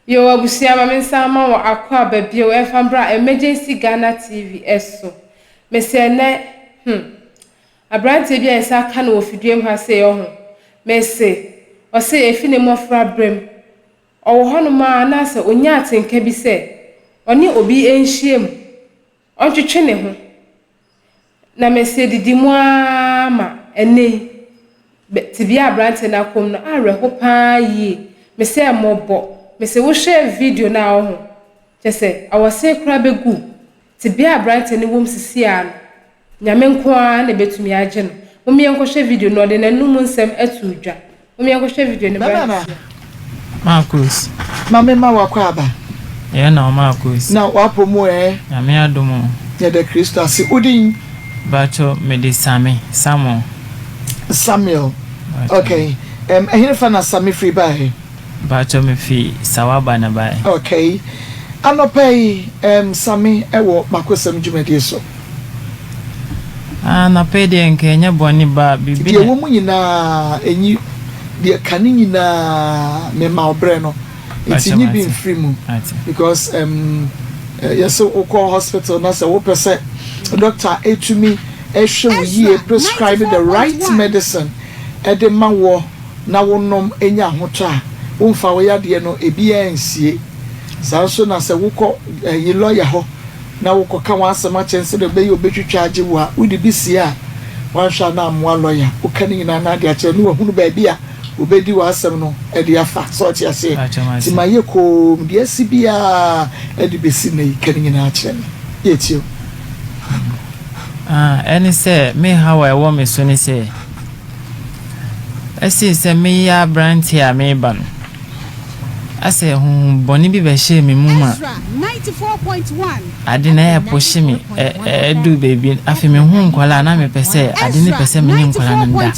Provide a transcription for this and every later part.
Yoo abusua ma me nsa mma wo akwaaba bio ɛmfa mbra Emergency Ghana TV so. Mese ɛnɛ hmm abranteɛ bi a yɛsan aka no wɔ fiduam ha sei ɔho mese ɔse efi ne mmɔfra berɛm ɔwɔ hɔnom ara na sɛ ɔnya atenka bi sɛ ɔne obi nhyiam ɔntwetwe ne ho Na mese didi mu ara ma ɛnnɛ yi, tebea a aberanteɛ no akɔ mu no awerɛho pa ara yie. Mese mmɔbɔ. Mese wohwɛ video no a woho, kyerɛ sɛ awɔse koraa bɛgu wo. Tebea a aberanteɛ no wɔ mu sisi ara no, Nyame nko ara na ɛbɛtumi agye no. Mom yɛnkɔhwɛ video no, ɔde n'anum nsɛm ato dwa. Mom yɛnkɔhwɛ video no bra Nana. sisi a. Marcus. Ma me ma wakɔ aba. Yɛ na o Marcus. Na wapɔ mu ɛɛ. Nyame adom o. Yɛda Kristo ase. Wo din? Mpacho me de Same, Samuel. Samuel. Mpacho. Okay. Um, ɛhenefa na Same firi baeɛ? Mpacho me fi Sawaba na baeɛ. Okay. Anɔpa yi, um, Same ɛwɔ Makosɛm dwumadie so. Ah, anɔpa yi deɛ nka ɛnyɛ bɔne ba biribi Deɛ na. ɛwɔ mu nyinaa, ɛnyi, deɛ ka ne nyinaa, mema wo berɛ no. Nti Mpakyɛ nyi bi mate, mfiri mu mate. because um, yɛse wokɔ hospital na sɛ wopɛ sɛ doctor ɛtumi ɛhwɛ wo yie Ezra prescribe the right 94.1. medicine ɛde ma woɔ na wonom ɛnya ahotɔ a, womfa wo yadeɛ no ebiara nsie. Saa nso na sɛ wokɔ ɛyi lawyer hɔ na wokɔka w'asɛm akyerɛ no sɛdeɛ ɛbɛyɛ ɔbɛtwitwa agye wo a, wode bi sie a, woanhwɛ a na ammoa lɔya. Woka ne nyinaa na ade akyerɛ no na wahunu baabi a ɔbɛdi w'asɛm no de afa. Sɛ wote aseɛ? Nti mayɛ komm, deɛ asi biara de bɛsi nnɛ yi, ka ne nyinaa kyerɛ me. Yɛtie wo. Ah, ɛne sɛ, me haw a ɛwɔ me so ne sɛ, ɛsee sɛ meyɛ aberanteɛ a mereba no, asɛ honhom bɔne bi bɛhyɛɛ me mu ma ade no ɛrepohye me, ɛduu baabi, afei mehu nkwadaa a na mepɛ sɛ, ade no pɛ sɛ me ne nkwadaa no nda.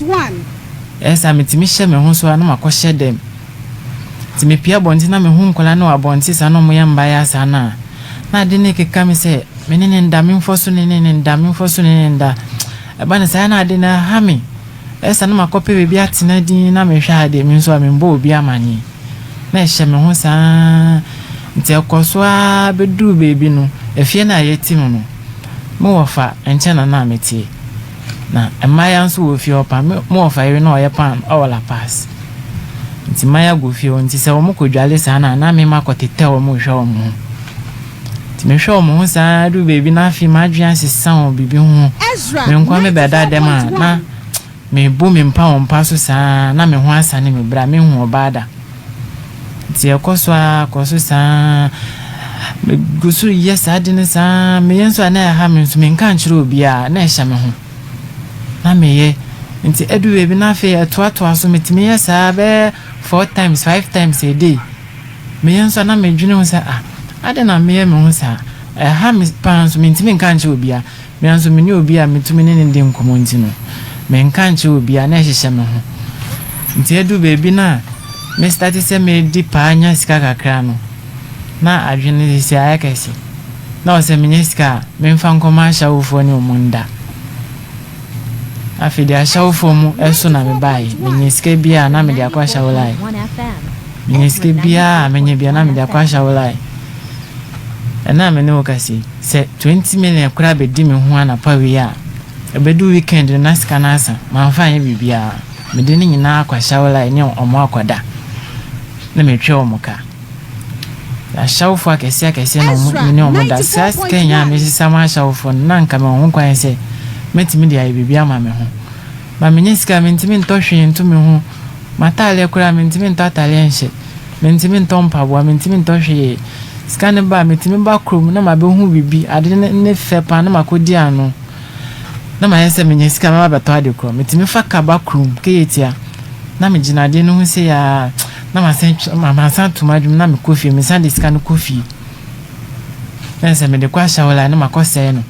Ɛyɛ saa metumi hyɛ me ho so a na makɔhyɛ dɛm. Nti mepue abɔnten na mehu nkwadaa no wɔ abɔnten saa na wɔyɛ mmayewa saa no a, na ade no rekeka me sɛ me ne no nda, memfɔ so ne ne nda, memfɔ so ne ne nda. Ɛba no saa na ade no ɛha me. Ɛyɛ saa na makɔpɛ baabi atena dinn na mehwɛ adeɛ, me nso a memmɔ obi amanneɛ. Na ɛhyɛ me ho saa nti ɛkɔ so ara bɛduru baabi no, efie no a yɛte mu no, me wɔfa nkyɛn na na meteɛ. Na mmaayewa nso wɔ fie hɔ paa. Me me wɔfa yere na ɔyɛ pan wɔ La Paz. Nti mmaayewa gu fie hɔ nti sɛ wɔn kɔdwale saa no a na me makɔtetɛ wɔn rehwɛ wɔn ho. Nti mehwɛ wɔn ho saa duru baabi na afei m'adwene asesa wɔ biribi ho. Ezra Me nkoa mebɛda dɛm a na 94.1. mebu me mpa wɔ mpa so saa na me ho asane me berɛ a menhu ɔbaa da. Nti ɛkɔ so ara kɔ so saa ara. Megu so reyɛ saa ade no saa ara. Meyɛ nso a na ɛha me nso menka nkyerɛ obiara, na ɛhyɛ me ho. Na meyɛ. Nti ɛdu baabi na afei ɛtoatoa so, metumi yɛ saa bɛyɛ four times, five times a day. Meyɛ nso a na medwene ho sɛ ah, adɛn na meyɛ me ho saa? Ɛha me paa nso mentumi nka nkyerɛ obiara. Me ara nso menni obi a metumi ne no di nkɔmmɔ nti no, menka nkyerɛ obiara na ɛhyehyɛ me ho. Nti aduru baabi no a me starte sɛ medi paa nya sika kakra no, na adwene no sisi ayɛ kɛse. Na ɔsɛ menya sika a, memfa nkɔma ahyɛwofoɔ ne wɔn nda. Afei deɛ ahyɛwofoɔ mu so na mebaeɛ. Menya sika biara a na mede akɔ ahyɛwo line. Menya sika biara a menya biara na mede akɔ ahyɛwo line. Ɛnnɛ a me ne wo kasa yi, sɛ 20 million koraa bɛdi me ho anapa wei a, ɛbɛdu weekend no na sika no asa. Mamfa anyɛ biribiara. Mede ne nyinaa akɔ ahyɛwo line ne wɔn akɔda na metwa wɔn ka. Ahyɛwofoɔ akɛseɛ akɛseɛ na wɔn me ne wɔn da. Saa sika nyinaa a mesesa ma ahyɛwofoɔ no, na anka mewɔ ho kwan sɛ mɛtumi de ayɛ biribi ama me ho. But mennya sika a, mentumi ntɔ hwee nto me ho. M'ataadeɛ koraa, mentumi ntɔ ataadeɛ nhyɛ. Mentumi ntɔ mpaboa, mentumi ntɔ hwee. Sika no ba a, metumi ba kurom na mabɛhu biribi, ade no ne fɛ paa na makɔdi ano. Na mayɛ sɛ menya sika a mɛba abɛtɔ ade korɔ. Metumi fa ka ba kurom, Kejetia, na megyina adeɛ no ho sei ara na masan atwa, masan ato m'adwene mu na mekɔ fie, mesan de sika no kɔ fie. Na sɛ mede kɔ Ashawla na makɔsɛe no.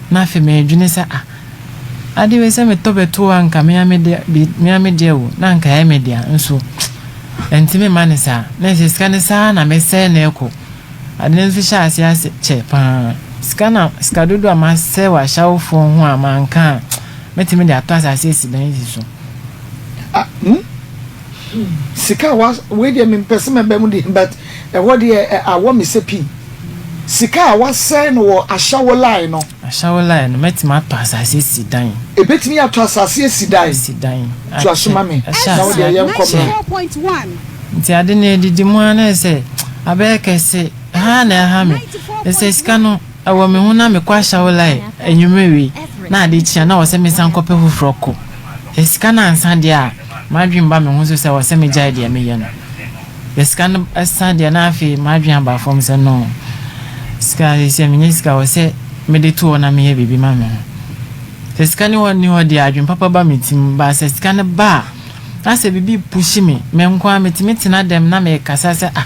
Na afei medwene sɛ, ah, ade wei sɛ metɔ bɛto a anka me ara me dea, me ara me deɛ o, na anka ɛyɛ me dea nso ɛntumi mma no saa. Na ɛsɛ sika no saa na mesɛe no ɛkɔ. Ade no nso hyɛ aseɛ ase kyɛ paa. Sika na sika dodoɔ a masɛe wɔ ahyɛwofoɔ ho a manka a, mɛtumi de atɔ asase asi dan asi so. Ah, hmm? Sika a wa wei deɛ mempɛ sɛ mɛba mu deɛ but Ɛhɔ deɛ awɔ me sɛ pii. Sika a wasɛe no wɔ Ashawo line no. Ashawo line no, mɛtumi atɔ asase asi dan. Ɛbɛtumi atɔ asase asi dan. Asi dan. Toa so ma me, na wo deɛ yɛnkɔ mmra. Nti ade no ɛdidi mu ara na ayɛ sɛ abɛyɛ kɛse. Ɛha ara na ɛha me. Ɛsɛ sika no ɛwɔ me ho na mekɔ Ashawo line anwummerɛ wei na ade kye a na ɛwɔ sɛ mesan kɔpɛ foforɔ kɔ. Sɛ sika no ansa deɛ a, m'adwene ba me ho so sɛ ɛwɔ sɛ megyae deɛ meyɛ no. Sɛ sika no sa deɛ na afei m'adwene aba fam sɛ no, sika seesei menya sika ɛwɔ sɛ mede to hɔ na meyɛ biribi ma me ho. Sɛ sika no nni hɔ deɛ adwene papa ba me tirim but sɛ sika no ba a na sɛ biribi pushi me, me nko ara metumi tena dɛm na mekasa sɛ ah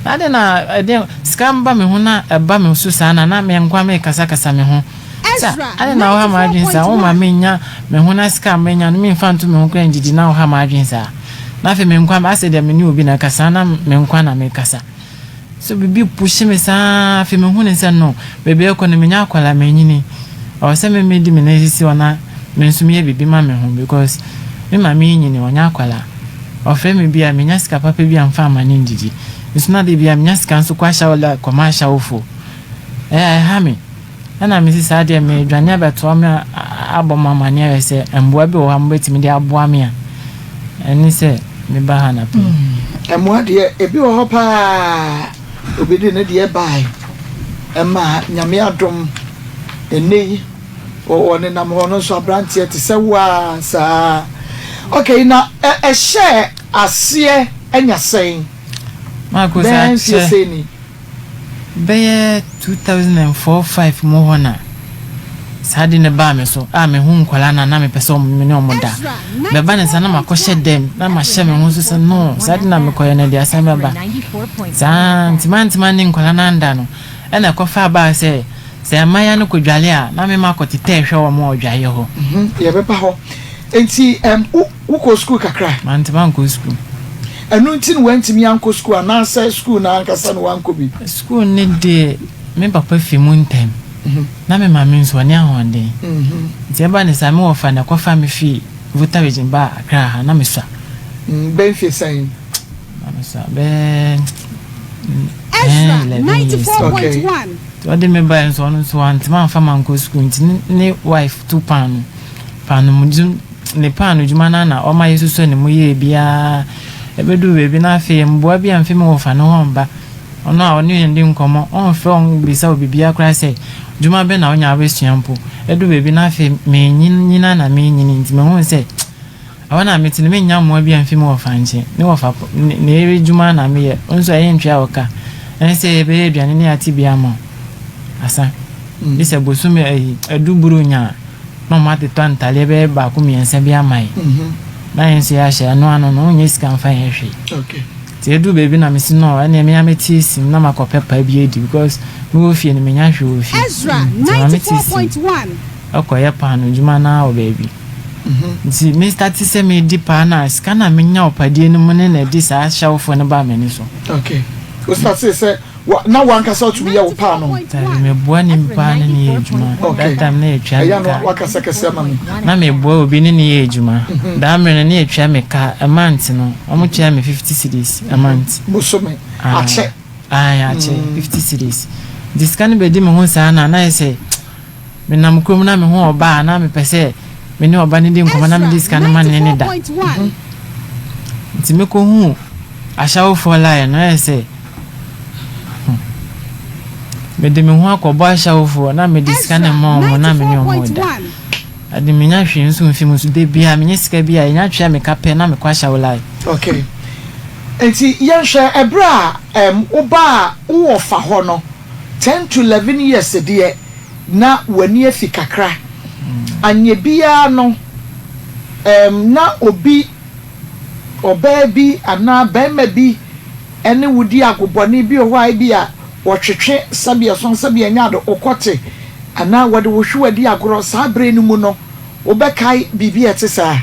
na adɛn na ɛdeɛn sika ba me ho na ɛba me so saa na na me nko ara mekasakasa me ho. Sɛ, adɛn na woha m'adwene saa? Womma minnya me ho na sika a manya no memfa nto me ho koraa ngyigye na woha m'adwene saa. Na afei me nkwa, asɛ deɛ me ne obi na ɛkasa na me nkwa na mekasa. So biribi pushi me saa afei mehu ne sɛ no, baabi a ɛkɔ no menyɛ akwadaa manyini. Ɛwɔ sɛ me medi me nan sisi hɔ na me nso meyɛ biribi ma me ho because me maame renyini ɔnyɛ akwadaa. Ɔfrɛ me bi a menya sika papa bi a mfa mma no ndidi. Nso na da bi a menya sika nso kɔ ahyɛ kɔma ahyɛwofoɔ. Ɛyɛ a ɛha me. Ɛna mese saa deɛ meredwane abɛtoa me abɔ mo amaneɛ ayɛ sɛ mmoa bi wɔ hɔ a mobɛtumi de aboa me a, ɛne sɛ meba ha anapa yi. Mmoa deɛ ebi wɔ hɔ paa, obi de ne deɛ bae ɛma Nyame adom ɛnnɛ yi ɔnenam hɔ no nso abranteɛ te sɛ wo ara saa. Okay, na ɛhyɛɛ aseɛ anya sɛn? Bɛyɛ mfeɛ sɛn ni? Bɛyɛ 2004 5 mu hɔ na saa ade no baa me so a mehu nkwadaa no a na mepɛ sɛ me ne wɔn da. Bɛba ne saa na makɔhyɛ dɛm na mahyɛ me ho so sɛ no saa ade na mekɔyɛ no de asɛm bɛba. Saa nti mantema ne nkwadaa no anda no ɛna ɛkɔfa baa sɛ sɛ mmaayewa no kɔdwale a na me makɔtetɛ hwɛ wɔn wɔ dwaeɛ hɔ. Yɛbɛba hɔ. Nti Wokɔɔ sukuu kakra? Mantumi ankɔ sukuu. Ɛno nti na woantumi ankɔ sukuu anaasɛ sukuu no ankasa na woankɔ bi? Sukuu no deɛ, me papa fi mu ntɛm, na me maame nso, ɔnni ahoɔden. Nti ɛba no saa, me wɔfa na ɛkɔfaa me fii Volta Region baa Accra ha, na mesua. Bɛyɛ mfeɛ sɛn? Na mesua bɛyɛ 10, 11 years. Okay. Nti ɔde me baeɛ nso, ɔno nso wantumi amfa me ankɔ sukuu nti ne wife tu paano, paano mu. Ne paano dwuma no ara na ɔma yɛsusua ne mu yie biara. Ɛbɛduru baabi na afei mmoa bi amfi me wɔfa no hɔ mba. Ɔno a ɔne yɛn di nkɔmmɔ, ɔmfrɛ wo mmisa wo biribiara koraa sɛ dwuma bɛn na wonya a wobɛsua mpo. Ɛduru baabi na afei menyin ara na merenyini nti mehuu sɛ ɛhɔ no a mete no mennya mmoa bi amfi me wɔfa nkyɛn. Me wɔfa ne yere dwuma ara na meyɛ, wo nso ɛyɛ ntua wo ka. Ɛne sɛ yɛbɛyɛ aduane ne yɛate bi ama wo. Asa. Gye sɛ bosome ayi, adu Buronya a. na ɔmo atetɔ ntaadeɛ bɛyɛ baako mmiɛnsa bi ama yɛn na yɛn nso yɛahyɛ ɛno ano no wonyɛ sika mfa nyɛ hwee nti ɛduru baabi na mesi no ɛneɛ me ara mɛte asim na makɔpɛ paa bi adi because mewɔ fie no menya hwee wɔ fie nti ma mete sim ɛkɔyɛ paano adwuma no ara wɔ baabi nti me starte sɛ medi paa no a sika no a menya wɔ padie no mu ne na ɛde saa hyɛwofoɔ no baa m'ani so. Okay. Wo starte sɛ Wa na wankasa wotumi yɛ wo paanoo? Dabi, meboa nipa ne no yɛ adwuma. That time na yɛtua me ka. Ɛyɛ a na wakasa kɛse ama me. Na meboa obi ne no yɛ adwuma. Daa mmerɛ no na yɛtua me ka a month no, wɔn tua me 50 cedis a month. Bosome, akyɛ. Ae, akyɛ, 50 cedis. Nti sika no bɛdi me ho saa na na ayɛ sɛ Menam kurom na mehu ɔba a, na mepɛ sɛ me ne ɔba no di nkɔmmɔ na mede sika no ma no ne no da. Nti mekɔhuu ahyɛwofoɔ line no, ɛyɛ sɛ hmm, mede me ho akɔbɔ ahyɛwofoɔ na mede sika no ma wɔn na me ne wɔn da. Ade menya hwee nso mfi mu nso da biara menya sika bi a ɛnya twea me ka pɛ na mekɔ ahyɛwo line. Okay. Nti yɛnhwɛ ɛberɛ a um, wobaa wowɔ fa hɔ no, 10 to 11 years deɛ na w'ani afi kakra. Anyɛ biara no, ɛɛm, na obi, ɔbaa bi anaa barima bi ne wo di agobɔne bi wɔ hɔ a ebia wɔtwetwe sɛbe ɛso sɛbe ɛnyɛ ade, wokɔte anaa wɔde wo hwewa di agorɔ. Saa bere no mu no, wobɛkae biribi a ɛte saa?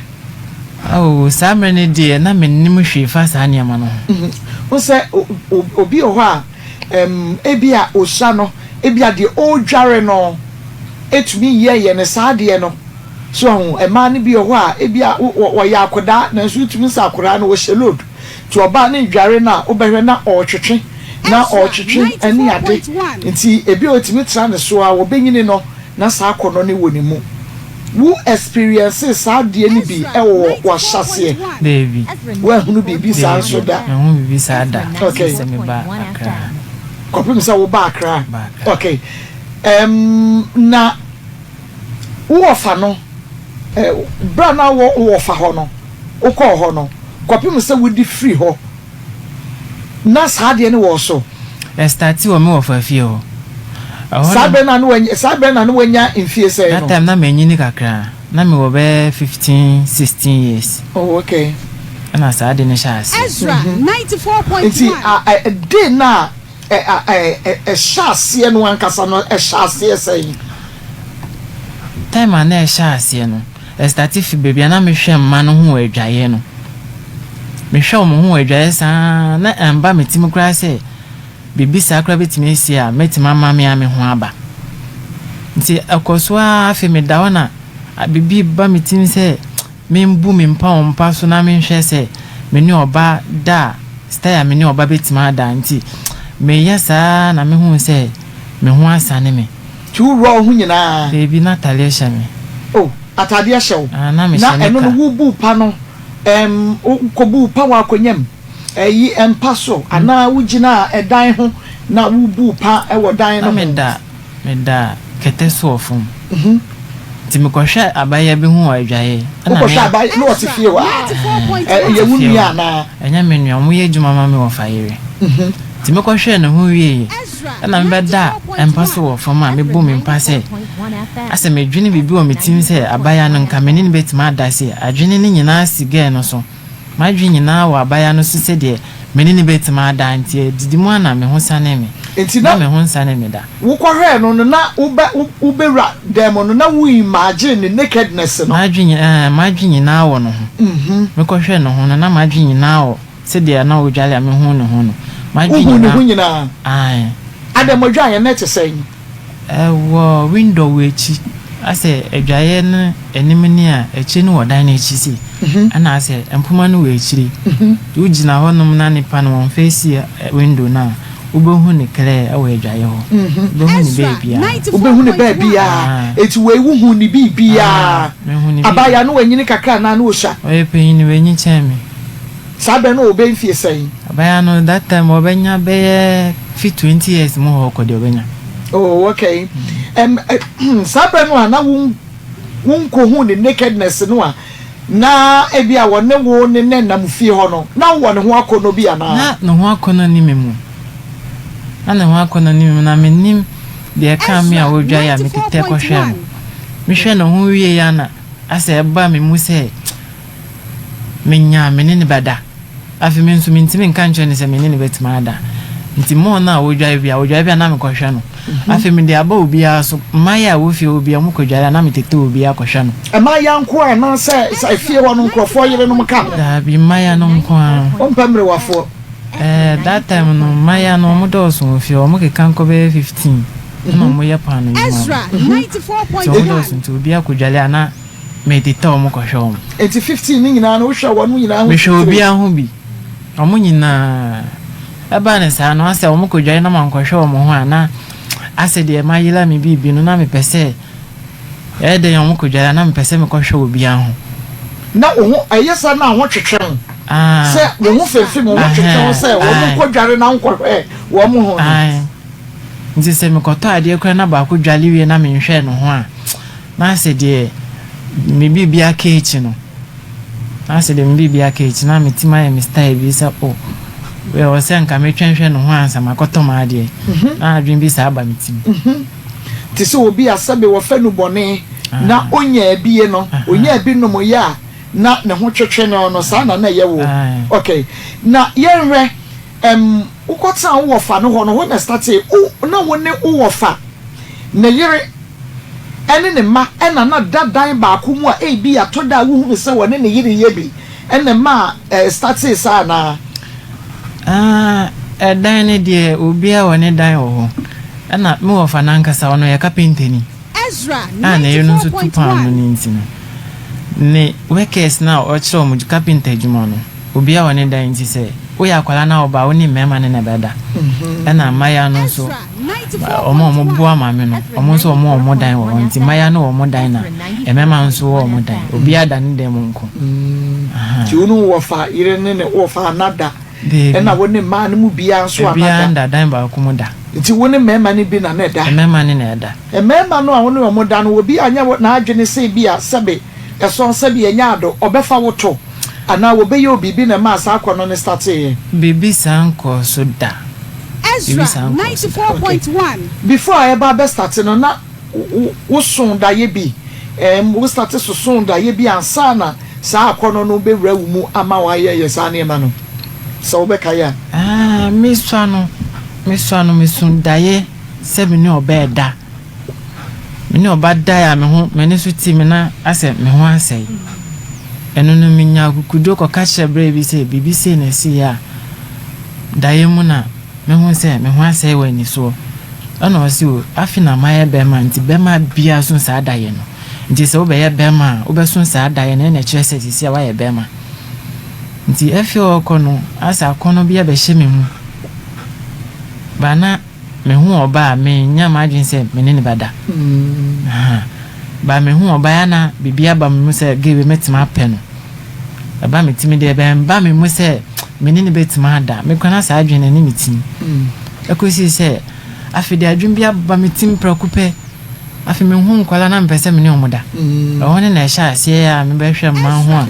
Ao, saa mmerɛ no deɛ na mennim hwee fa saa nneɛma no ho. Wohu sɛ obi wɔ hɔ a, Ɛm, ebia osua no, ebia deɛ ɔredware no tumi yɛ yɛ no saa adeɛ no. So ahu, mmaa no bi wɔ hɔ a, ebia wɔyɛ akwadaa, nanso wotumi sɛ akwadaa no ɔhyɛ load. Nti ɔbaa no redware no a, wobɛhwɛ na ɔretwetwe. na ɔretwetwe ne ade nti ebi a otumi tra ne so a wɔbɛnyini no na saa akɔnnɔ no wɔ ne mu. Wo experience saa adeɛ no bi wɔ w'ahyɛaseɛ? Daabi. Woanhunu biribi saa nso Daabi, da? manhu biribi saa da Okay. kɔpem sɛ meba Accra. Kɔpem sɛ woba Accra. Ba Accra. Okay. Um, na wo wɔfa no, eh, berɛ a na wɔ wo wɔfa hɔ no, wokɔɔ hɔ no, kɔpem sɛ wode firi hɔ, na saa adeɛ no wɔ wo so? Ɛstartee wɔ me wɔfa fie hɔ. Ɛhɔ Saa na. berɛ no a na wanya, saa berɛ na na wanya mfie sɛn That no? time na manyini kakra. Na mewɔ bɛyɛ 15, 16 years. Oh, okay. Ɛna saa ade no hyɛɛ aseɛ. Nti a, ɛ, day no a ɛ, a, ɛ, ɛ, ɛhyɛ aseɛ no ankasa no, ɛhyɛ aseɛ sɛn? Time a na ɛhyɛ aseɛ no, ɛstate fi baabi a na mehwɛ mma no ho wɔ adwaeɛ no. Mehwɛ wɔn ho wɔ adwaeɛ saa na ɛmba me tirim koraa sɛ biribi saa koraa bɛtumi asi a mɛtumi ama me ara me ho aba. Nti ɛkɔ so ara afei meda hɔ na biribi ba me tirim sɛ Membu me mpa wɔ mpa so na menhwɛ sɛ me ne ɔba da a, style a me ne ɔba bɛtumi ada nti meyɛ saa ara na mehuu sɛ me ho asane me. Nti wo wura wo ho nyinaa? Daabi, na atadeɛ hyɛ me. Oh, atadeɛ hyɛ wo? Ah, na Na mehyɛ ɛno no nika. wo buu pa no, ɛɛm, wo kɔ buu pa wɔ akonnwa mu, ɛyi, mpa so, anaa wo gyinaa ɛdan ho na wo buu pa wɔ dan Na no ho? meda Meda kɛtɛ so wɔ fam. Nti mekɔhwɛ abaayewa bi ho wɔ adwaeɛ. Ɛna me. Wokɔhwɛ abaayewa na ɔte fie hɔ a? Ɛɛ, Ɛyɛ ɔte wo fie nua hɔ. anaa? Ɛnyɛ me nua, wɔyɛ adwuma ma me wɔfa yere. Nti mekɔhwɛɛ ne ho wieeɛ, ɛna mebɛdaa mpa so wɔ fam a mebɔ me mpa sɛ, asɛ medwene biribi wɔ me tirim sɛ abaayewa no nka me ne no bɛtumi ada sei. Adwene no nyinaa si girl no so. M'adwene nyinaa wɔ abaayewa no so sɛdeɛ me ne no bɛtumi ada nti adidi mu ara na me ho sanee me. Nti Na na me ho nsanee me da. wokɔhwɛɛ no no na wobɛ wobɛwura dan mu no na wo imagine ne nakedness no? M'adwene ɛɛ m'adwene nyinaa wɔ ne ho. Mekɔhwɛɛ ne ho no na m'adwene nyinaa wɔ sɛdeɛ na ɔdware a mehuu ne ho no. M'adwene Wohuu ne nyinaa ho nyinaa? Ae. Adɛn modwaeɛ no ɛte sɛn? Ɛwɔ window wɔ akyi asɛ adwaeɛ no anim ne a akyire no wɔ dan no akyi sei ɛna asɛ mpoma no wɔ akyire nti wo gyina hɔ nom na nipa no wɔn face window no a wo bɛ hu no clear ɛwɔ adwaeɛ hɔ wo bɛ hu no baabiaa. Wo bɛ hu no baabiaa eti wei wo hu no biribiaa abaayewa no wanyini kakra anaa na osua. Ɔyɛ panyin wanyi kyɛn me. Saa berɛ no ɔwɔ bɛyɛ mfie sɛn? Abaayewa no that time ɔbɛnya bɛyɛ fi 20 years mu hɔ kɔ deɛ ɔbɛnya. Oh okay. Um, saa berɛ no a na wo wonkɔhuu ne nakedness no a na ebi a wɔne wo ne ne nam fie hɔ no, na wowɔ ne ho akɔnnɔ bi anaa? Na ne ho akɔnnɔ nni me mu. Na ne ho akɔnnɔ nni me mu, na mennim deɛ ɛkaa me a ɔredwae a metetɛ kɔhwɛɛ no. Mehwɛɛ ne ho wieeɛ a na asɛ ɛba me mu sɛ menya a me ne no bɛda. Afei me nso mentumi nka nkyerɛ no sɛ me ne no bɛtumi ada. Nti mɔɔ no a ɔdware bi a, ɔdware bi a na mekɔhwɛ no. Afei mede aba obiara so. Mmayewa a ɛwɔ fie hɔ biara, wɔkɔdware a na metete obiara kɔhwɛ no. Mmaayewa nko ara anaasɛ sɛ fie hɔ no nkurɔfoɔ yerenom ka ho? Daabi, mmaayewa no nko ara. Wompɛ mmerewafoɔ? Ɛɛ, that time no, mmaayewa no wɔdɔɔso wɔ fie hɔ. Wɔkeka nkɔ bɛyɛ 15 ɛna wɔyɛ paano nnwuma no. Nti wɔdɔɔso nti obiara kɔdware a na. Mede tɔ wɔn kɔhwɛ wɔn. Enti 15 no nyinaa no, wohwɛ wɔn nyinaa ho Mehwɛ titire? obiara ho bi. Wɔn nyinaa. Ɛbaa no saa no, asɛ wɔkɔdware na mankɔhwɛ wɔn ho a, na asɛ deɛ mayera me biribi no, na mepɛ sɛ, ɛyɛ dɛn a wɔkɔdware a, na mepɛ sɛ mekɔhwɛ obiara ho. Na wo ho, ɛyɛ saa na wo ho twetwe wo? Ah. Sɛ wo ho femfem, wo ho twetwe wo sɛ wɔkɔdware na wonkɔhwɛ wɔn ho no? Ae. Nti sɛ mekɔtɔ adeɛ koraa na baako dware wie na menhwɛɛ ne ho a, Na sɛ deɛ me biribi aka akyi no, na sɛ deɛ me biribi aka akyi na me tim ayɛ me style bi sɛ oh, wei ɛwɔ sɛ nka metwɛn hwɛ ne ho ansa makɔtɔ m'adeɛ. Na adwene bi saa ba me tim. Te sɛ obi a sɛbe wɔfɛ no bɔne na onyaa bi no, onyaa bi nomyɛ a na ne ho twetwe no no, saa na na ɛyɛ wo. Okay. Na yɛnhwɛ, ɛm, wokɔtenaa wo wɔfa no hɔ no, hɔ na ɛstartee, wo, na wo ne wo wɔfa ne yere ne ne mma na na da dan baako mu a ebia ɛtɔ da a wuhu no sɛ ɔne ne yere reyɛ bi na ɛmaa ɛstartee saa anaa? Ah, ɛdan no deɛ obiara wɔ ne dan wɔ hɔ. Ɛna me wɔfa no ankasa ɔno ɔyɛ kapentani a ne yere no nso tu paano no nti no, ne workers no a ɔkyerɛ wɔn kapenta adwuma no, obiara wɔ ne dan nti sɛ. Woyɛ akwadaa na woba a, wo ne mmarima no na ɛbɛda. Ɛna mmayewa no nso, wɔn a wɔboa maame no, wɔn nso wɔn wɔ wɔn dan wɔ hɔ. Nti mmayewa no wɔ wɔn dan na mmarima nso wɔ wɔn dan. Obiara da ne dan mu nko. Nti wo ne wo wɔfa yere ne ne wɔfa ana da? Ɛna wo ne mmaa no mu biara nso ana da? Obiara nda dan baako mu da. Nti wo ne mmarima no bi na na ɛda? Mmarima no na ɛda. Mmarima no a wo ne wɔn da no, obi anyɛ n'adwene sɛ ebia sɛbe ɛsɔn sɛbe ɛnyɛ ado, ɔbɛfa wo to? Anaa wɔbɛyɛ wo biribi na ɛmaa saa akɔnnɔ no starteeɛ? Biribi saa nkɔɔ so da. Biribi saa nkɔɔ so da. Okay. Before a ɛba abɛ starte no, na wo so daeɛ bi? Ɛɛm, wo starte sosoo daeɛ bi ansa na saa akɔnnɔ no bɛwura wo mu ama woayɛyɛ saa nneɛma no? Sɛ wobɛkae a. Aah, mesua no, mesua no, meso daeɛ sɛ me ne ɔbaa ɛda. Me ne ɔba dae a me ho m'ani so te me na asɛ me ho asɛe. Ɛno no menya akokoduro kɔka kyerɛ berɛ bi sɛ biribi sei na ɛsiiɛ a daeɛ mu na mehu sɛ me ho asɛe wɔ anisoɔ. Ɛna ɔse o afe na mayɛ bɛrima nti bɛrima biara so saa daeɛ no. Nti sɛ wobɛyɛ bɛrima a wobɛso saa daeɛ no ɛna ɛkyerɛ sɛ seesei a woayɛ bɛrima. Nti afi hɔ kɔ no asɛ akɔnnɔ bi abɛhyɛ me mu. Ba na Mehu ɔbaa a, mennya m'adwene sɛ me ne no bɛda. But mehu ɔbaa a na biribi aba me mu sɛ gay wei mɛtumi apɛ no. Ɛba me tirim deɛ ɛbɛmba me mu sɛ me ne no bɛtumi ada. Me koraa na saa adwene no ɛne me tim. Ɛkɔsii sɛ afei deɛ adwene bi aba me tirim prɛko pɛ. Afei mehu nkwadaa na mepɛ sɛ me ne wɔn da. Ɛhɔ ne na ɛhyɛ aseɛ a mebɛhwɛ mmaa ho a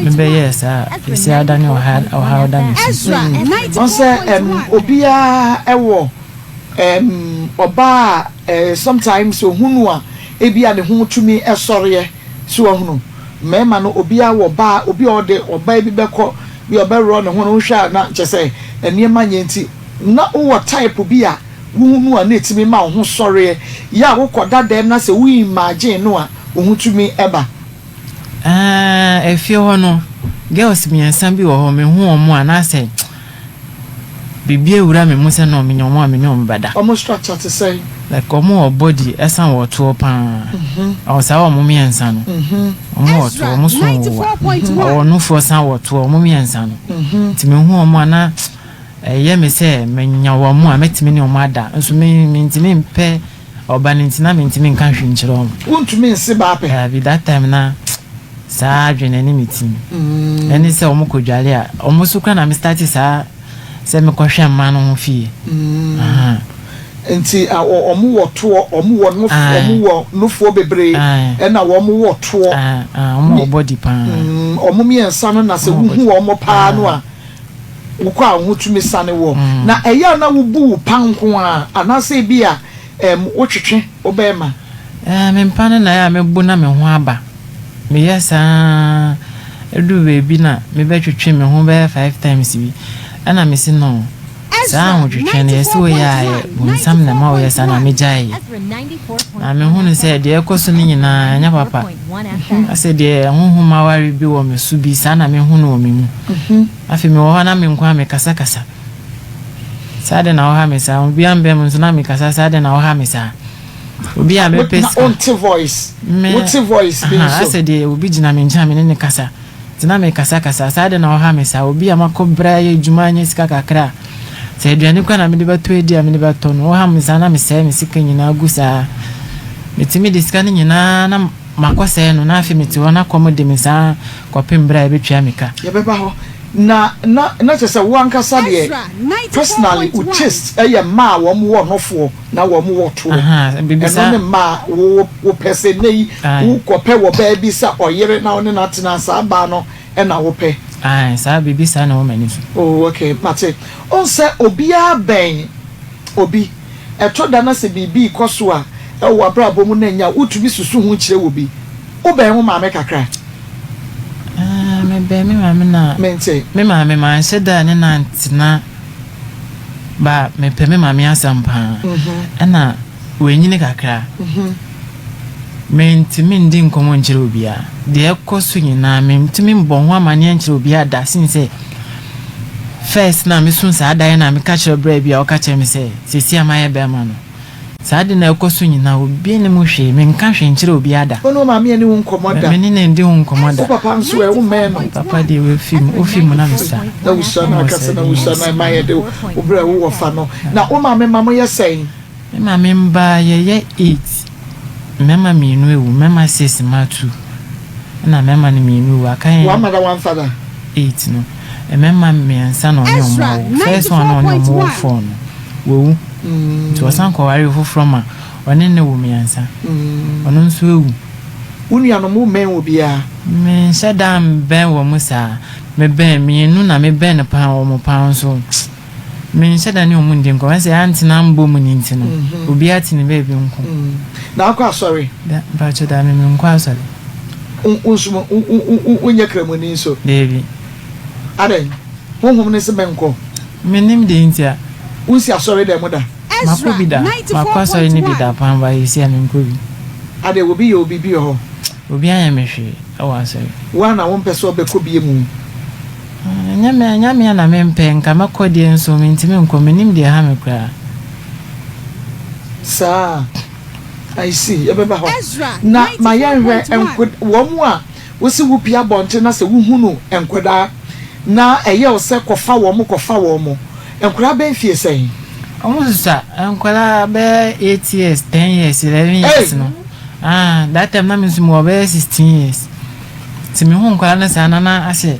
mebɛyɛɛ saa a ɛsi adane ɔhaw da me so. Ɔn sɛ ɛm obiara ɛwɔ ɛm ɔbaa a ɛɛ sometimes ohunu a ebia ne ho tumi ɛsɔreɛ so wahunu mmarima no obiara wɔ ɔbaa obi a ɔde ɔbaa bi bɛkɔ bi a ɔbɛworɔ ne ho no wohwɛ a na kyerɛ sɛ nneɛma nyɛ nti na wowɔ type bi a Wohu no a na etumi ma wo ho sɔreɛ, yɛ a wokɔda dɛm na sɛ wo imagine no a wo ho tumi ba. Ɛɛh efie hɔ no girls miensa bi wɔ hɔ me hu wɔn a na asɛ biribi awura me mu sɛ no menya wɔn a me ne wɔn bɛda. Wɔn structure te sɛn? Like wɔn wɔ body ɛsan wɔ toɔ paa ɔwɔ saa wɔn miensa no wɔn wɔ toɔ wɔn so wowa ɔwɔ nufoɔ san wɔ toɔ wɔn miensa no nti me hu wɔn a na. Ɛyɛ me sɛ manya wɔn a, mɛtumi ne wɔn ada, nso me, mentumi mpɛ ɔba no nti na mentumi nka hwee nkyerɛ wɔn. Wontumi nse baa pɛ? Daabi, that time na saa adwene no ne me tim. Ɛne sɛ wɔn kɔdwale a, wɔn so koraa na me starte saa sɛ mekɔhwɛ mma no ho fie. Ahaa. Nti wɔn wɔ toɔ, wɔn wɔ nof, wɔn wɔ nofoɔ bebree, ɛna wɔn wɔ toɔ. Ae, ae, wɔn wɔ body paa. Wɔn mmiɛnsa no na sɛ wohu wɔn paa no a. Wokɔ a wo ho tumi sane wo. Na ɛyɛ a na wobu wo pa nko ara anaasɛ ebia ɛɛm wotwetwe wo bɛrima? Ɛɛ, me mpa no na ɛyɛ a mebo na me ho aba. Meyɛ saa ara, ɛduru baabi na mebɛtwetwe me ho bɛyɛ five times bi. Ɛna mese no, saa ahotwetwe no yɛse woyɛ a ɛyɛ bonsam na ɛma woyɛ saa na megyaeɛ. Na mehunu sɛ deɛ ɛkɔ so no nyinaa ɛnyɛ papa. Asɛ deɛ honhom aware bi wɔ me so bi, saa na mehu no wɔ me mu. Afei mewɔ hɔ na me nko ara mekasakasa. Saa adɛn na woha me saa? Obiara mbɛn me nso na mekasa saa adɛn na woha me saa? Obi a mepɛ sika. Na wonte voice. Wote voice bi nso. Asɛ deɛ obi gyina me nkyɛn a me ne no kasa. Nti na mekasakasa. Saa adɛn na woha me saa? Obi a makɔ brɛ ayɛ adwuma anya sika kakra a, sɛ aduane koraa na mede bɛtɔ adi a mede bɛtɔ no, woha me saa na mesɛe me sika nyinaa gu saa. Metumi de sika no nyinaa na makɔsɛe no na afei mete hɔ na kɔm de me saa kɔpem berɛ a yɛbɛtua me ka. Yɛbɛba hɔ. Na na na kyerɛ sɛ wo ankasa deɛ personally wo taste yɛ mmaa a wɔn wɔ nofoɔ na wɔn wɔ toɔ. Ɛno ne mmaa a wo wo pɛ sɛ nnɛ yi wo kɔ pɛ wɔ baa bi sɛ ɔyere na wo ne no atena saa baa no na wo pɛ. Ae saa biribi saa na ɛwɔ m'ani so. Oh okay mate. Wohu sɛ obiara bɛn obi. Ɛtɔ da na sɛ biribi rekɔ so a ɛwɔ w'abrabɔ mu na ɛnyɛ a wotumi susu ho kyerɛ obi. Wobɛn wo maame kakra? Ah, mebɛn me maame na. Mente. Me maame manhyɛ da ne no antena ba mepɛ me maame asɛm paa. Ɛna wanyini kakra. Mentumi ndi nkɔmmɔ nkyerɛ obiara. Deɛ ɛkɔ so nyinaa mentumi mbɔ ho amanneɛ nkyerɛ obiara da sen sɛ first na mesu saa daeɛ na meka kyerɛ berɛ bi a ɔka kyerɛ me sɛ seesei a mayɛ bɛrima no. Saa ade no a ɛkɔ so nyinaa, obiara nnim ho hwee. Menka hwee nkyerɛ obiara da. Wo ne wo maame anni ho nkɔmmɔ da? Me ne no anndi ho nkɔmmɔ da. Wo papa nso ɛ, wommɛn no? Me papa deɛ, wafi mu. Ofi mu na mesua. Na wosua na aka sɛ na wosua na ɛma yɛde wo brɛ wo wɔfa no. Na wo maame mma moyɛ sɛn? Me maame mma yɛyɛ eight. Mmarima mmienu awu, mmarima six, mmaa two. Ɛna mmarima no mmienu awu, aka yɛn. One mother, one father? Eight no, mmarima mmiɛnsa na ɔne wɔn awo. First one a ɔne wɔn wɔ four no, wawu. Nti ɔsan kɔwaree foforɔ ma ɔne no wo mmiɛnsa. Ɔno nso awu. Wo nuanom, wommɛn obiara? Menhyɛ da mbɛn wɔn saa. Mebɛn mmienu na mebɛn no paa, wɔn paa nso. Menhyɛ da ne wɔn ndi nkɔmmɔ. Ɛsɛ yɛantena ambɔ mu no nti no, obiara te ne baabi nko. Na wokɔ asɔre? Da, mpakyɛ daabi, menkɔ asɔre. Wo nso wonyɛ Kramoni nso? Daabi. Adɛn? Honhom no se menkɔ. Mennim deɛ nti a. Wonsi asɔre dan mu da? Makɔ bi da. Makɔ asɔre no bi da paa, but seesei a menkɔ bi. Adɛn, obi yɛ wo biribi wɔ hɔ? Obi anyɛ me hwee wɔ asɔre. Wo ara na wompɛ sɛ wobɛkɔ bi mu? Ɛnyɛ me, ɛnyɛ me a na mempɛ, nka mɛkɔ deɛ nso mentumi nkɔ, mennim deɛ ɛha me koraa. Saa, I see, yɛbɛba hɔ. Na ma yɛnhwɛ nko, wɔn a wose wopue abɔnten na sɛ wohunu nkwadaa na ɛyɛ wo sɛ kɔfa wɔn, kɔfa wɔn. Nkwadaa bɛn fie sɛn? Wɔn susua, nkwadaa bɛyɛ eight years, ten years, eleven years no. Ah, that time na me nso mewɔ bɛyɛ sixteen years. Nti mehu nkwadaa no saa na na asɛ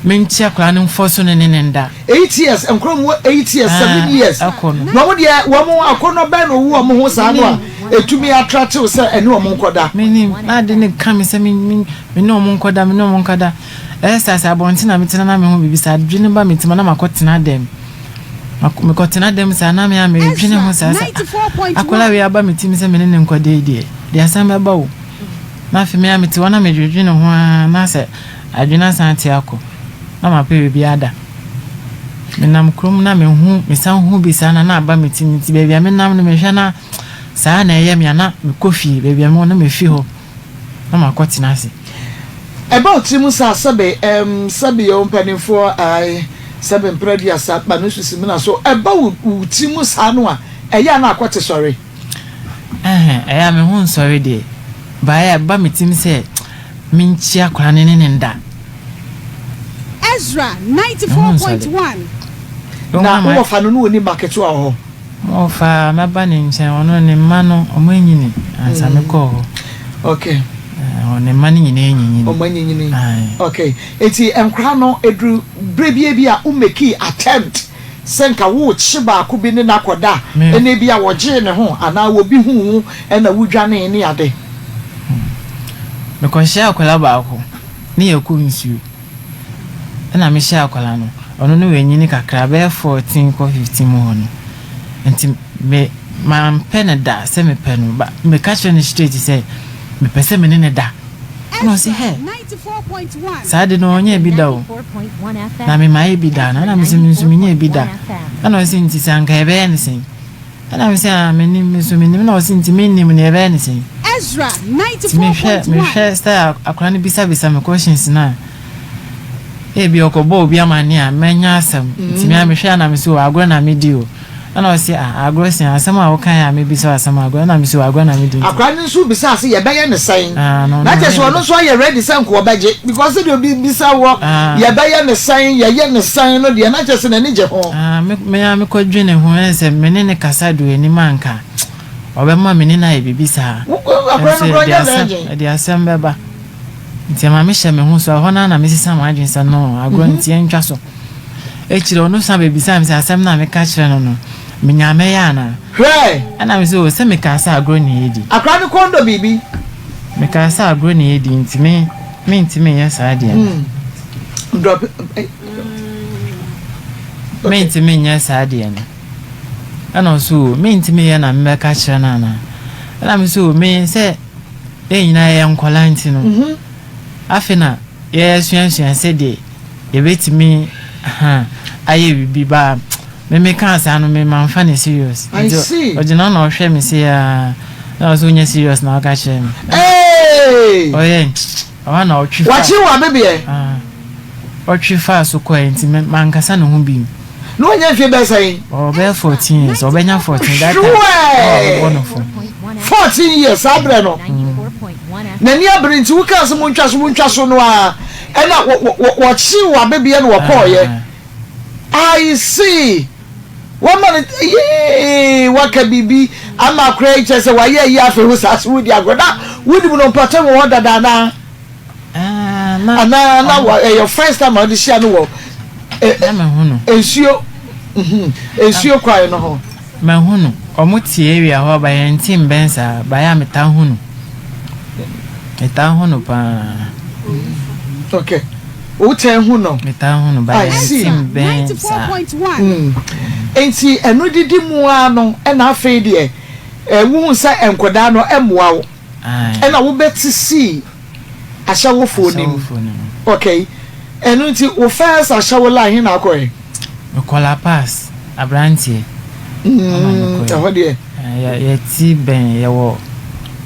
menkyia akwadaa no mfɔ so ne ne ne nda. Eight years, nkwadaa mu wɔ eight years, seven years. Ɛkɔ no. Na wɔn deɛ wɔn akɔnɔ bɛn na owu wɔn ho saa no a etumi atratew sɛ ɛne wɔn nkɔda. Menim, na ade no ka me sɛ me me me ne wɔn nkɔda, me ne wɔn nkɔda. Ɛyɛ saa sɛ abɔnten na metena na mehu biribi saa, adwene ba me tirim a na makɔtena dɛm. Mekɔtena dɛm saa na me a meredwene ho saa sɛ ah, akwadaa wei aba me tirim sɛ me ne no nkɔda yi deɛ, deɛ asɛm bɛba o. Na afei me ara mete hɔ na medwedwene ho ara na sɛ adwene asan ate akɔ na mapɛ baabi ada. Menam kurom na mehu, mesan hu bi saa na na aba me tirim nti baabi a menam no mehwɛ na saa na ɛyɛ me a na mekɔ fie, baabi a mewɔ na mefi hɔ na makɔtena ase. Ɛba wo tirim saa sɛbe ɛɛm sɛbe yɛ wo mpanimfoɔ ae sɛbe mpere aduasa ba no susi mena so ɛba wo wo tirim saa no a ɛyɛ a na akɔte sɔre. Ɛhɛn, ɛyɛ a me ho nsɔre deɛ, but ɛyɛ a ɛba me tirim sɛ menkyia akwadaa no ne no nda. Ezra Me ho nsɔre. 94.1. Na wo wɔfa no no ɔni mma ketewa wɔ hɔ? Me wɔfa a mɛba ne nkyɛn, ɔno ne mma no wɔn anyini ansa mekɔɔ hɔ. Okay. Ɛɛ, ne mma no nyinaa anyinyini. Wɔn anyinyini. Ae. Okay. Eti nkwadaa no eduru bere bi ebi a wo makii attempt Sɛ nka worekye baako bi ne no akɔda a, ɛna ebia wɔgyee ne ho anaa obi huu wo na wudwanee ne ade. Mekɔhyiaa akwadaa baako ne yɛkɔ nsuo ɛna mehyia akwadaa no, ɔno no wanyini kakra bɛyɛ 14 kɔ 15 mu hɔ no nti me mampɛ no da sɛ mepɛ no ba meka kyerɛ no straight sɛ mepɛ sɛ me ne no da. Ɛna ɔse hɛ saa de no ɔnyɛɛ bi da o na me mayɛ bi da na ɛna mese me nso menyɛɛ bi da ɛna ɔse nti sɛ anka yɛbɛyɛ ne sɛn ɛna mese ah menim me nso menim na ɔse nti mennim no yɛbɛyɛ ne sɛn nti mehwɛ mehwɛ style akora no bisabisa me questions no a ebi ɔkɔbɔ obi amane a mɛnya asɛm nti me a mehwɛ a na mese o agorɔ na medi o Ɛna ɔse ah agorɔ sen asɛm a wokaeɛ a mebisa wo asɛm agorɔ ɛna mese o agorɔ na medi nti. Akwadaa no nso bisaa se yɛbɛyɛ no sɛn? Ah no Na no kyerɛ sɛ ɔno nso ayɛ ready sɛ nka ɔbɛgye because sɛdeɛ obi bisa wɔ Ah. yɛbɛyɛ no sɛn yɛyɛ no sɛn no deɛ na kyerɛ sɛ n'ani gye ho. Ah me me ara mekɔ dwene ho ɛne sɛ me ne no kasa duu anim a nka ɔbɛma me ne no ayɛ biribi saa. Wo akwadaa Nso no koraa ɛde ɔnyɛ asɛm virgin. ɛde asɛm bɛba nti ɛma mehyɛ me ho so ɛhɔ no ara na mesesa m'adwene sɛ no agorɔ nti yɛntwa so. Akyiri ɔno san bɛbisaa me sɛ asɛm no a meka kyerɛɛ no no, menya a mɛyɛ anaa? Hwɛ! Ɛnna mese, O, sɛ mekaa sɛ agorɔ na yɛredi. Akwadaa no kɔn dɔ biribi. Mekaa sɛ agorɔ na yɛredi nti me, mentumi nyɛ saa adeɛ no. Drop. Mentumi nyɛ saa adeɛ no. Ɛnna ɔse, O, mentumi nyɛ na mebɛka kyerɛ no anaa? Ɛnna mese, O, me, sɛ yɛn nyinaa yɛyɛ nkwadaa nti no, afei na yɛasuasua sɛdeɛ yɛbɛtumi ahaa ayɛ biribi ba me me kaa saa no me manfa no serious I nti see. ɔgyina na ɔhwɛ me sei aa na ɔsɛ wonyɛ serious na ɔka kyerɛ me Hey! ɔyɛ ɔhɔ na ɔtwe fa Wakye wo abebeɛ. Ah, ɔtwe faa so kɔɛ nti me mankasa ne ho bio. Na wanya mfie bɛyɛ sɛn? Ɔbɛyɛ 14 years, ɔbɛnya 14 that time. Hwɛɛ! Ɔbɔ no fo. 14 years saa berɛ no. N'ani abere nti wokaa sɛ montwa so montwa so no ara ɛna wɔkyee w'abebeɛ na wɔkɔɔyɛ. I see. Wɔma no yee waka biribi ama akora yi kyerɛ sɛ wayɛ ayi afei ho saa so wodi agorɔ na wonim no mpɔtam wɔ hɔ dada anaa? Anaa na ɛyɛ first time a wode hyia no wɔ nsuo nsuo kwan no ho? Mahu no. Ɔmo te area hɔ but yɛnte mbɛn saa but ɛyɛ a metaa hu no. Metaa hu no paa. Okay. Wotaa hu no? Metaa hu no but yɛnte mbɛn saa. Nti ɛno didi mu ara no ɛna afei deɛ wohu sɛ nkwadaa no ɛmmoa wo. Ɛna wobɛte sii ahyɛwofoɔ no mu. Okay. Ɛno nti wo first ahyɛwo line he na akɔɛ? Mekɔ La Paz, aberanteɛ. Mm, ɛhɔ deɛ. Yɛte bɛn, yɛwɔ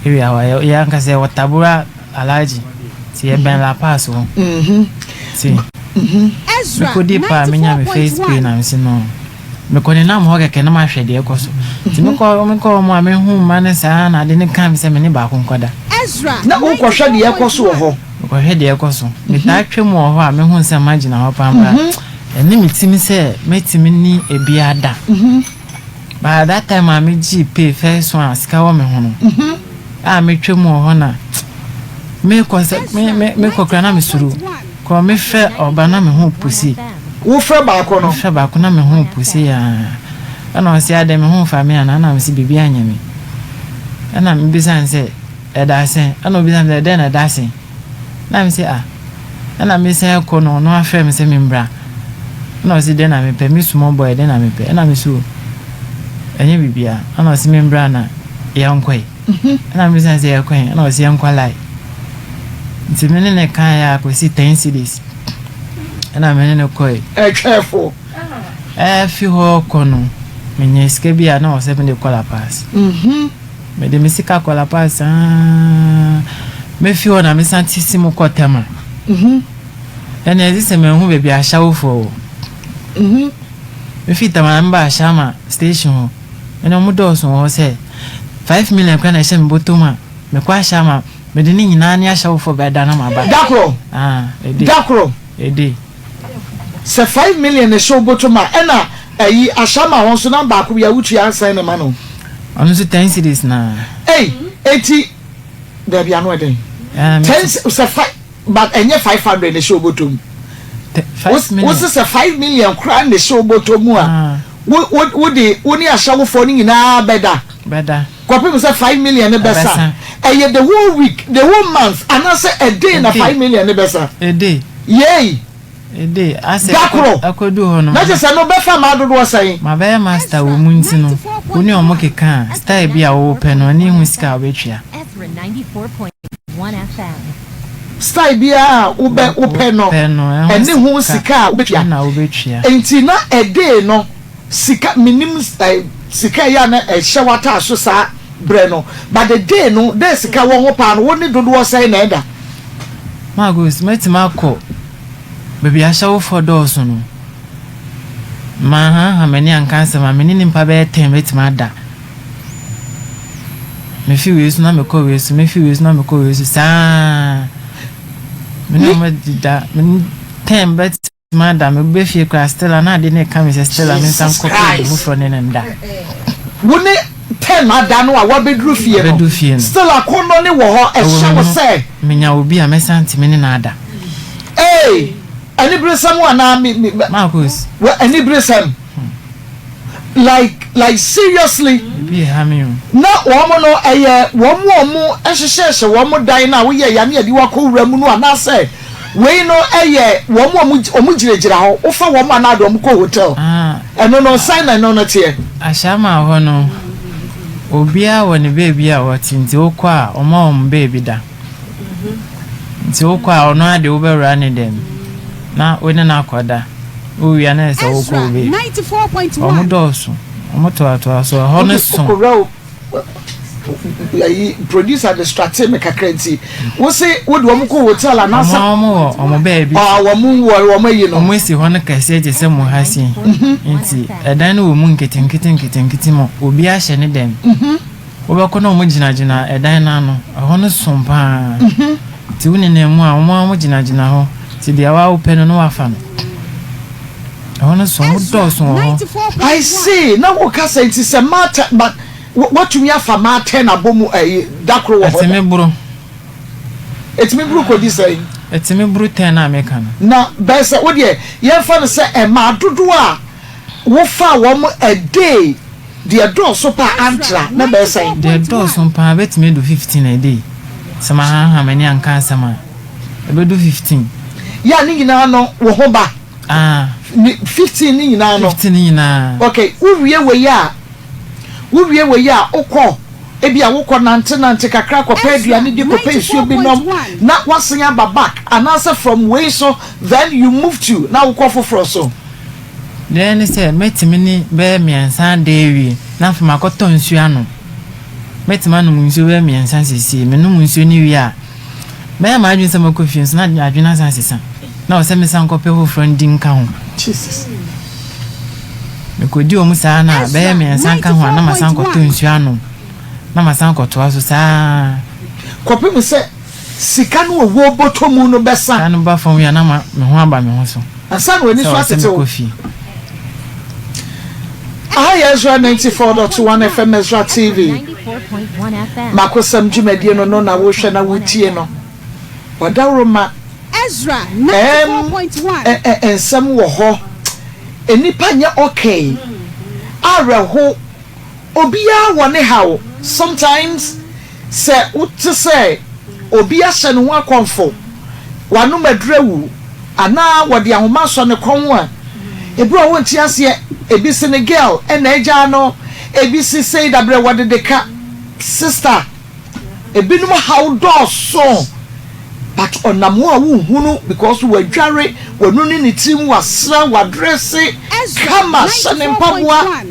area hɔ, yɛ ankasa yɛwɔ Tabora Alhaji, nti yɛbɛn La Paz hɔ. Nti mekɔdi paa menya me first pay na mese no. Mekɔ nenam hɔ kɛkɛ na mahwɛ deɛ ɛkɔ so. Nti mekɔ mekɔ hɔ a mehu mma no saa na ade no ka me sɛ me ne baako nkɔda. Na wokɔhwɛ deɛ ɛkɔ so wɔ hɔ? Mekɔhwɛ deɛ ɛkɔ so. Metaa twam wɔ hɔ a mehu sɛ mma gyina hɔ paa but ɛnne me tirim sɛ mɛtumi ne ebi ada. But that time a megyee pay first one a sika wɔ me ho no, a metwam wɔ hɔ na mekɔ sɛ me me mekɔ koraa na mesuro. Kɔ me frɛ ɔba na me ho pusi. Wo frɛ baako no. Me frɛ baako na me ho pusi aa. Ɛna ɔse adɛn me ho nfa me anaa ɛna me se biribi anyɛ me. Ɛna me bisa no sɛ ɛda sɛn ɛna ɔbisa me sɛ ɛdɛn na ɛda sɛn. Ɛna me se ah ɛna me san kɔ no ɔno afrɛ me sɛ me mbra. Ɛna ɔse dɛn na me pɛ me small boy dɛn na me pɛ ɛna me se oh ɛnyɛ biribiara ɛna ɔse me mbra na yɛnkɔe. Ɛna me bisa no sɛ yɛkɔ he? Ɛna ɔse yɛnkɔ Lai. Nti me ne no kaeɛ a kɔsi ten cedis. Ɛna me ne no kɔe. Ɛtwɛfo. Ɛfi hɔ kɔ no, menya sika bi a na ɔsɛ mede kɔ La Paz. Mede me sika kɔ La Paz saa. Mefi hɔ na mesan te si mu kɔ Tema. Ɛna ɛsɛ sɛ mahu baabi a Ashawofoɔ wɔ. Mefi Tema na meba Ashama station hɔ. Ɛna wɔn dɔɔso wɔ hɔ sɛ 5 million koraa na ɛhyɛ me bɔtɔ mu a mekɔ Ashama. Mede ne nyinaa ne ahyɛwofoɔ bɛda na maba. Da koro. Ah, ede. Da koro. Ede. Sɛ 5 million na ɛhyɛ wo bɔtɔ mu a, ɛna ayi Ashama hɔ nso na baako bi a wotua sɛn na ma no? Ɔno nso 10 cedis na. Ei, eti dabi ano ɛdɛn? Ah, 10 sɛ five but ɛnyɛ 500 na ɛhyɛ wo bɔtɔ mu. 5 million. Wosi sɛ 5 million koraa na ɛhyɛ wo bɔtɔ mu a, wo wo wo de wo ne ahyɛwofoɔ no nyinaa bɛda. Bɛda. Kɔpem sɛ 5 million ne bɛsa. Ɛyɛ the whole week, the whole month, anaasɛ a day na 5 million ne bɛsa? A day. Yei. A day. Asɛ Da koro. Akɔdu hɔ no. Na kyerɛ sɛ no bɛfa maa dodoɔ sɛn? Ma bɛyɛ master wɔ mu nti no, wo ne ɔmo keka a, style bi a wopɛ no, ɛne ho sika a wobɛtua. Style biara a wobɛ wopɛ no, ɛne ho sika a wobɛtua. Ɛna wobɛtua. Nti na a day no, sika menim sika ɛyɛ a na ɛhyɛ w'ataa so saa berɛ no, but the day no, dɛ sika wɔ ho paa no, wo ne dodoɔ sɛn na ɛda? Marcus, mɛtumi akɔ baabi ahyɛwofoɔ dɔɔso no, manhanha m'ani anka asɛm a, me ne nnipa bɛyɛ 10 bɛtumi ada. Mefi wei so na mekɔ wei so, mefi wei so na mekɔ wei so saa. Me ne wɔn deda, me ne 10 bɛtumi ada, mebɛ fie koraa still a na ade ne ka me sɛ still a me nsa Jesus nkɔ pɛ obi Christ. foforɔ ne ne nda. Wo ne 10 ada no a wabɛduru fie no, Abɛduru fie no. still akɔnnɔ ne wɔ hɔ, Ɛwɔ ɛhyɛ me wo mu, sɛ. Menya obi a mɛsan ntumi ne no ada. Ee, aniberesɛm anaa me Marcus. Wɔ aniberesɛm. Like seriously. Ebi ha me o. Na wɔn no ɛyɛ wɔn a wɔn hyehyɛhyɛ wɔn dan no a woyɛ ya ne yɛde wakɔ wura mu no, anaasɛ wei no ɛyɛ wɔn a wɔn gyinagyina hɔ, wofa wɔn anaa de wɔn kɔ hotel? Ah. Ɛno no sɛn na ɛno no teɛ? Ahyɛama hɔ no, obiara wɔ ne beebi a wɔte, nti wokɔ a ɔma wɔn beebi da. Nti wokɔ a ɔno ade wobɛwura ne dɛm na wo ne no akɔda. Wowia na ɛsɛ wokɔ wo beebi. Wɔn dɔɔso, wɔn toatoa so, ɛhɔ no so. Okowura wo. Ayi producer distracte me kakra nti wo se wo de wɔn kɔ hotel anaasɛ. Wɔn wɔ wɔn baabi. Ah wɔn wɔ wɔn ayi no. Wɔn asi hɔ no kɛseɛ te sɛ mo ha sei. Nti ɛdan no wɔ mu nketenkete nketenkete ma obi ahyɛ ne dɛm. Wobɛkɔ na wɔn gyinagyina ɛdan no ano. Ɛhɔ no so paa. Nti wo nenam mu a wɔn ara wɔn gyinagyina hɔ. Nti deɛ wo ara wopɛ no na woafa no. Ɛhɔ no so wɔn dɔɔso wɔ hɔ. I see na wo kasa nti sɛ Martha ma Woatumi afa m'atɛn abɔ mu ɛyi da koro wɔ hɔ da? Ɛtumi boro. Ɛtumi boro kɔdi sɛn? Ɛtumi boro tɛn a meka no. Na bɛyɛ sɛ wo deɛ yɛmfa no sɛ mmaa dodoɔ a wofaa wɔn a day deɛ ɛdɔɔso paa antra na ɛbɛyɛ sɛn? Deɛ ɛdɔɔso paa bɛtumi adu 15 a day. Sɛ manhanha m'ani anka asɛm a, ɛbɛdu 15. Yɛ a ne nyinaa no wo ho ba? Ah. Ne 15 ne nyinaa no? 15 ne nyinaa. Okay, wowie wei a. Wowie wei a, wokɔ, ebia wokɔ nantenante kakra kɔpɛ aduane di, kɔpɛ nsuo bi nom, na woasan aba back, anaasɛ from wei so then you move to na wokɔ foforɔ so. Deɛ ne sɛ, mɛtumi ne bɛyɛ mmiɛnsa ada awie, na afei makɔtɔ nsuo anom. Mɛtumi anom nsuo bɛyɛ mmiɛnsa seesei. Menom nsuo no wie a, Mɛyɛ m'adwene sɛ mɛkɔ fie nso na adwene asan asesa. Na ɛwɔ sɛ mesan kɔpɛ foforɔ no di nka ho. Jesus. Mekɔdi wɔn saa na bɛyɛ mmiɛnsa nka ho a na masan kɔtɔ nsuo anom. Na masan kɔtoa so saa. Kɔpem sɛ sika no wɔ bɔtɔ mu no bɛsa. Sika no ba fam wie a na ma me ho aba me ho so. Ansa na w'ani Sɛ so ɛwɔ sɛ atetew. mekɔ fie. Aha yɛ Ezra 94.1 FM Ezra TV. Makosɛm dwumadie no no na wohwɛ na wotie no. Ɔdawuroma ɛɛm ɛ ɛ nsɛm wɔ hɔ. Nnipa nyɛ okay. Awerɛho. Obiara wɔ ne haw. Sometimes sɛ wote sɛ obi ahyɛ ne ho akɔmfo, wanom aduru awu, anaa wɔde ahoma asɔ ne kɔn a, ebi wɔ hɔ wonte aseɛ. Ebi se ne girl na agyaa no, ebi se sei dabrɛ wɔde de ka. Sister, ebinom haw dɔɔso but ɔnam hɔ a wonhu no because wadware, wanunu ne tirim, wasra, wadrɛse kama, hyɛ ne mpaboa.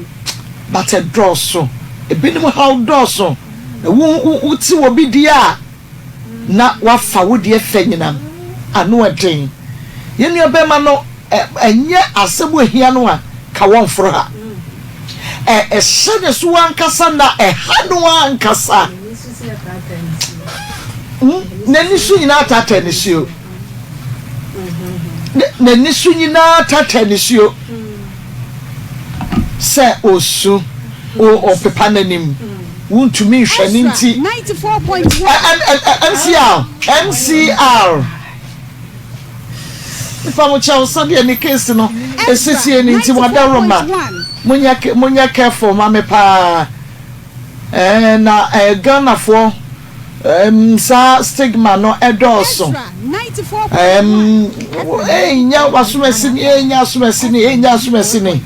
But ɛdɔɔso, ebinom haw dɔɔso, na wo wo wote obi deɛ a na wafa wo deɛ fɛ nyinam, ano ɛden. Yɛn nua bɛrima no ɛ ɛnyɛ asɛm ehia no a ka wɔnforo ha. Ɛ ɛhyɛ ne so ankasa na ɛha no ankasa. N'ani so nyinaa taataa nisuo. N'ani so nyinaa taataa nisuo. Sɛ ɔresu, ɔpepa n'anim, wontumi nhwɛ ne nti. MCR, MCR. Mepa mo kyɛw sɛdeɛ ne case no ɛsisie no nti mo adaworoma monyɛ monyɛ careful ma me paa ɛɛ na ɛɛ Ghanafoɔ. Ɛɛm saa stigma no ɛdɔɔso. Ɛɛm ɛnya w'asomasi ni, ɛnya asomasi ni, ɛnya asomasi ni.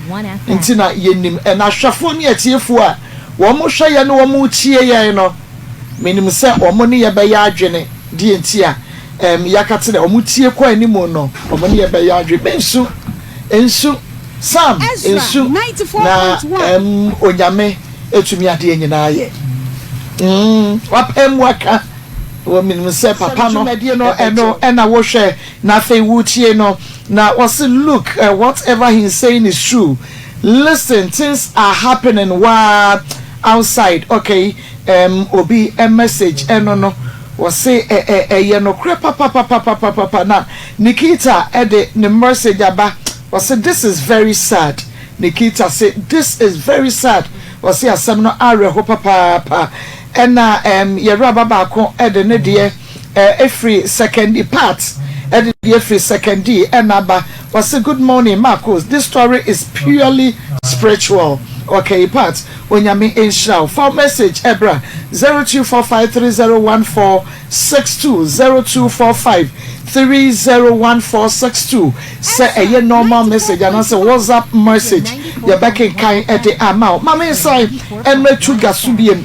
Nti na yɛnim. Ɛna ahwɛfoɔ ne atiefoɔ a wɔn hwɛ yɛn ne wɔn tie yɛn no, menim sɛ wɔn ne yɛ bɛyɛ adwene. Deɛ nti a ɛɛm yɛaka te dɛ wɔn tie kɔ anim no, wɔn ne yɛ bɛyɛ adwene. Mensu, nsu, Sam, nsu, na ɛɛm Onyame. Etumi adeɛ nyinaa yɛ. Mm, wapɛ mu aka. Wɔ menim sɛ papa no dwumadie no ɛno ɛna wohwɛ na afei wotie no na wɔse look uh, whatever he is saying is true listen things are happening waa outside okay um, obi a message ɛno no wɔse ɛyɛ nokorɛ papapapapapapa na Nikita ɛde ne message aba wɔse this is very sad. Nikita se this is very sad ɔse asɛm no awerɛho papaapa ɛna ɛɛm yɛwuraba baako de ne deɛ ɛfiri Sekondi part ɛde deɛ firi Sekondi ɛna aba ɔse good morning Marcos this story is purely spiritual okay part Onyame nhyira wo fa wo message ɛbra 02453014 62 0245 301462 Sɛ ɛyɛ normal message anaasɛ WhatsApp message, yɛbɛkenkan de ama wo. Ma mensan mmɛtu ga so biom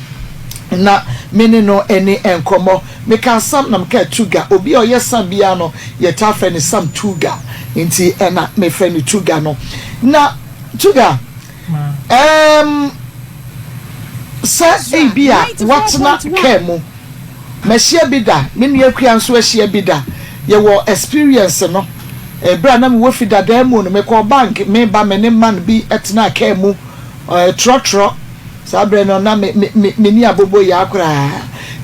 na me ne no nni nkɔmmɔ. Mekaa Sam na mekaa Tuga. Obi a ɔyɛ Sam biara no, yɛtaa frɛ no Sam Tuga. Nti ɛna mefrɛ no Tuga no. Na Tuga, ɛɛm, Sɛ ebia woatena kaa mu, mahyia bi da, me nua Akua nso ahyia bi da, yɛwɔ experience no. Berɛ a na mewɔ fi dadaa mu no, mekɔɔ bank, meba me ne man bi tenaa kaa mu, trɔtrɔ, saa berɛ no na me, me, me, menni aboboyaa koraa,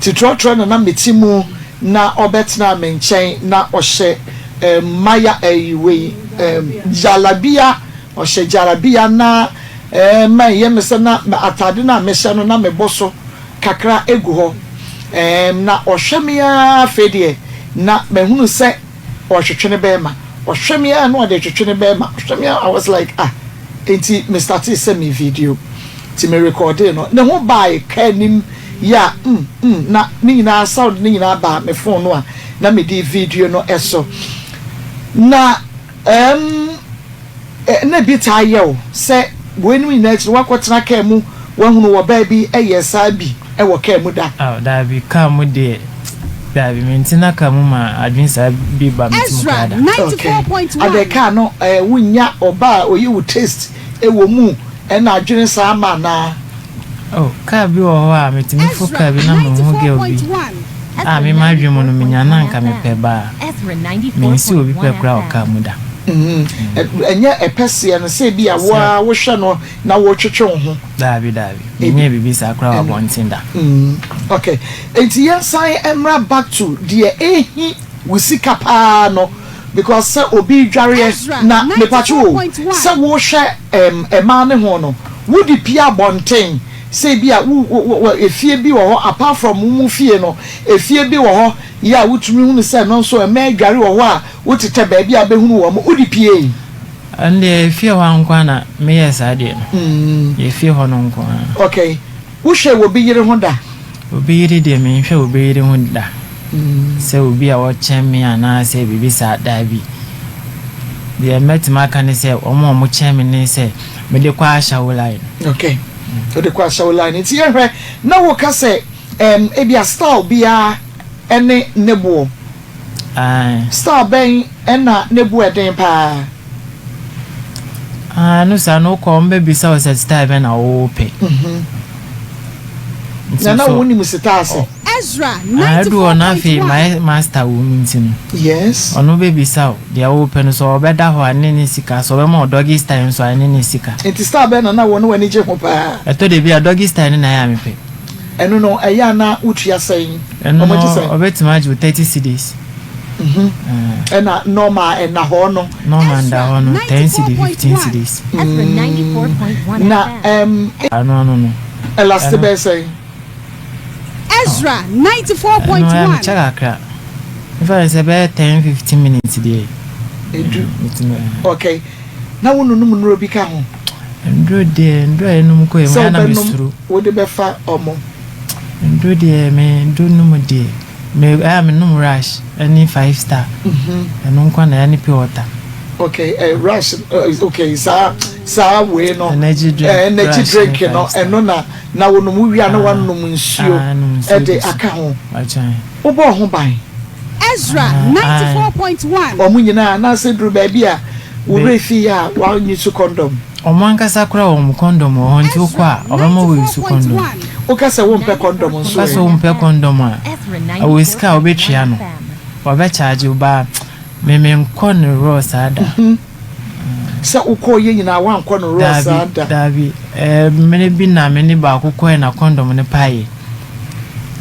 nti trɔtrɔ na na mete mu na ɔbɛtenaa me nkyɛn, na ɔhyɛ maya, ɛyi wei, jalabia. Ɔhyɛ gyarabea na ɛma ɛyɛ me sɛ na atade no a mehyɛ no na mebɔ so kakra gu hɔ. Na ɔhwɛ me ara afei deɛ na mahunu sɛ ɔretwetwe ne bɛrima. Ɔhwɛ me ara na ɔde retwetwe ne bɛrima. Ɔhwɛ me ara, I was like ah, enti me startee sɛ me video. Nti me recordee no. Ne ho bae kaa anim yɛ a mm mm na ne nyinaa sound no nyinaa baa me phone no a na mede video no so. Na Ɛɛm, na ebi taa yɛ wo sɛ weinom nyinaa akyi no woakɔtena kaa mu woahunu ɔbaa bi yɛ saa bi wɔ kaa mu da? Aw, daabi, kaa mu deɛ, daabi, mentena kaa mu ma adwene saa bi ba me tirim koraa da. Okay, adɛn kaa no ɛɛ wonnya ɔbaa a ɔyɛ wo taste wɔ mu ɛna adwene saa ma anaa? Oh, kaa bi wɔ hɔ a metumi fo kaa bi na mehu girl bi a me m'adwene mu no menya no a anka mepɛ ba a, mensi obi pɛ koraa wɔ kaa mu da. Ɛnyɛ ɛpɛ seɛ no sɛ ebi a wo ara wohwɛ no na wotwetwe wo ho. Daabi, daabi, menyɛɛ biribi saa koraa wɔ abɔnten da. Ok, enti yɛnsan mmra back to deɛ ɛhi wo sika paa no because sɛ obi redwareɛ na mepatwo o, sɛ wohwɛ mmaa no ho no, wode pue abɔnten sɛ ebi a wo wo efie bi wɔ hɔ apart from wo mo fie no, efie bi wɔ hɔ yɛ a wotumi hunu sɛ ɛno nso mmaa adware wɔ hɔ a wotetɛ baabi a wobɛhunu wɔn, wode pue? Ɛno deɛ efie hɔ ara nko ara na meyɛɛ saa deɛ no, efie hɔ no nko ara. Okay, Wohwɛ obi yere ho da? Obi yere deɛ menhwɛ obi yere ho da. Sɛ obi a ɔkyɛn me anaasɛ biribi saa, daabi. Deɛ mɛtumi aka ne sɛ wɔn a wɔkyɛn me ne sɛ mede kɔ ashawo line. Okay, wode kɔ ashawo line. Nti yɛhwɛ na woka sɛ ɛm ebia style biara ne ne boɔ. Ae. Style bɛn na ne bo ɛden paa? Ah, ɛno saa no wokɔ wɔn bɛbisa wo sɛ style bɛn na wopɛ. Nti Na na so wonim style ase? Ah, ɛdu hɔ no afei mayɛ master wɔ mu nti no. Yes. Ɔno bɛbisa wo deɛ wopɛ no sɛ ɔbɛda hɔ a ne ne sika, sɛ ɔbɛma wo doggy style nso a ɛne ne sika. Nti style bɛn na na wɔne w'ani gye ho paa? Ɛtɔ da bi a doggy style no na ɛyɛ a mepɛ. Ɛno no ɛyɛ a na wotua sɛn? Ɛno Wɔn gye no sɛn? ɔbɛtumi agye wo 30 cedis. Ɛna normal ɛna hɔ no? Normal nda hɔ no 10 cedi, 15 cedis. Na ɛm. Ano ano no. Ɛlaste bɛyɛ sɛn? Ɛno ɛyɛ a mekyɛ kakra. Mefa no sɛ ɛbɛyɛ 10, 15 minutes deɛ. Edu. Okay. Na wo nonom nnuro bi ka ho? Nnuro deɛ, nnuro a yɛnom kɔ yɛ mu, ɛyɛ a na mesuro. Sɛ wobɛnom, wode bɛfa ɔmo. Nnuro deɛ, me nnuro nom deɛ, me ɛyɛ a menom rush ɛne five star. Ɛno nko ara na ɛyɛ ne pure water. Okay, eh, rush, eh, okay, saa saa wei no. Energy drink. Eh, energy drink no, ɛno na na wonom wowia na wanom nsuo ɛde aka ho. Wobɔɔ ho ban. Ezra 94.1. Wɔn nyinaa anaasɛ eduru baabi a wo werɛ fi yɛ a woanyi so kɔndɔm? Wɔn ankasa koraa wɔn kɔndɔm wɔ hɔ nti wokɔ a wɔbɛma wo use kɔndɔm. Woka sɛ wompɛ kɔndɔm nso ɛ? Woka sɛ wompɛ kɔndɔm a, ɛwɔ sika a wobɛtua no, wɔbɛ charge wo but me menkɔ no raw saa da. Sɛ wokɔɔ yɛ nyinaa woankɔ no raw saa da? Daabi, daabi. Mmerɛ bi na me ne baako kɔɛ na kɔndɔm no paeɛ.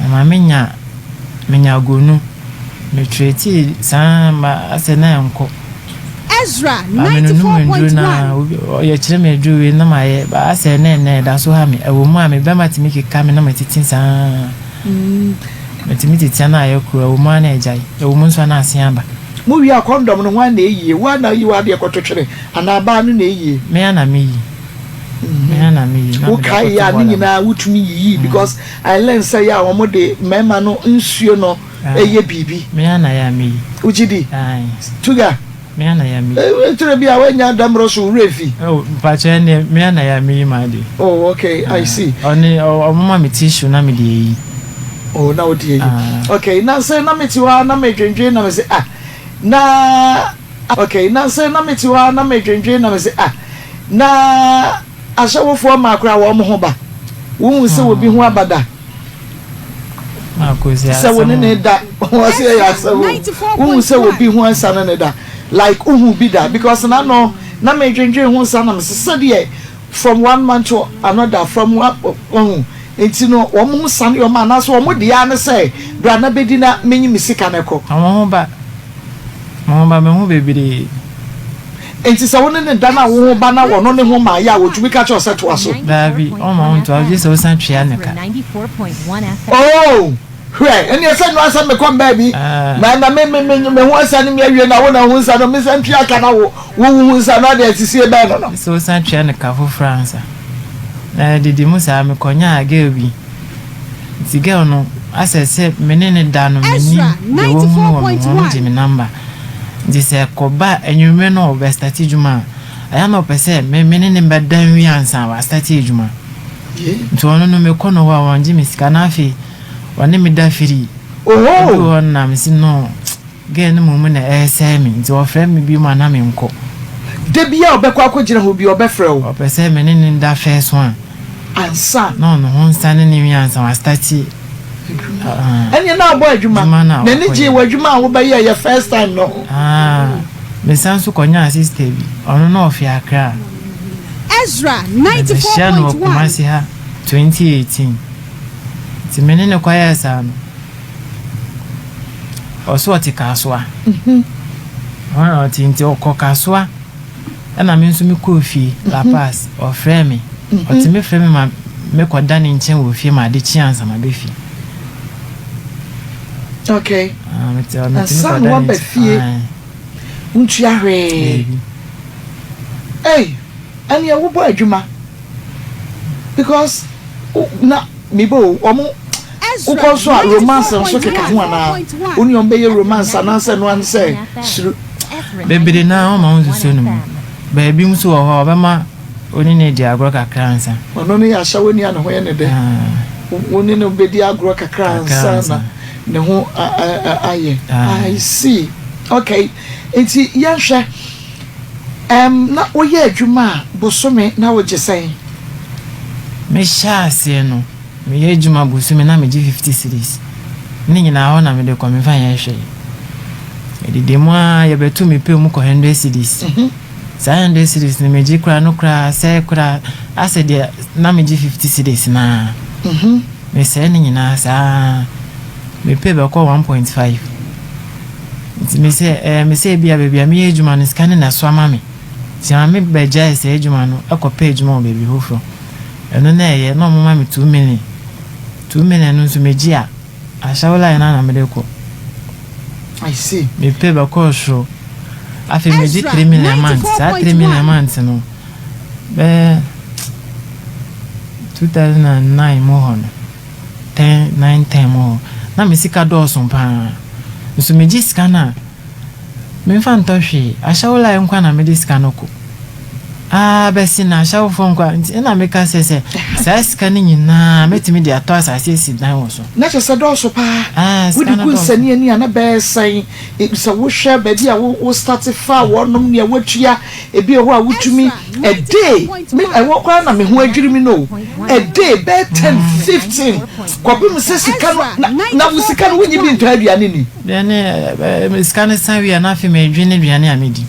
Ɛma me nya, me nya gonu. Me treatee saa ma asɛ na ɛnkɔ. Ezra Ba me nonum nnuro no ara, obi ɔyɛ kyerɛ me aduro wei na mayɛ, ba asɛ na ɛnɛ ɛda so ha me. Ɛwɔ mu a me bɛma tumi keka me na matiti saa. Metumi titia na ayɛ koro, ɛwɔ mu a na agyae, ɛwɔ mu nso a na asen aba. Mo wie a kɔndɔm no hwan na eyie? Wo ara na woyi w'adeɛ kɔto twene anaa baa no na eyie? Me ara na meyi. Me ara na meyi na Wo mede kae akɔto yɛ a ne bɔɔla mu. nyinaa wotumi yiyii because I learn sɛ yɛ a wɔn de mmarima no nsuo no yɛ biribi. Me ara na yɛ a meyi. Wogye di? Ae. Tuga. Me ara na yɛ a meyi. Ɛtire bi a woanya dammerɛ so wo werɛ fi. Oh mpakyɛ ɛnneɛ me ara na yɛ a meyi m'adeɛ. Oh okay, I see. Ɔne ɔmo ma me tissue na mede ayi. Oh na wode ayi. Okay, nansa yi na mete hɔ ara na medwendwen na mese ah na okay, nansa yi na mete hɔ ara na medwendwen na mese ah na ahyɛwofoɔ mmaa koraa wɔn ho ba. Wohu sɛ obi ho aba da? Sɛ wo ne ne da, ɔse ɛyɛ asɛm o. Wohu sɛ obi ho asiane ne da? Like wohu bi da? Because na no na medwendwen ho saa na mese sɛdeɛ from one man to another from one wahu nti no wɔn ho sane wɔn anaasɛ wɔn deɛ ara ne sɛ bra na bɛdi na menyi me sika no kɔ. Wɔn ho ba. Me ho ba me ho bebree. Enti sɛ wo ne no da na wo ho ba na ɔno ne ho ma yɛ a, otumi ka kyerɛ wo sɛ toa so? Daabi, ɔmma wo ntoa so, gye sɛ wosan tua no ka. Oh, hwɛ, ɛnneɛ sɛ nnora sɛ mekɔ mbaa bi, na na me me me me ho asiane me awie na wo na wo ho nsa no, mesan tua ka na wo wo wo ho nsa no adeɛ asisie bɛn no no. Gye sɛ wosan tua no ka foforɔ ansa. Na ɛdidi mu saa, mekɔnyaa girl bi. Nti girl no asɛ sɛ me ne no da no mennim deɛ wahunu wɔ me ho, ɔno gye me number. Nti sɛ ɛkɔba anwummerɛ na ɔbɛ starte adwuma a, ɛyɛ a na ɔpɛ sɛ me me ne no bɛda nwie ansa wastarte adwuma. Nti ɔno no mekɔ no hɔ a ɔngye me sika na afei ɔne me da firi. Ɛduru hɔ no na mese no. Girl no mmom na ɛresɛe me nti ɔfrɛ me biom a na menkɔ. Da biara a ɔbɛkɔ akɔgyina hɔ biara ɔbɛfrɛ wo. Ɔpɛ sɛ me ne no da first one. Ansa. Na ɔno ho nsa ne ne nwi ansa wastarte. Adwuma. Ɛneɛ na abɔ adwuma. N'ani gyee w'adwuma a wobɛyɛeɛ first time no ho. Ah, mesan nso kɔnyaa sister bi, ɔno na ɔfi Accra. Ezra Mebɛhyia no wɔ Kumasi ha 2018. Nti me ne no kɔyɛɛ saa no. Ɔse ɔte Kasoa. Hɔ na ɔte nti ɔkɔ Kasoa ɛna me nso me kɔɔ fie La Paz. Ɔfrɛɛ me. Ɔtumi frɛ me ma me kɔ da ne nkyɛn wɔ fie ma ade kye ansa ma bɛ fie. Okay. Ah, me te, me tumi kɔ da ne nkyɛn. Wontua hwee. Ei, ɛneɛ wobɔ adwuma because na mebɔ o wɔn wokɔ nso a romance nso keka ho anaa wo ne wɔn bɛyɛ romance anaasɛ ɛno ano sɛ suru. Bebree naa wɔn ma wɔn nsusuo no mu baabi nso wɔ hɔ a wɔbɛma wo ne no adi agorɔ kakra ansa. Ɔno no yɛ ahyɛwani a ne ho yɛ ne dɛ wo ne no bɛdi agorɔ kakra ansa na ne ho ayɛ I see okay nti yɛnhwɛ ɛm na woyɛ adwuma a bosome na wogye sɛn? Mehyɛɛ aseɛ no meyɛ adwuma bosome na megye 50 cedis ne nyinaa hɔ na mede kɔ memfa nyɛ hwee ɛdidi mu ara yɛbɛto me pay mu kɔ 100 cedis saa 100 cedis no megye koraa no koraa sɛe koraa asɛ deɛ na megye 50 cedis no ara. Mesɛe ne nyinaa saa ara. Me pay bɛkɔ 1.5. Nti me sɛ ɛyɛ me sɛ ebia baabi a meyɛ adwuma no sika no na ɛso ama me. Nti maame bɛgyae saa adwuma no kɔpɛɛ adwuma wɔ baabi foforɔ. Ɛno na ɛyɛ na wɔma me 2 million. 2 million no nso megye a, ahyɛwo line no ara na mede kɔ. I see. Me pay bɛkɔɔ soro. Afei megye 3 million a month. Saa 3 million a month no, Bɛyɛ 2009 mu hɔ no, ten, nine, ten mu hɔ, na me sika dɔɔso paa. Nso megye sika no a, memfa ntɔ hwee. Ahyɛwo line nko ara na mede sika no kɔ. Aa bɛsi na ahyɛwofoɔ nko ara. Nti ɛna meka sɛ sɛ saa sika no nyinaa mɛtumi de atɔ asase asi dan wɔ so. Na kyerɛ sɛ dɔɔso paa. Aa sika Wode no gu dɔɔso. nsania ani a na bɛyɛ sɛn? Sɛ wohwɛ baabi a wo starte faa wɔnom nea woatua Ebi wɔ hɔ a wotumi a day me ɛhɔ koraa na me ho adwiri me no o a day bɛyɛ ten 15 kɔpem sɛ sika no na na wo sika no wonyi bi ntɔ aduane ni. Aduane ɛ sika no san wie a na afei medwene aduane a medi.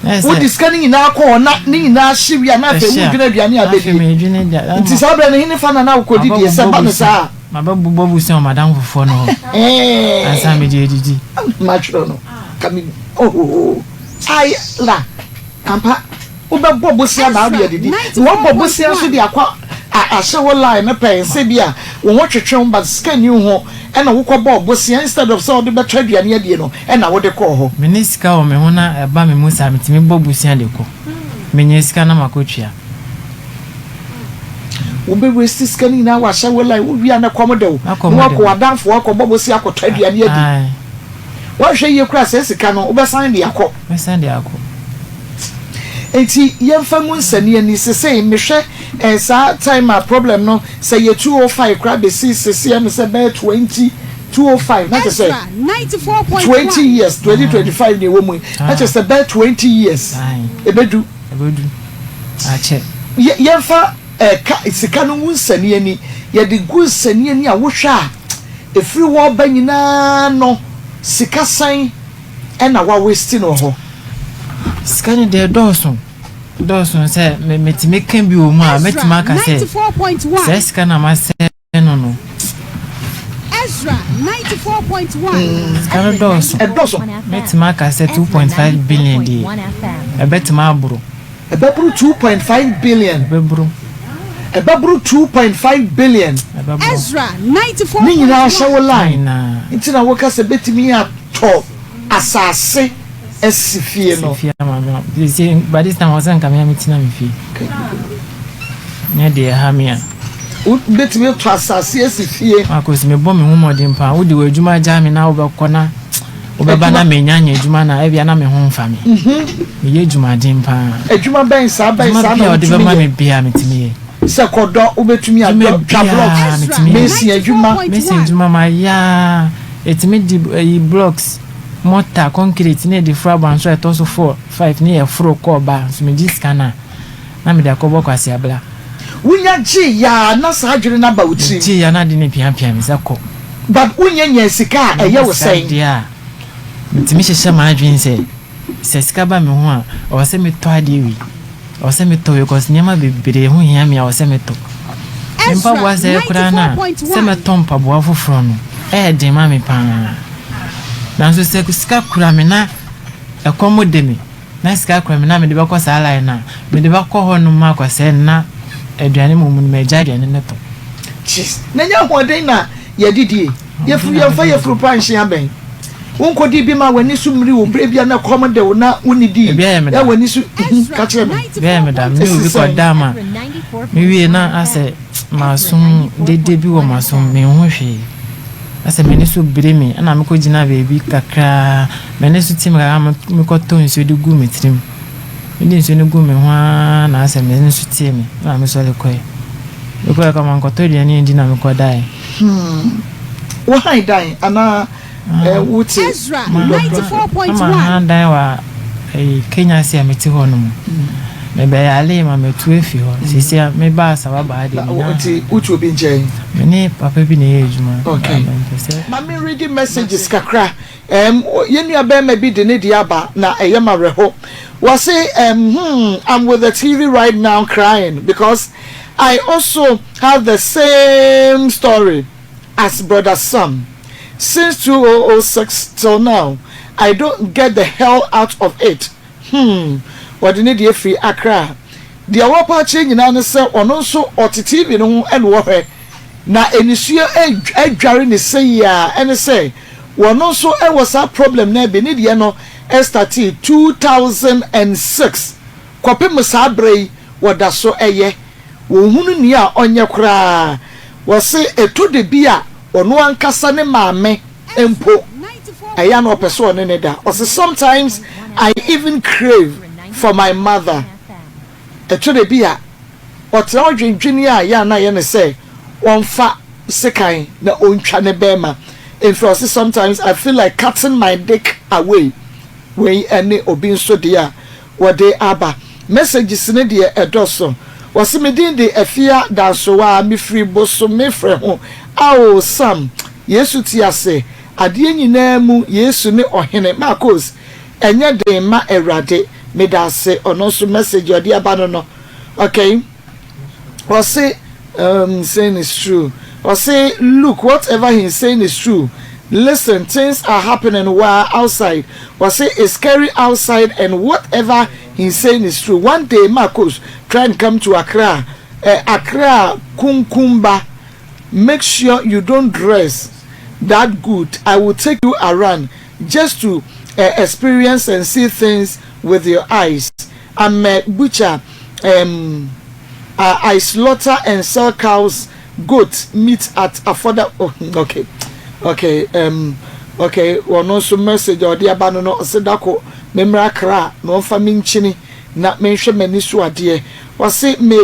Na ɛsɛ Wode sika no nyinaa kɔ hɔ na ne nyinaa hye wie a na afei ɛhye a wodwene aduane a na afei bɛdie. medwene aduane Nti saa berɛ no henefa na na wokɔdi deɛ sɛ mabɛbobɔ ɛba no bosea saa a. mabɛbobɔ bosea wɔ m'adamfofoɔ no hɔ ansa mede adidi. Matwerɛ no ka me ohoho. Ae la, ampa, wobɛbɔ bosea na wode adidi, na woabɔ bosea nso de akɔ ahyɛ wo line no pɛn sɛ bi a wo ho twetwe wo but sika nni wo ho ɛna wokɔbɔɔ bosea instead of sɛ wode bɛtɔ aduane adie no ɛna wode kɔɔ hɔ. Me ne sika wɔ me ho na ɛba me mu saa metumi bɔ bosea de kɔ. Menya sika na makɔtua. Wobɛ waste sika no nyinaa wɔ ahyɛ wo line, wowie a na ɛkɔm de wo na woakɔ w'adamfo hɔ akɔbɔ bosea akɔtɔ aduane adi. Ae. Woanhwɛ yie koraa a, saa sika no, wobɛsan de akɔ. Mɛsan de akɔ. Enti yɛmfa ngu nsania ni. Sesei mehwɛ eh, saa time a problem no, sɛ yɛ 205 koraa bɛsi sesei ɛme sɛ bɛyɛ 20, 205, na kyerɛ sɛ 20 years, 2025 na ɛwɔ mu yi, na kyerɛ sɛ bɛyɛ 20 years, ɛbɛdu. Ɛbɛdu. Akyɛ. Yɛmfa. Ɛka sika no ngu nsania ani. Yɛde gu nsania ani a wohwɛ a, ɛfiri hɔ reba nyinaa no, sika sɛn na wa waste no wɔ hɔ? Sika no deɛ ɛdɔɔso, ɛdɔɔso sɛ metumi ka bi wɔ mu a, mɛtumi aka sɛ saa sika no a masɛe no no. Sika no dɔɔso. Ɛdɔɔso. Mɛtumi aka sɛ 2.5 billion deɛ, ɛbɛtumi aboro. Ɛbɛboro 2.5 billion. Ɛbɛboro. Ɛbɛboro 2.5 billion. Ɛbɛboro. Ne nyinaa hyɛ wo Ne line. nyinaa. Nti na woka sɛ bɛtumi atɔ asase asi fie no. Si fie ama me. Sɛ by this time ɔsɛ nka me a metena me fie. Nyɛ deɛ ɛha me a. Wobɛtumi atɔ asase asi fie. Marcus, mebɔ me ho mmɔden paa. Wode w'adwuma gyaa me na wobɛkɔ na wobɛba na menya nyɛ adwuma na ebia na me ho mfa me. Meyɛ adwumaden paa. Adwuma bɛn saa bɛn Adwuma saa bi na a wɔde wotumi bɛma me yɛ? biara metumi yɛ. Sɛ kɔdɔ wobɛtumi Adwuma adɔ, twa biara blocks, metumi yɛ. mason adwuma. Mason adwuma mayɛ a ɛtumi de ayi blocks, mortar, concrete ne yɛde foro abansoro a ɛtɔ so four, five ne yɛforo kɔ ba nso megye sika no a na mede akɔbɔ Kwasiabla. Wonya gyee yɛ a na saa adwene no aba wo tirim? Megyee yɛ a na ade no piapia me sɛ kɔ. But wonya nyaa sika a ɛyɛ wo Menya sika sɛn? deɛ a, metumi hyehyɛ m'adwene sɛ, sɛ sika ba me ho a, ɛwɔ sɛ metɔ adeɛ wei, ɛwɔ sɛ metɔ wei cause nneɛma bebree ho hia me a ɛwɔ sɛ metɔ. Me mpaboa sɛɛ koraa no a, sɛ mɛtɔ mpaboa foforɔ no, ɛyɛ den ma me pa ara. Nanso sɛ sika kura me na ɛkɔm de me, na sika kura me na mede bɛkɔ saa line no a, mede bɛkɔ hɔnom akɔsɛe no na aduane mmom no magyae aduane no tɔ. Jeez, na ɛnyɛ ahoɔden na yɛde die? Yafuru yɛmfa yafuru pa nhye abɛn. Wonkɔdii bi ma w'ani so mmiri wo berɛ bi a na ɛkɔm de wo na wonnidii Ebi ayɛ me na da. w'ani so hmm, ka kyerɛ me. Ebi ayɛ me da. Me ne Ɛsi obi sɛn? kɔdaa ma mewie na asɛ m'asom dede bi wɔ m'asom, menhu hwee. Asɛ m'ani so biri me ɛna mekɔgyinaa baabi kakraa, m'ani so te me kakra na mekɔtɔ nsuo de guu me tirim. Mede nsuo no guu me ho ara na asɛ m'ani so tee me na mesɔre kɔe. Mekɔe koraa mankɔtɔ aduane andi na mekɔdaeɛ. Hmm. Wo han dan anaa eh, wo te Ma na ma han dan wɔ eh, Kenya ase a mete hɔ no mu. Mebɛyaree ma matu afi hɔ. Seesei a mebaa Asaba baa deɛ mennya han Nti dan. wotu obi nkyɛn? Me ne papa bi na ɛyɛ adwuma. Okay. Mempɛ sɛ. Ma me readi messages kakra. Ɛɛm yɛn nua barima bi de ne deɛ aba na ɛyɛ me awerɛho. Wɔse ɛɛm hmm I'm with the TV right now crying because I also have the same story as brother Sam since 2006 till now I don't get the hell out of it hmm wɔde ne deɛ firi Accra. Deɛ wɔpɛ akyerɛ nyinaa ne sɛ ɔno nso ɔte TV no ho na ɔhwɛ na anisuo adware ne sei a ɛne sɛ Wɔno nso wɔ saa problem no bi, ne deɛ no startee 2006 kɔpem saa berɛ yi wɔdaso yɛ, wɔnhunu nea ɔnyɛ koraa, wɔse ɛtɔ da bi a ɔno ankasa ne maame mpo ɛyɛ a na ɔpɛ sɛ ɔne no da, ɔse sometimes I even crave for my mother, ɛtɔ da bi a ɔtena hɔ dwendwene a ɛyɛ a na ayɛ no sɛ ɔmfa sekan na ɔntwa ne bɛɛma mfiri ɔse sometimes I feel like cutting my dick away wei ɛne obi nso deɛ a wɔde aba messages no deɛ ɛdɔso wɔse me din de Afia Dansowaa mefiri Bosomefrɛ ho ao Sam Yesu te ase adeɛ nyinaa mu Yesu ne ɔhene Marcos ɛnyɛ den ma Awurade medaase ɔno nso message a ɔde aba no no okay. Ɔse um saying is true Ɔse look whatever he is saying is true Listen things are happening waa outside Ɔse it's scary outside and whatever he is saying is true One day Marcos try and come to Accra eh Accra Kunkumba Make sure you don't dress that good I will take you around just to eh experience and see things with your eyes I'm a butcher um I slaughter and sell cows, goat meat at affordable oh, okay okay um okay ɔno nso message a ɔde aba no no ɔse dako memmra Accra na ɔmfa me nkyini na menhwɛ m'ani so adeɛ ɔse may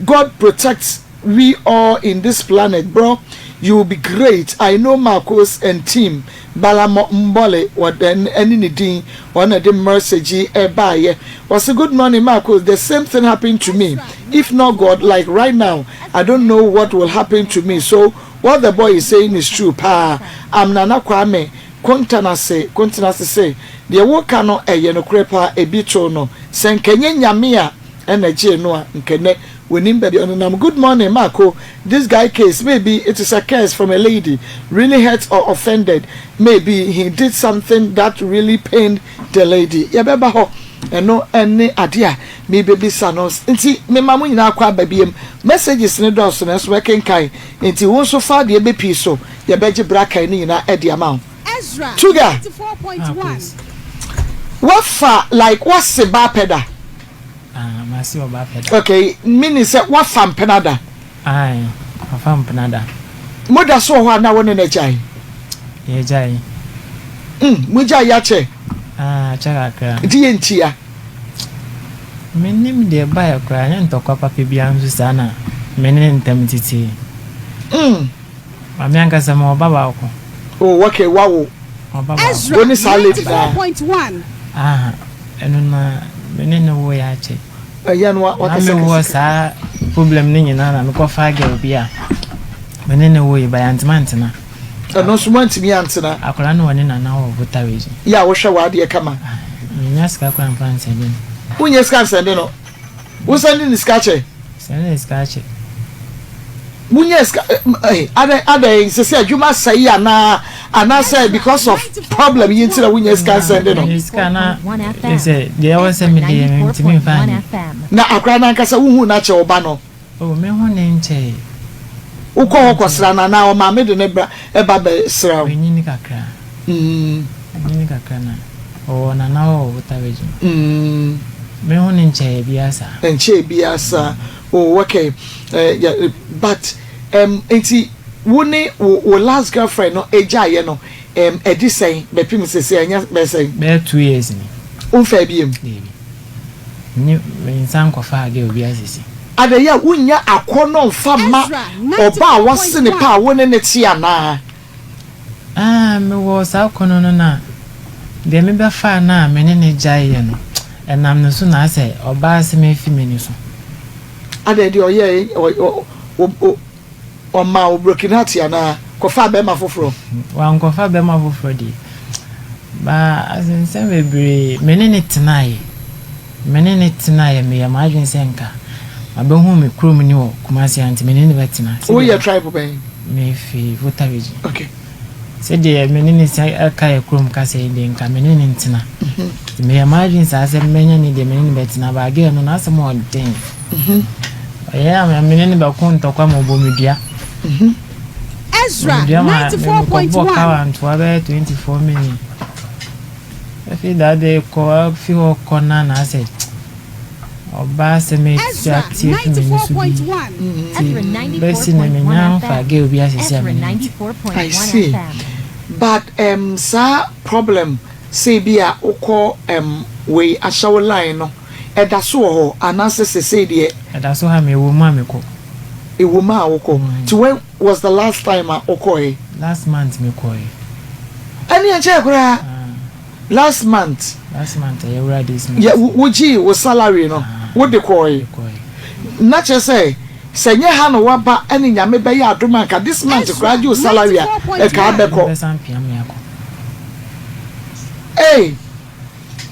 God protect we all in this planet bro. You will be great I know Marcos and team Balamo Mbole wɔde ɛne ne din wɔn na ɛde message yi ɛbaayɛ. Wɔse good morning Marcos the same thing happened to me if not God like right now I don't know what will happen to me so what the boy is saying is true paa I'm Nana Kwame Kontanase Kontenase se deɛ woka no ɛyɛ nokorɛ paa ebi too no sɛ nka ɛnyɛ Nyame a ɛna ɛgyee no a nka ɛnɛ wɔnim baabi a ɔnenam. Good morning Marco this guy case maybe it is a curse from a lady really hurt or offended maybe he did something that really pained the lady yɛbɛba hɔ ɛno ɛne adeɛ a mebɛbisa no nti mema mo nyinaa kɔ aba biem messages ne dɔɔso nanso mɛkenkan nti wo nso fa deɛ bɛpii so yɛbɛgye bra kan ne nyinaa ɛde ama wo Tuga wafa like wase ba pɛ da. Ah, mase ɔba pɛ da. Okay, meaning sɛ wafa mpena da. Aye, wafa mpena da. Mo da so wɔ hɔ a na wo ne no agyae? Yɛagyae. Mm, mo gyae akyɛ? Ah, akyɛ kakra. Nti yɛ ntia? Mennim deɛ ɛbaeɛ koraa, ɛnyɛ ntɔkwa papa biara nso saa na me ne ne ntam tetee. Mm. Maame ankasa mewɔ ba baako. Oh, okay, wawo. Ɔba baako. Wo ne saa lady no a? Aha, ɛno na me ne no woeɛ akyɛ. Ɛyɛ no wakasa Na mewɔ saa problem no nyinaa na mekɔfaa girl bi a me ne no woeɛ ba yɛantumi antena. Ɛno nso moantumi antena? Akwadaa no wɔ ne nana wɔ Volta region. Yɛ a wohwɛ w'adeɛ kama. Mennya sika koraa mfa nsɛnde no. Wonnya sika nsɛnde no? Wo sɛnde ne sika kyɛ? Sɛnde ne sika kyɛ. Munya sika eh adɛn adɛn sɛsɛ adwuma asɛe anaa anaasɛ because of problem yi nti na wunya sika nsɛnde no. Menya sika na sɛ deɛ ɛwɔ sɛ mede yɛ mentumi mfa nyɛ. Na akwadaa no ankasa wohuu no akyɛ wo ba no? Oh mehu no nkyɛe. Wokɔ hɔ kɔsra no anaa ɔmaame de no ba bɛsra wo? Wanyini kakra. Wanyini kakra na ɔwɔ nana hɔ wɔ Volta region. Mehu no nkyɛe biara saa. Nkyɛe biara saa. Oh okay eh, yeah, but um, nti wo ne wo, wo last girlfriend no egyaeɛ no um, ɛdi sɛn bɛpem sese ɛnyɛ bɛyɛ sɛn? Bɛyɛ 2 years ni. Womfaa biem? Dabi. Nye me nsa nkɔfaa girl biara sese. Adɛn a wonnya akɔnnɔ mfa mma ɔba a wasene pɛ a wo ne no te anaa? Ah, mewɔ saa akɔnnɔ no na deɛ mebɛfaa no a me ne no gyaeɛ no, ɛnam ne so na asɛ ɔbaa asɛm afi m'ani so. Adɛn deɛ ɔyɛɛ ɔmaa wo broken heart anaa? Kɔfaa bɛrima foforɔ? Wankɔfa bɛrima foforɔ deɛ, ba asɛ nsɛm bebree me ne no tenaeɛ. Me ne no tenaeɛ, meyɛɛ m'adwene sɛ nka mabɛhu me kurom ni wɔ Kumasi ha nti me ne no bɛtena. Woyɛ tribe bɛn? Mefi Volta region. Okay. Sɛdeɛ me ne no sɛ ɛka yɛ kurom kasa yi deɛ nka me ne no ntena. Nti meyɛɛ m'adwene saa sɛ mɛnya ne deɛ me ne no bɛtena but girl no n'asɛm ɔden. Ɔyɛ a me ne no bɛko ntɔkwa ma ɔbɔ me dua. Ezra Ɔbɔ me dua ma mekɔbɔɔ 94.1. kawa ntoa bɛyɛ 24 million. Afei da de kɔ afi hɔ kɔ na na asɛ ɔbaa sɛ Ezra metia tie fi m'ani so bi 94.1. nti bɛsi na menya mfa girl bi asese a me ne no te. I see. But um, saa problem sɛ bi a wokɔ um, wei ahyɛ wo line no ɛda so wɔ hɔ anaasɛ sesei deɛ? Ɛda so ha me, ɛwɔ mu a mekɔ. Ɛwɔ mu a wokɔ. Nti when was the last time a wokɔe? Last month mekɔe. Ɛne ɛnkyɛɛ koraa. Last month. Last month ɛyɛ wura this month. Yɛ wogyee wo salary no wode kɔe. Mekɔe. Na kyerɛ sɛ sɛ nyɛ ha na waba ɛne Nyame bɛyɛ adom a nka this month koraa gye wo salary a ɛkaa bɛkɔ. Bɛsan pia me akɔ. Ei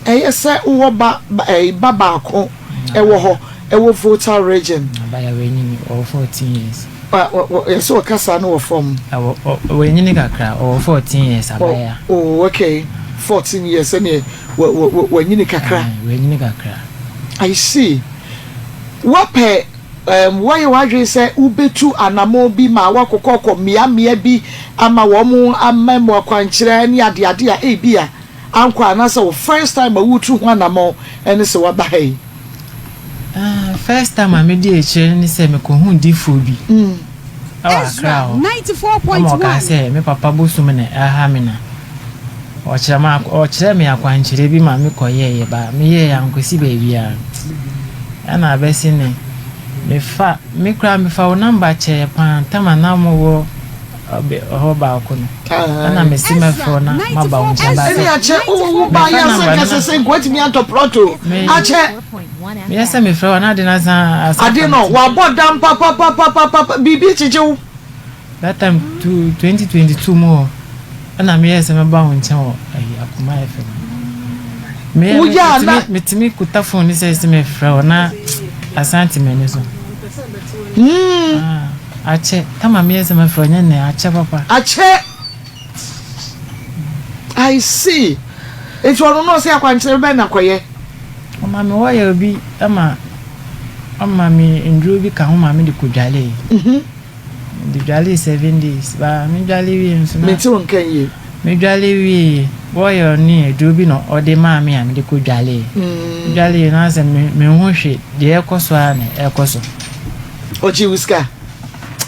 ɛyɛ sɛ wowɔ ba ɛyi ba baako ɛwɔ hɔ ɛwɔ Volta region. Abaya wanyini ɔwɔ 14 years. Yɛsɛ ɔkasa no wɔ fam. Ɛwɔ wanyini kakra ɔwɔ 14 years abaya. Oh okay, 14 years ɛneɛ wanyini kakra. Wanyini kakra. I see. Wapɛ um, woayɛ w'adwene sɛ wobɛtu anammɔn bi ma woakɔkɔkɔ mmeammea bi ama wɔn ama mu akwankyerɛ ne adeade a ebi a ankɔ anaasɛ wo first time a wotu ho anammɔn ɛne sɛ woaba ha yi? Ah, first time a medi akyire ne sɛ mekɔhu difoɔ bi ɛwɔ Accra hɔ. Ɔma ɔkaa sɛ me papa bosom na ɛha me na ɔkyerɛ ma ɔkyerɛ me akwankyerɛ bi ma mekɔyɛeɛ ba meyɛeɛ ankɔsi baabiara. Ɛna abɛsi ne mefa me koraa mefa wo number kyɛɛ paa tama na mowɔ. Ɛhɔ baako no ɛna mese mɛfrɛ wo na maba wo nkyɛn ba Ɛne sɛ akyɛ wo wo ba mefa yɛ asɛ number nka no sɛ na sɛ nka watumi atɔ plot o me akyɛ. meyɛ sɛ mefrɛ wo a na ade no asan asan Ade afa me no ti. wabɔ dam papapapapapa biribi kyekye wo. That time two 2022 mu hɔ ɛna meyɛɛ sɛ mɛba wo nkyɛn wɔ ayi Akoma FM. Meyɛ Woyɛ a na. metumi metumi kuta phone no sɛ sɛ mefrɛ wo na asan te m'ani so. Ah, akyɛ tama meyɛ sɛ mɛfrɛ wo nyɛ nnɛ akyɛ papa. Akyɛ I see nti ɔno no ɔsɛ akwankyerɛ bɛn na kɔyɛ. Ɔma me wɔyɛ obi ma ɔma me nduro bi ka ho ma me de kɔ dwalee. Mede dwalee 7 days ba me dwale wie nso na. Mente wo nka yie. Me dwale wie wɔyɛ ne aduro bi na ɔde maa me a mede kɔ dwalee. Dwalee na sɛ me me ho hwɛ deɛ ɛkɔ so ara na ɛkɔ so. Ɔgye wo sika.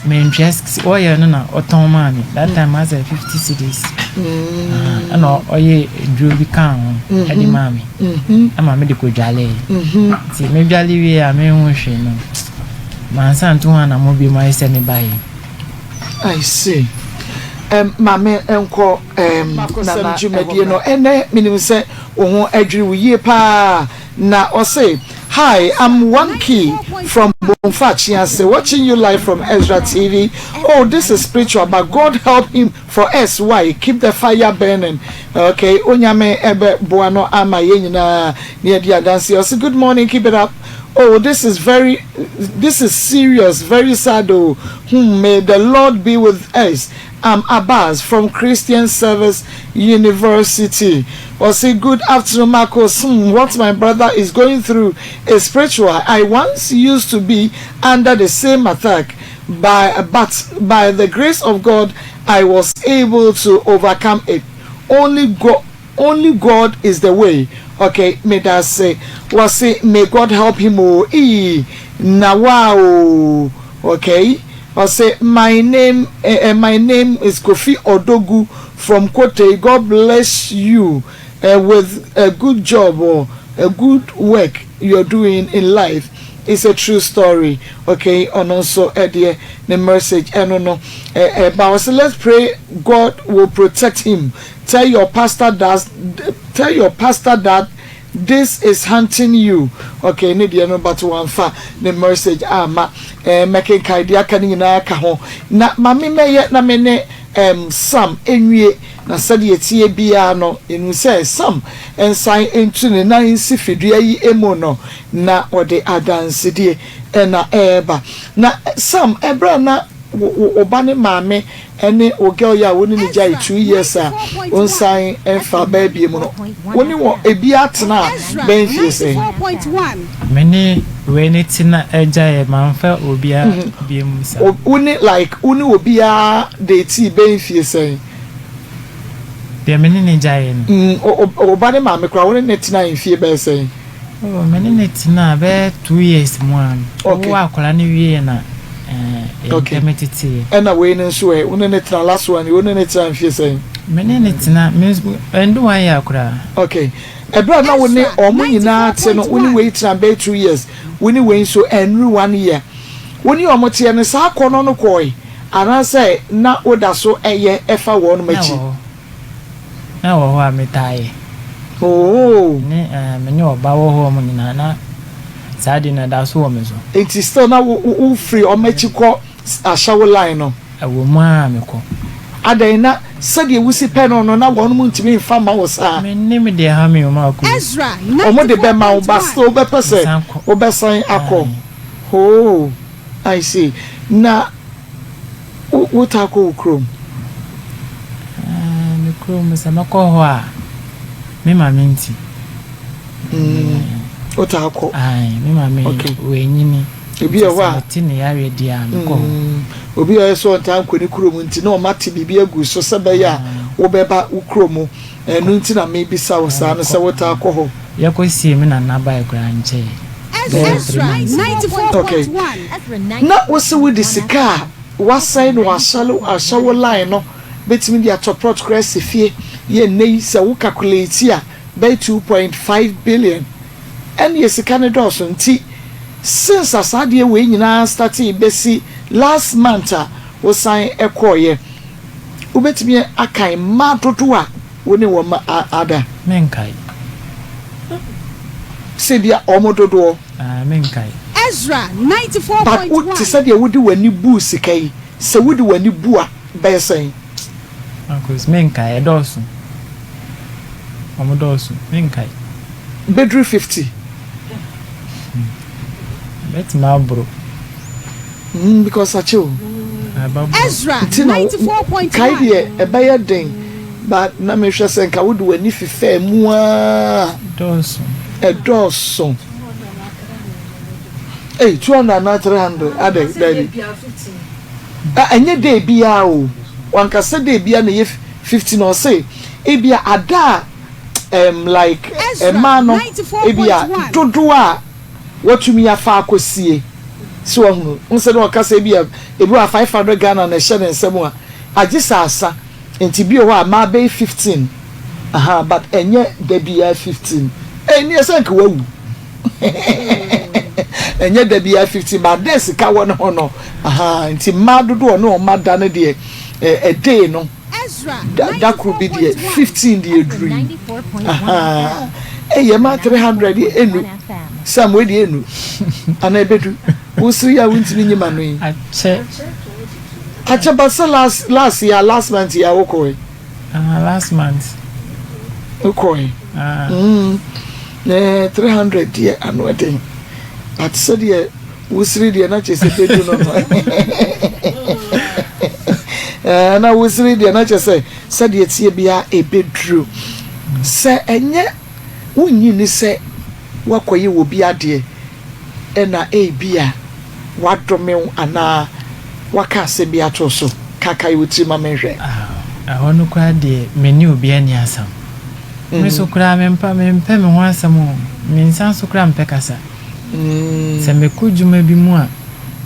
Mentwɛ wɔyɛ no na ɔtɔn maa me that time asɛ 50 cedis. Ɛna ɔyɛ aduro bi kaa ho ɛde maa me ɛma mede kɔ dwalee. Nti me dwale wie a me ho hwɛ no mansa nto ho anammɔ bi mu ayɛ sɛ me baeɛ. I see. Maame nkɔ nana dwumadie no ɛnɛ menim sɛ wo ho adwiri wo yie paa na ɔse, "Hi, I'm One Key from Bomfa Chiase, watching you live from Ezra TV. Oh, this is spiritual, but God help him for us. Why? Keep the fire burning." Okay, Onyame ebe boa no ama yɛn nyinaa ne yɛde adanse. Ɔse, "Good morning, keep it up. Oh, this is serious, very sad. Oh, may the Lord be with us. I'm Abbas from Christian Service University." Ɔse, "Good afternoon, Marcus. What my brother is going through is spiritual. I once used to be under the same attack, but by the grace of God, I was able to overcome it. Only God is the way." Okay, may that say, ɔse, "May God help him. Oh, e na wow." Okay. Ɔse, My name is Kofi Odogu from Kote. God bless you with a good job or a good work you're doing in life. It's a true story." Okay, ɔno nso ɛdeɛ ne message ɛno no but ɔse, "Let's pray God will protect him. Tell your pastor that this is hunting you." Okay, ne deɛ no, but wɔnfa ne message ama mɛkenkan deɛ aka ne nyinaa ka ho na maame mɛyɛ na me ne Sam enwie na sɛdeɛ tie biara no enu sɛ Sam nsan ntu ne nan nsi fidua yi emu no na ɔde adansedie ɛna ɛɛba. Na Sam, ɛbrɛ na wo ba ne maame ɛne wo girl yi a wo ne ne gya yi 2 years a nsan ɛnfa bɛɛ mu no, wo ne wɔ ebi atena a bɛn fie sɛn? Me ne wei ne tena agya yɛ mamfa obiara bie mu sa. Wo ne, like, wo ne obiara de tii bɛn fie sɛn? Deɛ me ne ne gya yɛ no. Wo ba ne maame koraa, wo ne ne tena mfie bɛyɛ sɛn? Oh, me ne ne tena bɛyɛ 2 years mu a. Wo akwadaa no wie na Okay. yɛntɛm tete. Ɛna wei no nso ɛ, wo ne ne tena, last one, wo ne ne tena mfie sɛn? Me ne ne tena me ɛndu one year koraa. Okay, ɛberɛ a na wo ne ɔmo nyinaa te no, wo ne wei tena bɛyɛ 2 years, wo ne wei nso ɛnuru one year. Wo ne ɔmo teɛ no, saa akɔnɔ no kɔɔe anaasɛ na woda so ɛyɛ ɛfa wɔn Na akyi? wɔ hɔ na wɔ hɔ a metaa yɛ. Ne me ne ɔba wɔ hɔ ɔmo nyinaa na saa de no ɛda so wɔ me so. Nti still na wo firi ɔmo akyi kɔ ahyɛwo line no? Ɛwɔ mu a mekɔ. Adan na sɛdeɛ wusi pɛ no na wɔn mu ntumi nfa ma wo saa? Me ne me deɛ ha me o ma kɔ. Ezra. Ɔmo de bɛma wo ba, still wobɛpɛ sɛ Mesan kɔ. wobɛsan akɔ. Aye. Oh, I see. Na wo wotaa kɔ wo kurom? Me kurom, sɛ mɛkɔ hɔ a, me maame nti. Wotaa kɔ? Ae, me maame wɔanyini. Ebi wɔ hɔ a mete ne yareɛ di a, mekɔ hɔ. Obi a ɔyɛ sɛ ɔntaa nkɔ ne kurom nti na ɔma te biribi agu so sɛ bɛyɛ a wobɛba wo kurom. Ɛno nti na mebisa wo saa no sɛ wotaa kɔ hɔ. Yɛkɔ sie me nana bae koraa nkyɛe. Ezra 94.1. Na wo sɛ wode sika a wasɛe no ahyɛ wo line no bɛtumi de atɔ plot koraa si fie yɛ nnɛ yi, sɛ wo calculate a, bɛyɛ 2.5 billion. Ɛne yɛ sika no dɔɔso. Nti since a saa adeɛ wei nyinaa startee bɛsi last month a wosan ɛkɔɔyɛ? Wobɛtumi akan mmaa dodoɔ a wo ne wɔn ada? Menkae. Sɛ ebia wɔn dodoɔ. Ah, menkae. Ezra 94.1. But wo, te sɛ deɛ wode w'ani buu sika yi, sɛ wode w'ani bu a, bɛyɛ sɛn? Marcus, menkae, ɛdɔɔso. Wɔn dɔɔso, menkae. Bɛduru 50? Ɛbɛtumi aboro. Mm, because akyɛ o. Ɛbɛboro. Ezra Nti na wo, 94.1. kae deɛ ɛbɛyɛ den, but na mehwɛ sɛ nka wode w'ani fefɛɛ mu ara. Ɛdɔɔso. Ɛdɔɔso. Ei, 200 anaa 300? Adɛn, daabi. Ah, ɛnyɛ day biara o. Wanka sɛ day biara na ɛyɛ 50 na ɔse ebia ada a um, like Ezra mmaa no ebia 94.1. dodoɔ a watumi afa akɔsie. So wahunu? Wohu sɛ na ɔka sɛ ebia ebi wɔ a 500 Ghana na ɛhyɛ ne nsam a, agye sɛ asa. Nti bi wɔ hɔ a mmaa bɛyɛ 15. Aha, but ɛnyɛ da biara 15. Ei, neɛ sɛ nka wawu. Ɛnyɛ da biara 15, but dɛ sika wɔ ne ho no. Aha, nti mmaa dodoɔ ɔne wɔn ada no deɛ, a day no, Ezra da, da koro bi deɛ, 94.1. 15 deɛ ɛduru yi. Aha, ei, ɛmaa 300 deɛ ɛnnu. Sam, wei deɛ ɛnnu. Anaa ɛbɛdu? Wosere yi a wontumi nyi m'ano yi. Akyɛ. Akyɛ, but sɛ last, last year, last month yi a wokɔe. Ah, last month. Wokɔe. Ah. Eh, 300 deɛ ano ɛden. But sɛdeɛ wosiri deɛ na kyerɛ sɛ bɛdu no no. Eh, na wosiri deɛ na kyerɛ sɛ sɛdeɛ tie biara ɛbɛduru. Sɛ ɛnyɛ wonnye nni sɛ woakɔyɛ obi adeɛ na ebia wadome wo anaa waka asɛm bi ato wo so, kaakae wo tiri ma menhwɛ. Ah, ɛhɔ no koraa deɛ me ne obiara nni asɛm. Me nso koraa mempa, mempɛ me ho asɛm o, me nsa nso koraa mpɛ kasa. Sɛ mekɔ dwuma bi mu a,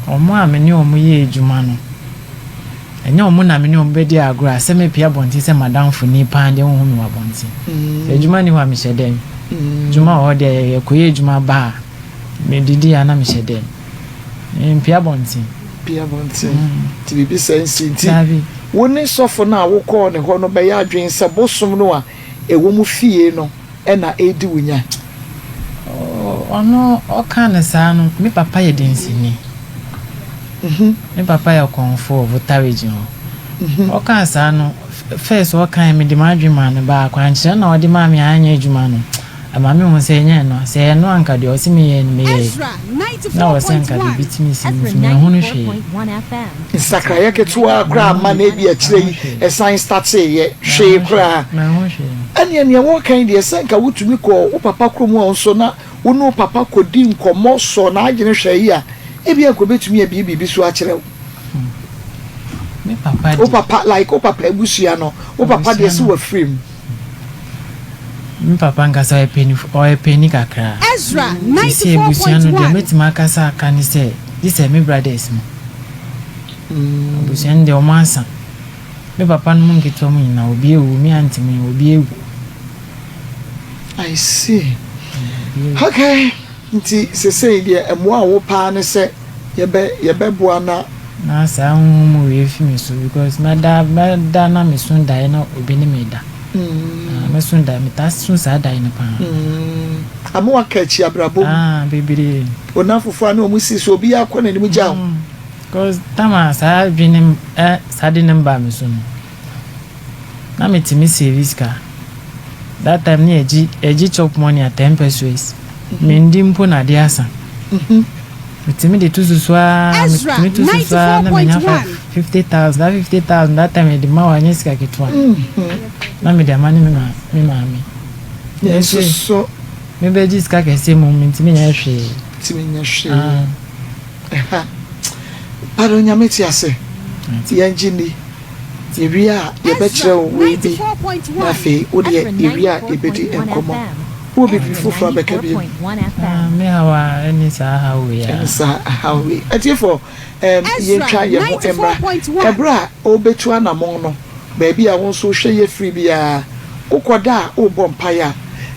wɔn a me ne wɔn yɛ adwuma no, Ɛnyɛ wɔn na me ne wɔn bɛdi agorɔ a, sɛ mepue abɔnten sɛ m'adamfo ni paa deɛ wonhu me wɔ abɔnten. Sɛ adwuma nni hɔ a, mehyɛ dɛm. Adwuma wɔ hɔ deɛ, yɛkɔyɛ adwuma ba a, medidi a na mehyɛ dɛm. Mempue abɔnten. Mpue abɔnten. Nti biribi saa nsi. Nti Daabi. wo ne sɔfo no a wokɔɔ ne hɔ no bɛyɛ adwene sɛ bosom no a ɛwɔ mo fie no na ɛredi wo nya? Oh, ɔno ɔkaa no saa no, me papa yɛ dansini. Me papa yɛ ɔkɔmfo wɔ Volta region hɔ. Ɔkaa saa no, first ɔkae mede m'adwene maa no but akwankyerɛ na ɔde maa me a anyɛ adwuma no, ɛma mehu sɛ ɛnyɛ ɛno. Sɛ ɛyɛ ɛno a anka deɛ ɔse menyɛ no meyɛe. Na wɔ sɛ anka biribi tumi si nso manhunu hwee. Nsakraeɛ ketewa koraa amma na ebia akyire yi ɛsan starteeɛ, hwee koraa. Ɛnneɛ nea wɔreka yi deɛ, sɛ anka wotumi kɔɔ wo papa kurom hɔ nso na wo ne wo papa kɔdi nkɔmmɔ sɔɔ n'adwene hwɛe yi a, ebia anka ɔbɛtumi abue biribi so akyerɛ wo. Wo papa, like wo papa abusua no, wo papa deɛ sɛ wafiri mu. Me papa ankasa ɔyɛ panin ɔyɛ panin kakra. Ezra Seesei abusua no deɛ 94.1. mɛtumi akasa aka ne sɛ gye sɛ me brothers mu. Abusua no deɛ wɔn asa. Me papa no mu nketewa mu nyinaa obi awu, me aunty mu nyinaa obi awu. I see. Okay. Nti sesei deɛ mmoa a wo paa ne sɛ yɛbɛ yɛbɛboa na. Na saa honhom wei afi me so because mɛda mɛda na meso daeɛ na obi ne me da. Ah, mɛso daeɛ metaa so saa daeɛ no paa. Ama waka akyi abrabɔ mu. Ah, bebree. Onafofo a ne wɔn si so obiara kɔ n'anim gya wo. Because tam a saa adwene eh, saa de no baa me so no. Na me tumi save sika. That time ne yɛgye yɛgye chop money a ten pesewas. Me ndi mpo na ade asa. Me tumi de to susu aa, me tumi to susu aa na menya five 50,000. That 50,000 that time yɛde ma wo a ɛnyɛ sika ketewa. Na me de ama ne me ma me maame. Nanso so. Me bɛgye sika kɛseɛ mmom me ntumi nyɛ hwee. Ntumi nyɛ hwee. Ɛha. But Onyame te ase. Yɛngye nni. Yɛwie a, yɛbɛkyerɛ wo wei bi, na afei wo deɛ yɛwie a yɛbɛdi nkɔmmɔ. Wowɔ biribi foforɔ a bɛka bio? Me haw a ɛne saa haw wei a. Ɛne saa haw wei. Atiefoɔ, ɛɛm, yɛntwa yɛn ho mmra. Ɛberɛ a worebɛtu anamɔn no, baabi a wo nso wohwɛ yɛ firi biara, wokɔda a worebɔ mpaeɛ a,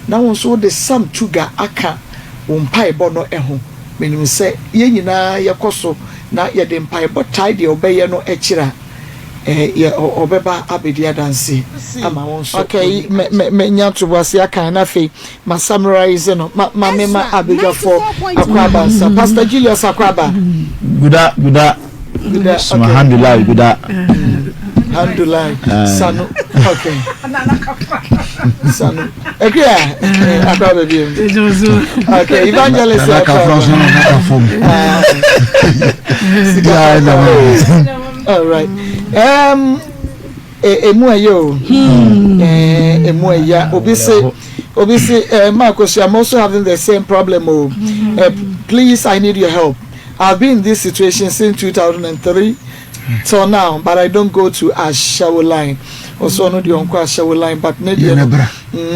na wo nso wode Sam Tuga aka wo mpaebɔ no ho. Menim sɛ yɛn nyinaa yɛkɔ so na yɛde mpaebɔ tae deɛ wobɛyɛ no akyiri a. Yɛ ɔbɛba abɛdi adanse ama wo nso. Okay, me me me nya ntoboase akan na afei ma summarize no ma ma me ma abadwafoɔ akwaaba nsa. Pastor Julius akwaaba. Guda guda. Guda okay. Alhamdulillah guda. Alhamdulillah. Sanu okay. Sanu. Akua akwaaba bi mu. Okay, evangelist akwaaba. Sika. All right. Um, emu ɛyɛ o. Hmm. Eh, emu ɛya. Obi se, obi se, eh, Marcus, I'm also having the same problem. Oh, mm. eh, please, I need your help. I've been in this situation since 2003 till now, but I don't go to Ashawo line. Also, no, the uncle Ashawo line, but ne deɛ no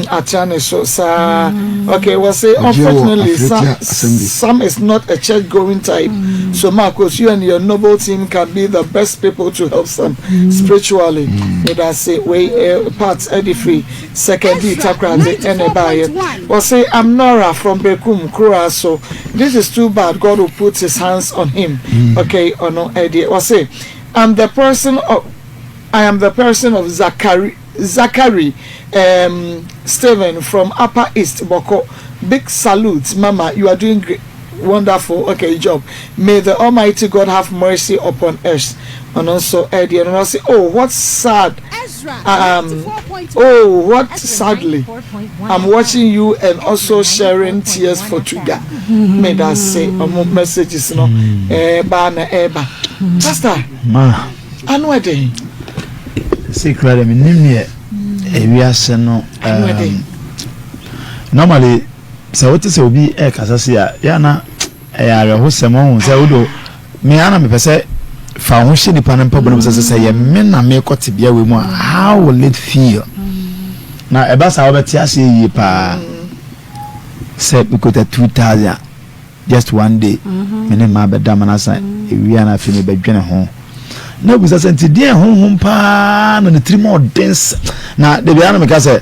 atena ne so saa. Okay, well, say unfortunately, some, some is not a church going type. Mm. So, Marcos, you and your noble team can be the best people to help some mm. spiritually. Mm. It has say we uh, parts edify second D takrade and a Well, say I'm Nora from Bekum Kura. So this is too bad. God will put his hands on him. Mm. Okay, or no idea. Well, say I'm the person of I am the person of Zachary Zachary um, Stephen from Upper East Boko. Big salute, Mama. You are doing great. Wonderful. Okay, job. May the Almighty God have mercy upon us. And also, Eddie, and I say, oh, what sad. Um, oh, what sadly. I'm watching you and also sharing tears for Tuga. May that say, um, messages, no, eh, ba na eba. Pastor. Ma. Ano ɛden. Sɛ kura dɛ menim neɛ ewiase no um, normally sɛ wote sɛ obi ɛkasa se a yɛ ana ɛyɛ awerɛhosɛm ɔhu sɛ wode me ana mepɛ sɛ fa ho hyɛ nipa no mpaboa no mu sɛ sɛ yɛ me na mekɔ tebea wei mu a how will it feel na ɛba saa wobɛte aseɛ yie paa sɛ mekɔta 2000 a just one day me ne mmaa bɛda ma no asa ewia na afei mebɛdwene ho na obisa sɛ nti deɛ honhom paa na ne tirim ɔden sɛ na debi ara na meka sɛ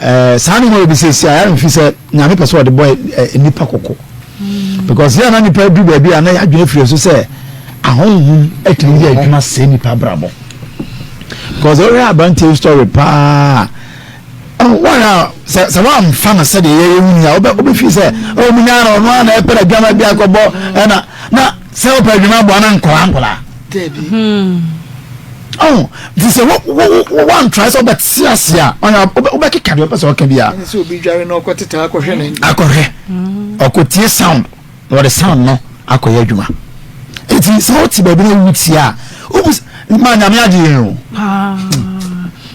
ɛɛ saa nneɛma wɔ bi sɛ si a yɛn fi sɛ nyame pɛ sɛ ɔde bɔ ɛ nipa kɔkɔ because yɛn na nipa du baabi a na yɛadwene firi so sɛ ahonhom atumi yɛ adwuma sɛ nipa abrabɔ because ɔhwɛ aberanteɛ story paa. Wɔn a sɛ sɛ wɔamfa no sɛdeɛ yɛyɛ hu ni a wobɛ wobɛfi sɛ ɔmo mu nyaa na ɔno ara na ɛpɛ na adwama bi akɔbɔ ɛna na sɛ wopɛ adwuma bɔ ana nkɔla nkɔla. Ɔho nti sɛ wo wo wo wɔantrae sɛ wobɛte ase a ɔyɛ wobɛkeka deɛ wopɛ sɛ ɔka bi a. Ɛne sɛ obi dware na ɔkɔteta akɔhwɛ ne. Akɔhwɛ ɔkɔtie sound. Na wɔde sound no akɔyɛ adwuma. Eti sɛ wote baabi na wotie a, wobu ma nyame agye yɛn o.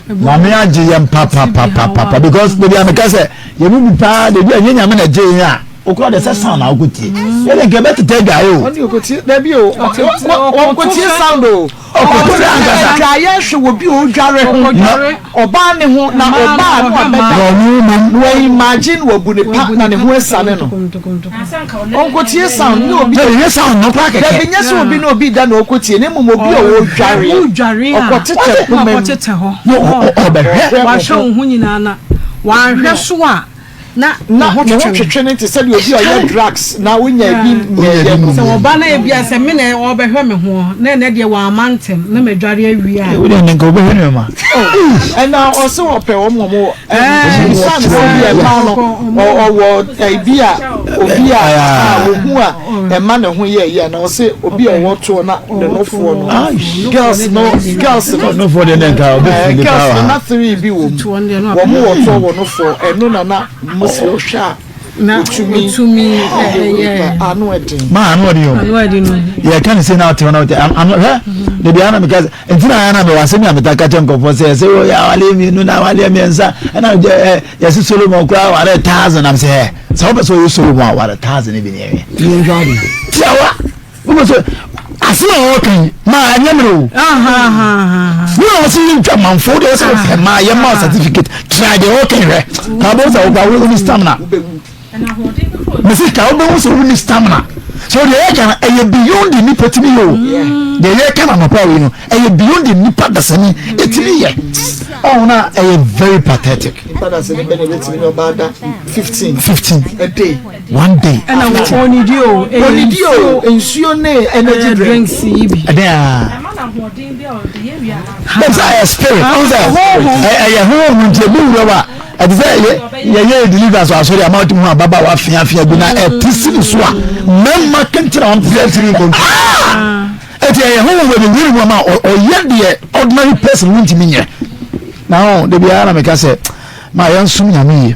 Nyame agye yɛn papapapapa because baabi a meka sɛ yɛn mu bi paa de bi a nyɛ nyame na gye yɛn a okura de sɛ sound na wokotie. Yɛ de nka ɛbɛtete adwae o. Ɔne okotie dabi o ɔnkotie sound o. Ɔkɔtwe ankasa. Adwaeɛ hwɛ wɔ bi a ɔdware ho ɔbaa ne ho na ɔbaa no abɛda na wa imagine wabu ne pa na ne ho asiane no ɔnkɔtie sound ne obi nyɛ sound no koraa kɛkɛ dabi nyɛ sɛ obi ne obi da na ɔkɔtie na mmom obi a ɔdware ɔkɔtetɛ poma mu ɔbɛhwɛ wahwɛ wo ho nyinaa na wanhwɛ so a Na ne ho twetwe no te sɛ deɛ obi a ɔyɛ drugs na wonya bi nyɛeɛ no. Sɛ wɔba na ebia sɛ me na ɔrebɛhwɛ me ho na ɛnɛ deɛ wamma ntɛm na madware awie a. Wo deɛ nka wobɛhwɛ nneɛma. Ɛna ɔse ɔpɛ wɔn wɔn wɔ ɛbisa no sɛ bi ɛma no ɔwɔ ebi a obi a ohu a ɛma ne ho yɛ yɛ na ɔse obi a ɔwɔ toɔ na ne nofoɔ no girls no girls no nofoɔ deɛ ne nka ɔbɛfili girls no na three bi wɔ mu wɔn wɔ toɔ wɔ nofoɔ ɛno na na mosiri ɔhwɛ a otumi ɛyɛ ano ɛden maa ano ɛden o ano ɛden o yɛ ka ne se na ɔte hɔ na ɔte ano hwɛ de bi ana mi ka sɛ nti na ayɛ na mi wɔ asɛm a mi ta ka kyɛ nkɔfɔ sɛ ɛsɛ wɔ yɛ awale mmienu na awale mmiɛnsa ɛna ɛ yɛsi Solomon koraa awale thousand am sɛ ɛ sɛ wɔpɛ sɛ ɔyɛ Solomon awale thousand bi ne ɛwɛ tiawa. Wọ́n sɛ ase a ɔka yi maa ɛnyɛ mmerɛ o. Wọ́n a wɔsɛ yɛ ntwa manfo deɛ wɔsɛ wɔpɛ maa yɛ maa certificate try deɛ ɔka yi hwɛ. Kaa bɔ sɛ ɔkura wo ni stamina. Mesi ka wobɛhu sɛ wo ni stamina. So deɛ yɛka no ɛyɛ beyond the nipa tumi yɛ o. Deɛ yɛka no anɔpa wei no ɛyɛ beyond the nipa dasani ɛtumi yɛ. Ɔho na ɛyɛ very pathetic. Nipa dasani bɛ na ɛbɛtumi ne ɔbaa da 15. 15. A day. One day. Ɛna wɔ onidi o. Onidi o nsuo ne energy drinks yi bi. Ɛdɛn a. Sɛ ɛyɛ spirit, ɔn sɛ ɛyɛ honhom nti ebi wura wa ɛte sɛ yɛyɛ deliverance wɔ asɔre ama ɔtumi ho ababaawa afiafia bi na ɛte si ne so a mmarima kentena wɔn te sɛ ɛtiri nkonto. Ɛti ɛyɛ honhom ebi wura mu ama ɔyɛ deɛ ordinary person wuntumi nyɛ. Na ɔn de bi ara na meka sɛ ma yɛn som nyame yie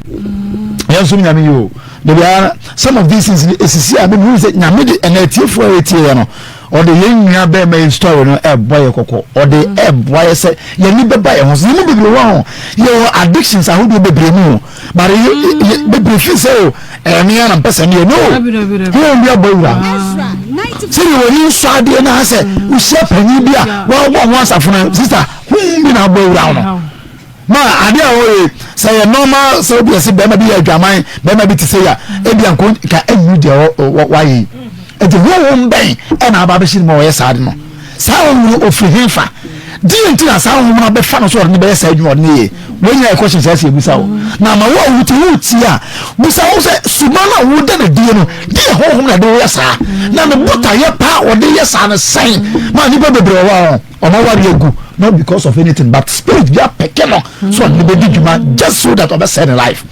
yɛn som nyame yie o de bi ara some of these things esisi a mi hu sɛ nyame de ɛna atiefoɔ a etie yɛ no. Ɔde yɛn nua bɛrima yi story no ɛbɔ yɛ kɔkɔ. Ɔde ɛboa yɛ sɛ yɛn ani bɛba yɛn ho so. Yɛn mu bebree wɔ ho. Yɛwɔ addictions ahodoɔ bebree mu. But yɛ bebree fi sɛ o ɛyɛ me ara na mpɛ sɛ meyɛ. No. Honhom bi abɔ awura. Sɛdeɛ wɔn ani nsɔ adeɛ no asɛ wohyia panyin bi a wɔabɔ ho asafo no sista honhom bi na abɔ awura no. Ma ade a ɔyɛ sɛ yɛ normal sɛ obi ɛsɛ bɛrima bi yɛ adwaman bɛrima bi te sɛ ya ebi anko ka ɛnnu deɛ wayɛ yi nti honhom bɛn ɛna aba abɛhyɛ ne mu a ɔyɛ saa de no saa honhom no ofiri he fa deɛ nti na saa honhom no abɛfa no so ɔde ne bɛyɛ saa adwuma ɔde ne yɛ wɔn nyinaa yɛ question saa si ebusa wo na ama wo a wote wo tie a busa wo sɛ suban a woda ne die no deɛ honhom na ɛde woyɛ saa na ne botaeɛ paa ɔde yɛ saa no sɛn ma nipa bebree wɔ hɔ Ɔmo aware agu not because of anything but spirit bi apɛkɛ no so ɔde no bɛdi dwuma just so that ɔbɛsɛe ne life.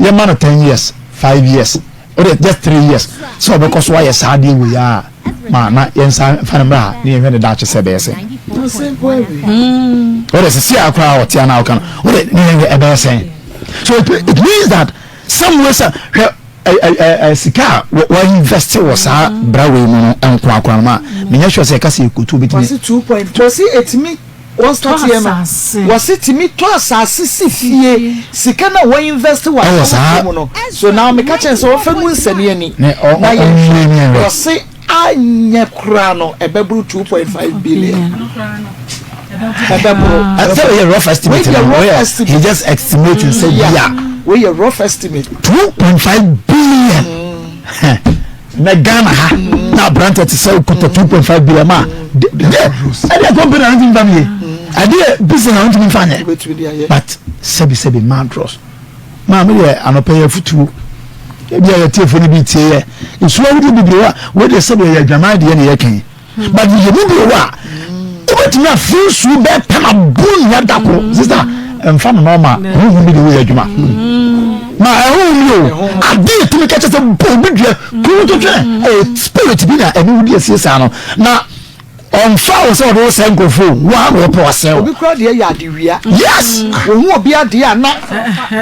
Yɛma no ten years, 5 years, ɔde just 3 years sɛ ɔbɛkɔ so ayɛ saa adeɛ wei a ma na yɛnsa mfa no mmra ha ne yɛhwɛ ne daakye sɛ ɛbɛyɛ sɛn. Ɔde sisi a koraa ɔte anaa ɔka no ɔde ne yɛhwɛ ɛbɛyɛ sɛn. So it means that some way sɛ hwɛ sika a wɔ invest wɔ saa bra wei mu no nko akora no ma menyɛ sure sɛ ɛka sɛ yɛkɔtu wobɛtumi. Wɔse 2 point wɔse ɛtumi wɔn start yɛ no wɔse tumi tɔ asase si fie sika na wɔn invest wɔ asase mu no so now meka kyɛn sɛ wɔfɛ mu nsɛni ani na yɛhwɛ wɔse anyɛ koraa no ɛbɛboro 2.5 billion ɛbɛboro. Sɛ oyɛ rough estimate na oyɛ he just estimating sɛ bia. Wey yɛ rough estimate. 2.5 billion na Ghana ha na aberante te sɛ okuta 2.5 billion ma ɛdeɛ company na ntumi nfa mi yɛ ɛdeɛ business na ntumi nfa nyɛ but sɛbi sɛbi madros maa mi deɛ anɔpɛ yɛ futuo ebi a yɛ tiefo no bi tie yɛ nsuo ahodoɔ bebree wa wei deɛ sɛbi yɛ adwaman deɛ na yɛ kɛn. But yɛ mu bi wɔ hɔ a wobɛtumi afe nsuo bɛɛ pɛm abo nnua da koro sista mfa no nɔɔma honhom bi de woyɛ adwuma ma ɛhonhom yi o ade yɛtumi ka kyɛ sɛ bɔ obi dua kuro twetwe ɛyɛ spirit bi na ɛne wodi asie saa no na ɔmfa wo sɛ ɔde wo sɛ nkurɔfoɔ wo a na wɔpɛ wasɛe wo obi kura deɛ yɛ adewia yes ohun obi adeɛ a na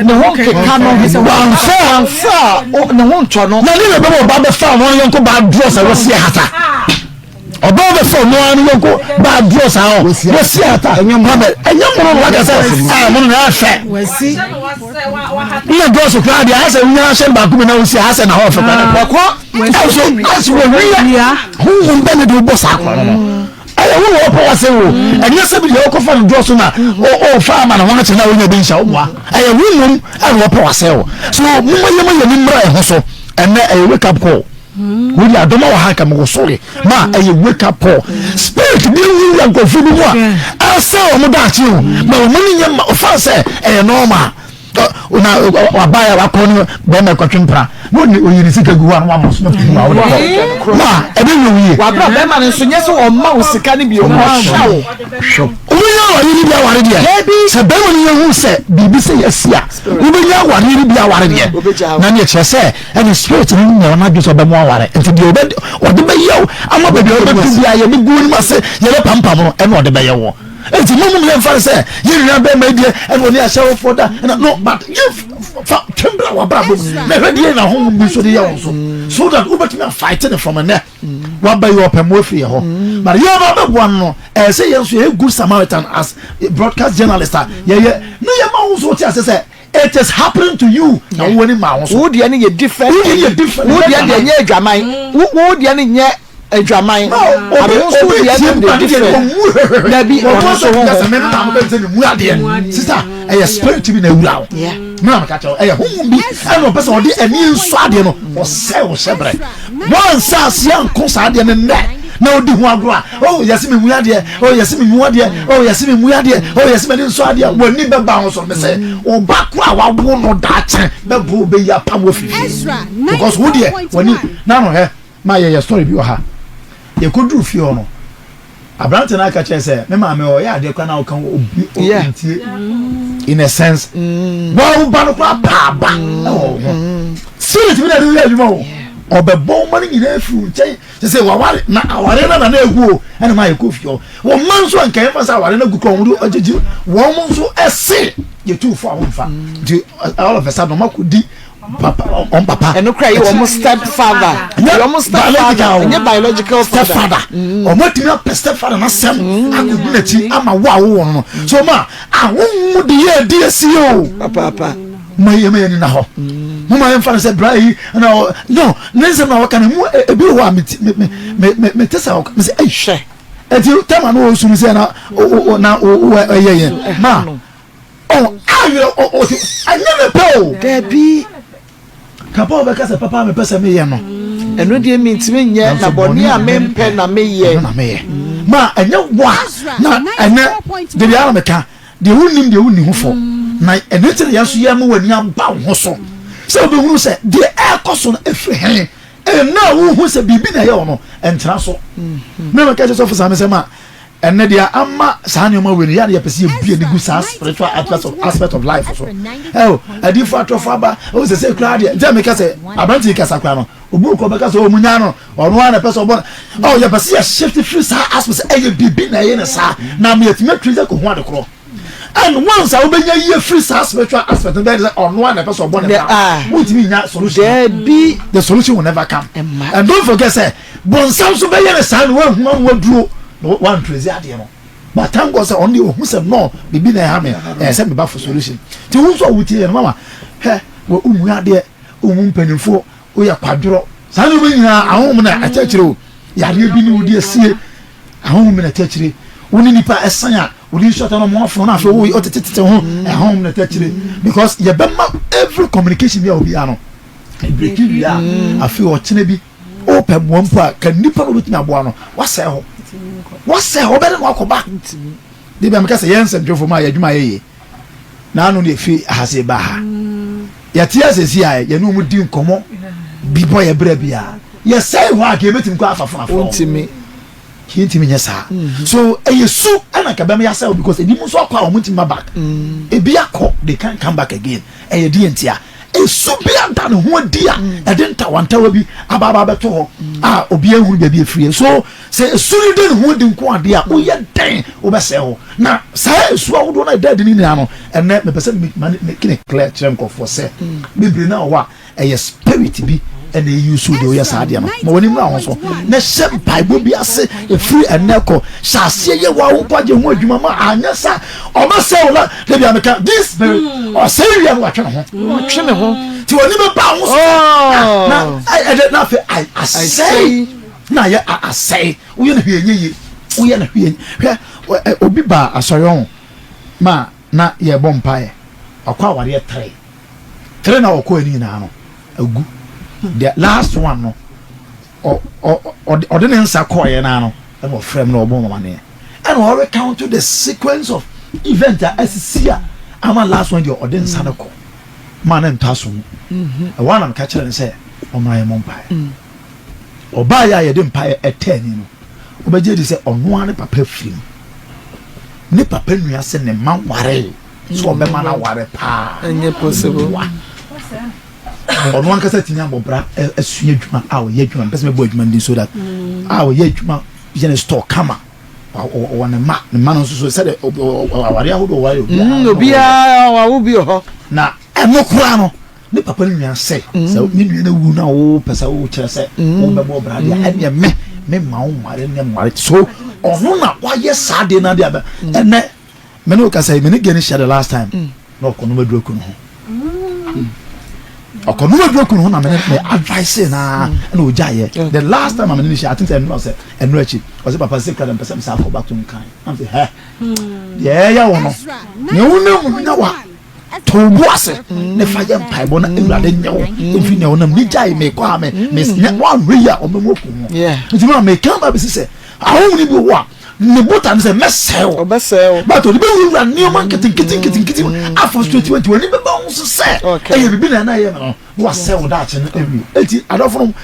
ne ho nkeka no wamfa wamfa a ne ho ntɔ no na ne yɛ bɛbɛ ɔba bɛfa ɔno yɔnko ba adorɔ sɛ wɔsi ahata ɔba bɛfa ɔno ara ne yɔnko ba adorɔ saa ɔ wɔsi ahata ɛnyɛ mono no waka sɛ ɛɛ mono na ɛfɛ nna dɔɔso koraa deɛ ayɛ sɛ wonya ahyɛn baako bi na wosi ayɛ sɛ na hɔ ɔfɛ koraa ɛkɔ ɛso ɛso wɔwia honhom bɛ ne de wobɔ saa korɔ no no ɛyɛ wo na wɔpɛ wase wo ɛnyɛ sɛ bi deɛ wɔkɔfa no dɔɔso na ɔfa ama ne ho akyɛ na wonya bi nhyɛ wo mmoa ɛyɛ wo mmom ɛna wɔpɛ wase wo so momma yɛma yɛni mmra ɛho so ɛnɛ ɛyɛ wake up call wodi adɔma wɔ ha ka mewɔ sɔre ma ɛyɛ wake up call spirit bi nwuwura nkurɔfoɔ bi mu a ɛsɛ wɔn daakye o ma wɔn ani nyɛ ma ɔfa sɛ ɛyɛ normal na wabaeɛ a wakɔ no bɛrima kɔtwe mpena na ɔne oyi ne sika gu hɔ a na wama so na pii ma wode kɔ na ɛbɛ nyɛ wo yie wabra bɛrima no nso nyɛ sɛ ɔma wo sika no bio ɔhwɛ wo wobɛnya awareɛ no bi aware deɛ sɛ bɛrima no yɛhu sɛ biribi sɛ yɛasi a wobɛnya awareɛ no bi aware deɛ na neɛ kyerɛ sɛ ɛne spirit no nyɛ ɔno adwene sɛ ɔbɛmo aware nti deɛ ɔde bɛyɛ wo ama baabi a wobɛdu bia yɛbɛgu anim ase yɛbɛpampam no ɛne ɔde bɛyɛ wɔ nti mo mu yɛmfa no sɛ yɛn nua bɛrima yi deɛ ɛna ɔne ahyɛwofoɔ da ɛna no but yɛmfa twɛmbra wabrabɔ mu na ɛhwɛ deɛ na honhom bi nso de yɛ wɔn so so that wobɛtumi afight ne from ɛnɛ waba yi ɔpɛ mo afiri yɛ hɔ but yɛn ba bɛboa no no ɛyɛ sɛ yɛn nso yɛyɛ good samaritan as broadcast journalist a yɛyɛ ne yɛ ma wo nso wote ase sɛ it is happening to you na wo ani ma wo so wo deɛ no yɛ different wo deɛ yɛ different wo deɛ deɛ nyɛ adwaman wo deɛ no nyɛ adwaman abo nso deɛ no deɛ different dabi ɔno nso ho ho mɛ nana mo bɛ nsɛ mi mu adeɛ sisa ɛyɛ spirit bi na ewura o mɛ na ka kyerɛ ɛyɛ honhom bi ɛna ɔpɛ sɛ ɔde ɛni nsɔ adeɛ no ɔsɛ ɔhyɛ brɛ wɔn nsa aseɛ nko saa adeɛ no nnɛ na odi ho agorɔ a oh yɛsi mi mu adeɛ oh yɛsi mi mu adeɛ oh yɛsi mi mu adeɛ oh yɛsi mi ni nsɔ adeɛ wɔn ani bɛba ho so ne sɛ ɔba koro a wawo no daakye bɛboro bɛyi apam wɔ fifi because wo deɛ wɔn ani nanu hɛ maa yɛ yɛ story bi wɔ ha yɛkɔduru fie hɔ no. Aberante no aka kyerɛ sɛ me maame ɔyɛ adeɛ koraa na ɔka obi ɔntie in a sense. Wɔn wo ba no koraa paa ba ɛwɔ wo ho. Spirit bi na ɛde yɛ adwuma o. Ɔbɛbɔ wo ma no nyinaa firi wo nkyɛn sɛ sɛ waware na aware no na na egu o ɛna ma yɛkɔ fie hɔ. Wɔn mma nso anka yɛmfa sɛ aware no agu koraa wɔn de agyegye wɔn nso ɛse yɛtu fo a wɔmfa. Nti all of a sudden wɔn akɔdi papa wɔn papa. Ɛno kura yɛ wɔn step father. Ɛnyɛ wɔn step father. Ɛnyɛ biological father. Step father. Wɔn atumi apɛ step father n'asɛm akɔgu n'akyi ama wo a wowɔ no no. So ma ahonhom de yɛ adi asi o. Papaapa. Mo yɛ mo yɛ nina hɔ. Mo ma yɛn fa no sɛ bra yi ɛna ɔ no ne nsɛm na wɔka no mu ebi wɔ hɔ a me me me me me te sɛ ɔka me sɛ ɛyi hwɛ. Eti tɛma no wɔ sunu sɛ na o o na o o ɛyɛ yɛn ma. Oh, awerɛ o o ɛnyɛ me pɛ o. Dabi. Kapa ɔbɛka sɛ papa a mepɛ sɛ meyɛ no. Ɛno deɛ mentumi nyɛ na bɔne a mempɛ na meyɛ. Ɛno na meyɛ. Ma ɛnyɛ wa na ɛnɛ debi ara meka deɛ wonim deɛ wonni ho fɔ na ɛno nti na yɛn nso yɛn mo w'ani aba wo ho so sɛ wobɛhunu sɛ deɛ ɛrekɔ so no ɛfiri he ɛnna a wohu sɛ biribi na ɛyɛ wɔ no ɛntena so na meka kyerɛ sɔfo saa me sɛ ma Ɛnnɛ deɛ ama saa nneɛma wei no yɛ a na yɛpɛ sɛ yɛbue ani gu saa spiritual aspect of aspect of life so. Ɛo adiifo atorɔfo aba ɛo sɛ sɛ koraa deɛ nti a meka sɛ aberante yi kasa koraa no obi okɔ bɛka sɛ ɔmu nyaa no ɔno ara na ɛpɛ sɛ ɔbɔ no ɔ yɛpɛ sɛ yɛ shift firi saa aspect sɛ ɛyɛ biribi na ɛyɛ ne saa na ama yɛatumi atwi sɛ kɔhu ade korɔ and once a wobɛnya yie firi saa spiritual aspect no bɛyɛ sɛ ɔno ara na ɛpɛ sɛ ɔbɔ ne bra wontumi nya solution the solution will never come and don't forget sɛ Bonsam nso bɛyɛ no saa na wahu ano aduro na wantrezi adeɛ no. But thank God sɛ ɔno deɛ ɔhu sɛ no biribi na ɛha me ɛyɛ sɛ meba for solution. Nti wo nso a wotie yɛ no mama hwɛ wɔ wohu adeɛ wohu mpanimfoɔ woyɛ kwadworɔ saa nneɛma nyinaa ahonhom na ɛkyɛkyerɛ o yareɛ bi ne wodi asie ahonhom na ɛkyɛkyerɛ wo ne nipa ɛsan a wodi nsu atɔ na ɔmo afono na afei wo ɔtetetete ho ahonhom na ɛkyɛkyerɛ because yɛbɛma every communication bi a obiara no ɛbreki wie a afei ɔkyena bi Wopɛ mmoa mpo a, ka nnipa na wobɛtumi aboa no. Wasɛe hɔ. Wasɛe hɔ. Wobɛde no akɔba. De bia meka sɛ yɛn nsɛmtwerɛfoɔ mu a yɛ adwuma yɛyɛ. Na ano ne ɛfiri ha se ba ha. Yɛte asɛsi a yɛne wɔn di nkɔmmɔ bi bɔ yɛ berɛ biara. Yɛsɛe hɔ a ka yɛbɛtumi kɔ afa fona frɛ wɔn. Yɛntumi nyɛ saa. So ɛyɛ su ɛna nka bɛma yɛasɛe hɔ because ebi mu nso akɔ a wɔn ntumi ma back. Ebi akɔ they can't come back again. Ɛyɛ deɛ ntia. Esu bi ada ne ho adi a ɛde ntawantawa bi aba aba abɛto hɔ a obiara nhunu baabi efiri. So sɛ esu no da ne ho adi nko adeɛ a, woyɛ dɛn wobɛsɛe hɔ? Na saa esu ahodoɔ no a ɛda adi no nyinaa no, ɛnnɛ mepɛ sɛ me ma make no clear kyerɛ nkurɔfoɔ sɛ bebree no a wɔ hɔ a ɛyɛ spirit bi ɛna eyi so deɛ woyɛ saa adeɛ no. Ma w'ani mmra ho so na hyɛ mpaebɔ bi ase efiri ɛnnɛ kɔ. Hyɛ aseɛ yɛ w'awo nkwagye ho adwuma ma anyɛ saa ɔbɛsɛe wo na dabi a meka this spirit ɔsɛe wia no watwe ne ho ɔtwe ne ho nti wɔne bɛba ho so oh. na ɛdɛ na afei asɛe na ayɛ asɛe woyɛ no hwee nyɛ yie woyɛ no hwee hwɛ obi ba asɔre ho ma na yɛbɔ mpaeɛ ɔkɔ awareɛ tere tere na ɔkɔ ani nyinaa no agu the last one no ɔde ne nsa kɔɔeɛ no ano ɛna ɔfrɛ mu na ɔbɔ wɔn amaneɛ ɛna ɔrecount the sequence of event a asisi a ama last one deɛ ɔde nsa no kɔ maa ne ntɔ aso mu mhm. ɛwɔ anam ka kyerɛ no sɛ ɔmmra yɛ mɔ mpaeɛ mm. ɔbaa yɛ a yɛde mpaeɛ ɛtɛ ani no ɔbɛgye di sɛ ɔno ara ne papa firi mu ne papa nua sɛ ne ma waree so ɔbɛma no aware paa ɛnyɛ possible ɔno ankasa tumi abɔ bra asua adwuma a ɔyɛ adwuma mpɛ sɛ mɛbɔ adwuma no din so that a ɔyɛ adwuma yɛ ne store kama ɔwɔ ne ma ne ma no nso so sɛde aware ahodoɔ wɔayɛ obiara mm, obiara wawo bi wɔ hɔ na ɛno koraa no ne papa no nua sɛ mm. sɛ me nua no awu na wopɛ sɛ wokyerɛ sɛ mm. wobɛbɔ bra deɛ ɛneɛ me me ma wo nware ne nware so ɔno na wayɛ saa deɛ no adeɛ abɛ ɛnɛ Me ne wo kasa yi, me ne Gani hyia the last time mm. na ɔkɔ noma duro kunu ho. Mm. Ɔkɔ noma duro kunu ho na me ne me advice na mm. ɛna ogya yɛ. The last time me ne ne hyia, I think sɛ ɛnura sɛ ɛnura akyi. Ɔsɛ papa sɛ kura dɛ mpɛ sɛ msa akɔ back to nkan. I'm say hɛ. Deɛ ɛyɛ wo no, nea wo nam mu nya wa to wo bo ase ne fa yɛ mpaebɔ na awurade nyɛ wo mfiri nea wonam ne gyae mekɔ a me me woanhwɛ yi a ɔmɛmu aku ho nti ma meka ba bɛsi sɛ ahonhom bi wɔ a ne botae ne sɛ mɛsɛe wo. Ɔbɛsɛe wo. But ɔde bɛwurawura nneɛma nketenkete nketenkete mu mm. afrustrate wo nti w'ani bɛba wo so sɛ ɛyɛ biribi na ɛna ɛyɛ me no na wasɛe wo daakye no awie. Eti adɔfo no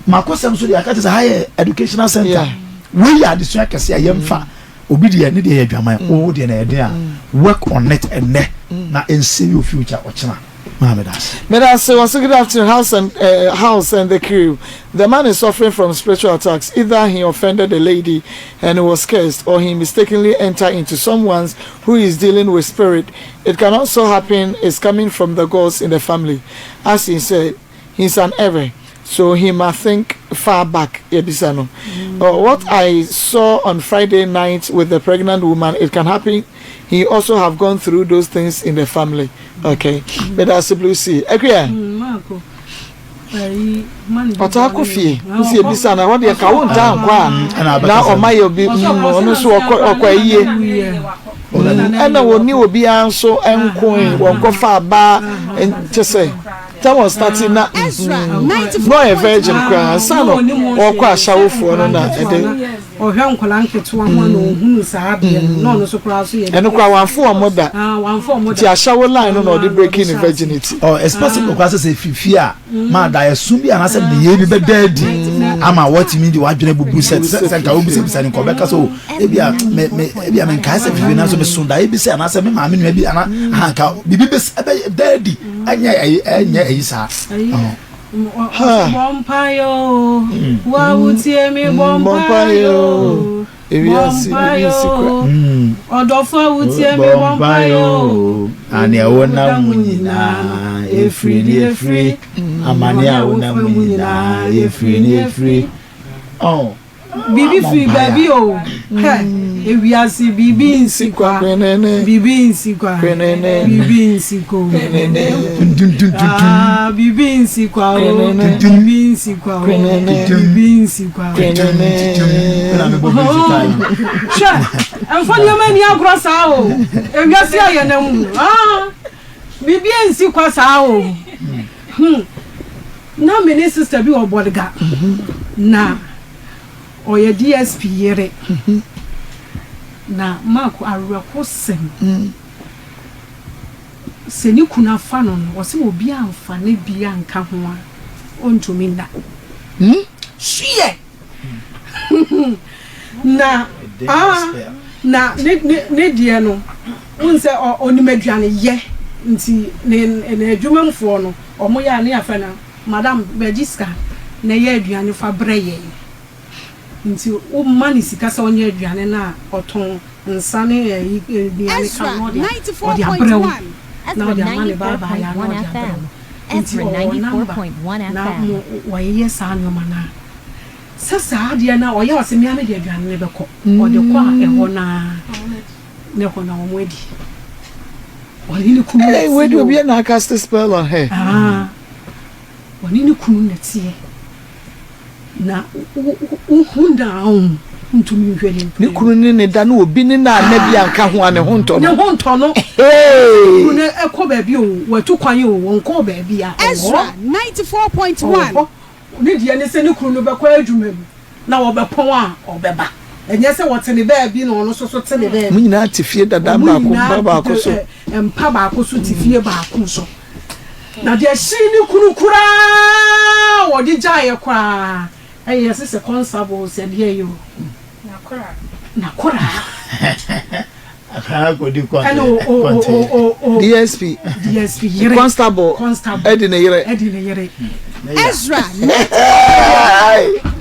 makɔsɛm so deɛ aka kyerɛ sɛ ha yɛ educational center. Wei yɛ adesua kɛse a yɛmfa obi deɛ ne deɛ yɛ adwaman, wo deɛ na ɛyɛ den a, work on it ɛnnɛ na ɛnsave your future ɔkyena. Maa meda ase. Meda ase wɔse good afternoon house and eh, house and the crew the man is suffering from spiritual attacks either he offended a lady and was cursed or he mistakenly enter into someone's who is dealing with spirit it can also happen is coming from the gods in the family as he said he's an error so he must think far back yɛbisa no mm. what I saw on Friday night with the pregnant woman it can happen he also have gone through those things in the family okay mm. but that's blue sea akua mm, ɔtaa kɔ fie nsi ebisa na hɔ deɛ ka wo ntaa nkɔ a na ɔma yɛ obi ɔno nso ɔkɔ ɔkɔ ayie ɛna wɔni obiara nso nkoe wɔn kɔ fa abaa kyɛ sɛ Tam ɔstate na na ɔyɛ virgin koraa ansa na ɔrekɔ ahyɛwofoɔ no na ɛde. Ɔhwɛ nkwadaa nketewa ho na ɔhunu saa adeɛ no na ɔno nso koraa so yɛ. Ɛno koraa wamfo wɔn da. Wamfo wɔn da. Nti ahyɛwo line no na ɔde breaking ne virginity. Oh, it's possible koraa sɛ sɛ fifie a ma daeɛso bi anaasɛ nneyɛe bi bɛda adi ama watumi de wadwene abubu sɛ sɛ sɛ nka wobisabisa ne nka ɔbɛka sɛ o ebia me me ebia menkae sɛ fifie nanso meso daeɛ bi sɛ anaasɛ me maame nua bi ana aha nka biribi bɛs ɛbɛda adi ɛnyɛ ɛyi ɛnyɛ ɛyi saa. Bɔ mpaeɛ o, wo a wotie me bɔ mpaeɛ o. Bɔ mpaeɛ o, ɔdɔfo a wotie me bɔ mpaeɛ o. Ane a wonam mu nyinaa efiri ne efiri, amane a wonam mu nyinaa efiri ne efiri. Oh. Biribi firi baabi o, hɛ, ewiase biribi nsi kwa, biribi nsi kwa, biribi nsi kwa o, ah, biribi nsi kwa o, biribi nsi kwa o, biribi nsi kwa o. Hwɛ, ɛmfa nneɛma nni agorɔ saa o, ewiase a yɛnam mu, ah, biribi nsi kwa saa o. Hmm. Na me ne sister bi wɔ Bolga. Na ɔyɛ DSP yere. Na Mark awerɛhosɛm. Sɛ ne kunu afa no no, ɔse obi amfa ne bi anka ho a, ɔntumi nna. Hweɛ! Na ah, na ne ne ne deɛ no, wohu sɛ ɔ ɔnim aduane yɛ nti ne n'adwumamfoɔ no, wɔyɛ a ne yɛafrɛ no, madam bɛgye sika na yɛ aduane fa brɛ yɛn. Nti woma no sika sɛ ɔnyɛ aduane no a, ɔtɔn nsa ne ayi nnuane ka na ɔde ɔde abrɛ wo na ɔde ama ne ba abaayewa na ɔde abrɛ wo. Nti ɔwɔ number na mo wɔyeyɛ saa nneɛma no a. Sɛ saa adeɛ no a ɔyɛ ɔse mea mede aduane no bɛkɔ ɔde kɔ a ɛhɔ no ara na ɛhɔ na wɔn adi ɔne ne kunu na Hey, wei teɛ de o obi na cast spell on her. Ah, ɔne ne kunu na teɛ na wohu na wo ntumi nhwɛ ne Ne mprenu kunu ne ne da ne obi ne na ana bi anka ho a ne ho ntɔ ne no. ho ntɔ no ne Hey! kunu no ɛkɔ baabi o watu kwan o wɔnkɔɔ baabi a ɔwɔ Ezra hɔ 94.1. ɔwɔ hɔ Ne deɛ ne sɛ ne kunu no bɛkɔ adwuma mu na wɔbɛpɔn a ɔbɛba. Ɛnyɛ sɛ wɔte ne baabi na ɔno nso so te ne Mo baabi. nyinaa te fie dada Wɔn baako, nyinaa mpa baako te so. ɛ, mpa baako so te fie baako so. Na deɛ ɛhyee ne kunu koraa a wɔde gyaeɛ koraa ɛyɛ yɛse sɛ constable sɛ deɛ yɛ o. N'akoraa. Ɛna o o o o o. DSP. DSP yere. Constable. Constable. Ɛdi ne yere. Ɛdi ne yere. Ezra. Ne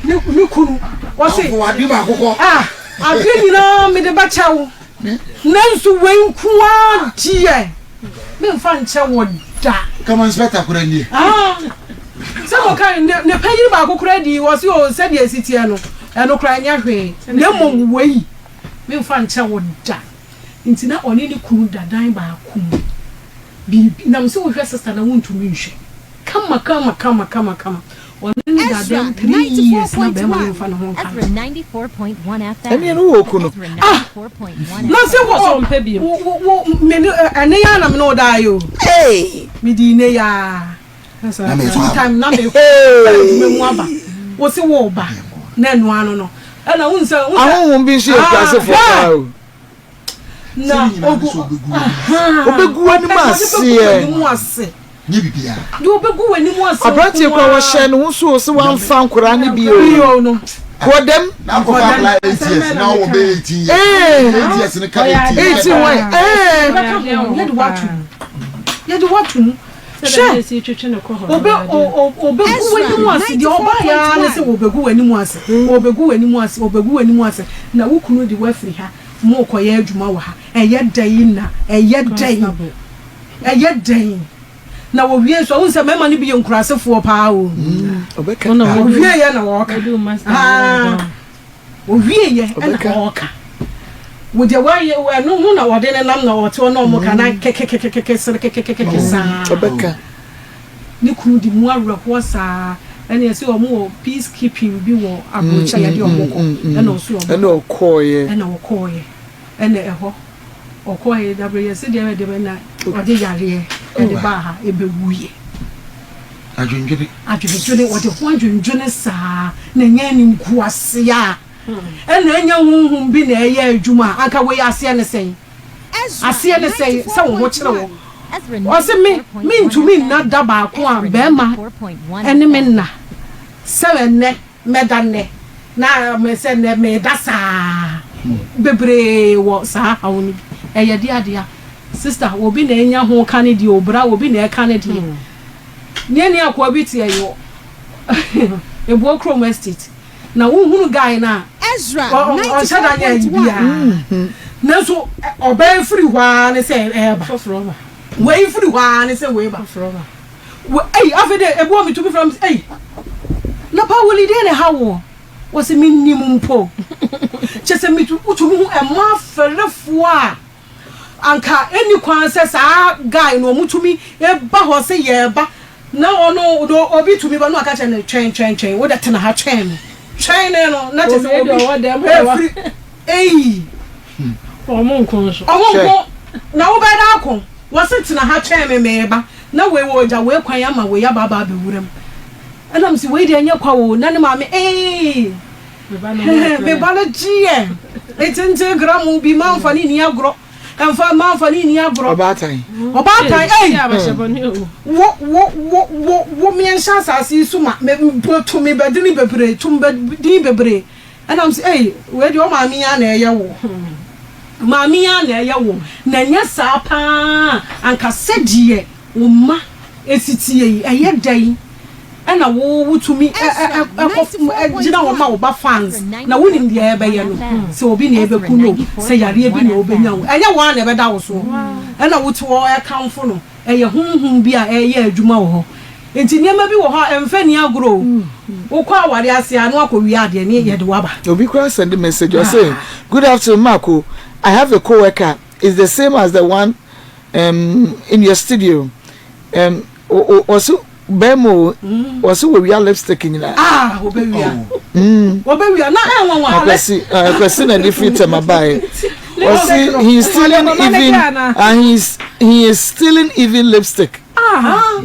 ne kunu. Ɔsi. Ade baako kɔ. Ah ade nyinaa mede bɛkyɛ wo. Nanso wei nko ara deɛ memfa nkyɛ wo da. Kama inspector kura nie. Ah sɛ mo ka ne ne panyin baako kura di wɔsi o sɛdeɛ esi teɛ no ɛno kura nyɛ hwee na mmom wei. Memfa nkyɛ wo da. Nti na ɔne ne kunu da dan baako mu. Biribi, nam sɛ wohwɛ sista na wontumi nhwɛ. Kama kama kama kama kama. Ɔne no da Ezra dɛm 3 years na bɛrima no mfa ne ho nka no. Ɛneɛ no wɔ kunu. Ah! Na sɛ wo, wo, wo, me ne, ɛne ya na me ne wo daa yi o. Hey! Me di ne ya. Na me fa. Time na me kɔ adwuma mu aba. Wo se wo ba. Na ɛno ano no. Ɛna wo nsɛ wo sɛ. Ahonhom bi nso yɛ kurasefo paa o. Na ogu Obegu w'anim aseɛ. W'anim ase. Nye bibia. De obegu w'anim ase. Aberanteɛ kura wɔhyɛ ne ho so o sɛ wamfa nkoraa ne bi o. Bio no. Kɔ dɛm. Na akɔfa akwadaa 8 years na ɔwɔ bɛ 18 years. 8 years ne ka 18. 18 wɔn. Yɛde wato mu. Yɛde wato mu. Hwɛ obe obegu w'anim ase deɛ ɔbaa yɛ ara ne sɛ obegu w'anim ase obegu w'anim ase obegu w'anim ase na wo kunu de wafiri ha mo kɔyɛ adwuma wɔ ha ɛyɛ dɛn na ɛyɛ dɛn ɛyɛ dɛn. Na wɔwie nso a, wohu sɛ mmarima no bi yɛ nkurasefoɔ paa o. Wɔwieɛ na wɔreka. Wɔwieɛ na wɔreka. Wo deɛ woayɛ ɛno ho na wɔde ne nam na wɔte hɔ na wɔka na kekekekeke sere kekekekeke saa. Ne kunu di mu awerɛhoɔ saa. Ɛna ɛsɛ wɔn wɔ peace keeping bi wɔ aburokyɛ yɛde wɔn kɔ. Ɛna ɔso wɔn. Ɛna ɔkɔɔyɛ. Ɛna ɔkɔɔyɛ. Ɛna ɛhɔ. Ɔkɔe dabrɛ yɛse deɛ bɛ deɛ bɛ na ɔde yareɛ ɛde baa ha ɛbɛwuiɛ. Adwendwene. Adwendwene ɔde ho adwendwene saa na ɛnyɛ animguaseɛ a ɛna ɛnyɛ honhom bi na ɛyɛ adwuma a anka wei aseɛ ne sɛn? Aseɛ ne sɛn sɛ wo ho kyere wo? Ɔse me mentumi nna da baako a bɛɛma ɛne me nna sɛ ɛnɛ Mɛda nnɛ na me sɛ nnɛ meda saa. Bebree wɔ saa haw no bi. Ɛyɛ de adeɛ a sister obi na anya ho ka ne deɛ o bra obi na ɛka ne deɛ. Nea ni akoa bi te ɛyɔ Ebuo kurom estate na wo hunu guy no a ɔnhyɛ da nyɛ ayi biara nanso ɔbaa firi hɔ ara ne sɛ ɛɛba wei firi hɔ ara ne sɛ wei ba. Wɔ ei afei deɛ ebi wɔ metumi frɛ me sɛ ei na pa wuli deɛ na ɛha woɔ wɔsi me nim mpo kyɛ sɛ metu wotumi hu ɛma afɛrefoɔ a anka ɛni kwan sɛ saa guy no wɔn tumi ba hɔ sɛ yɛɛba na ɔno do obi tumi ba no aka kyerɛ no twɛn twɛn twɛn wo de tena ha twɛn me twɛn ne no na kyɛ sɛ obi efiri ei wɔn nko nso wɔn nko na wobɛda ako wɔsi tena ha twɛn me mɛɛba. Na wei wɔgya wei kwan ama wei aba aba abɛwura mu. Ɛna mese wei deɛ ɛnyɛ kwa o, na ne maame ee me ba no gyeɛ etenten gram bi mamfa ne nni agorɔ ɛmfa mamfa ne nni agorɔ. Ɔbaatan. Ɔbaatan ei wo wo wo wo wo meɛnhyɛ asase yi so ma me tumi bɛdini bebree tumi bɛdini bebree. Ɛna mese ei wei deɛ wo maame yi ara na ɛyɛ wo maame yi ara na ɛyɛ wo na ɛnyɛ saa paa a anka sɛdeɛ wo mma ɛsi teɛ yi ɛyɛ dɛn ɛna wo wotumi ɛkɔ gyina hɔ ma wo ba fans na wonim deɛ ɛbɛyɛ no sɛ obi na ɛbɛku no o sɛ yareɛ bi na ɔbɛnya o ɛnyɛ wo ara na ɛbɛda wo soɔ ɛna wote hɔ ɛkamfo no. Ɛyɛ honhom bi a ɛreyɛ adwuma wɔ hɔ. Nti nneɛma bi wɔ hɔ a ɛmfa nni agorɔ o. Wokɔ aware ase a na wakɔwia adeɛ ne yɛde wo aba. Obi koraa sɛnde message ɔse good afternoon Marco I have a co-worker is the same as the one um, in your studio um, ɔse bɛrima o ɔse wɔwia lipstick nyinaa. Ah wɔbɛwia wɔbɛwia na ɛnwanwa. Akwasi Akwasi na de firi tɛm abae ɔse he is stealing even and he is he is stealing even lipstick. Ah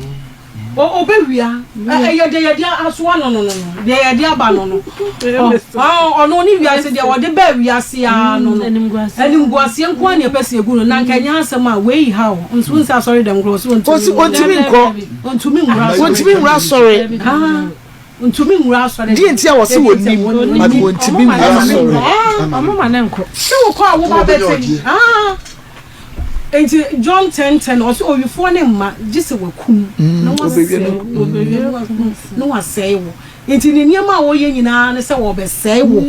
ɔbɛwia ɛyɛ deɛ yɛde asoa no no no deɛ yɛde aba no no ɔno ne wiase deɛ wɔde baa wiase ara no no animguaseɛ nko ara na ɛpɛ sɛ egu no na nka ɛnyɛ asɛm a wei ha o nso nsɛ asɔre dɛm korɔ ɔsi ɔntumi nkɔ ɔntumi nwura asɔre ɔntumi nwura asɔre ntumi nwura asɔre deɛ nti a wɔsi wɔ nim but wɔntumi nwura asɔre ɔmo ma ne nkɔ sɛ wokɔ a woba bɛte nti John 10:10 ɔsɛ owifoɔ ne mma gye sɛ wakum na wasɛe na wasɛe wo nti ne nneɛma a wɔyɛ nyinaa ne sɛ wɔbɛsɛe wo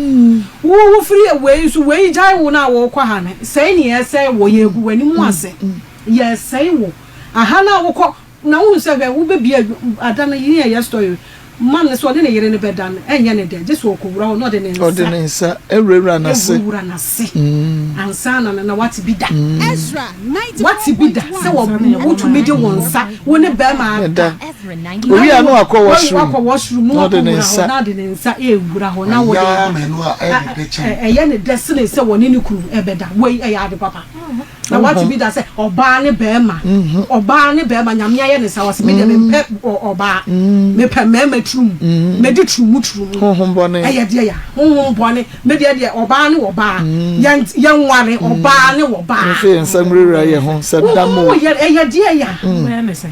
wo wofiri wei nso wei gyae wo no a wɔkɔ ha no sɛe ne yɛsɛe wo yɛgu w'anim ase yɛsɛe wo aha no a wokɔ Na wohu sɛ, hwɛ, wobɛbue ada no, yei yɛ story, man no, sɛ ɔne ne yere no bɛda no, ɛnyɛ ne dɛ, gye sɛ ɔkɔwura hɔ na ɔde ne nsa. Ɔde ne nsa awurawura n'ase. Awurawura n'ase ansa na na wate bi da. Wate bi da sɛ wotumi de wo nsa, wo ne bɛrima ada. Owie a na wakɔ washroom. Wakɔ washroom na wakɔwura hɔ na ɔde ne nsa ɛrewura hɔ na wode ɛyɛ ne dɛ sene sɛ wɔne ne kunu ɛbɛda. Wei ɛyɛ ade papa. Na wate bi da sɛ ɔbaa ne bɛɛma ɔbaa ne bɛɛma nyame ayɛ ne sa ɔse me deɛ mempɛ ɔbaa mepɛ mɛɛma turum mɛdi turumu turumu honhom bɔne ɛyɛ deɛ ya honhom bɔne me deɛ deɛ ɔbaa ne ɔbaa yɛn yɛnware ɔbaa ne ɔbaa nso yɛn nsa nwurawura yɛ ho sɛ da mo yɛ ɛyɛ deɛ ya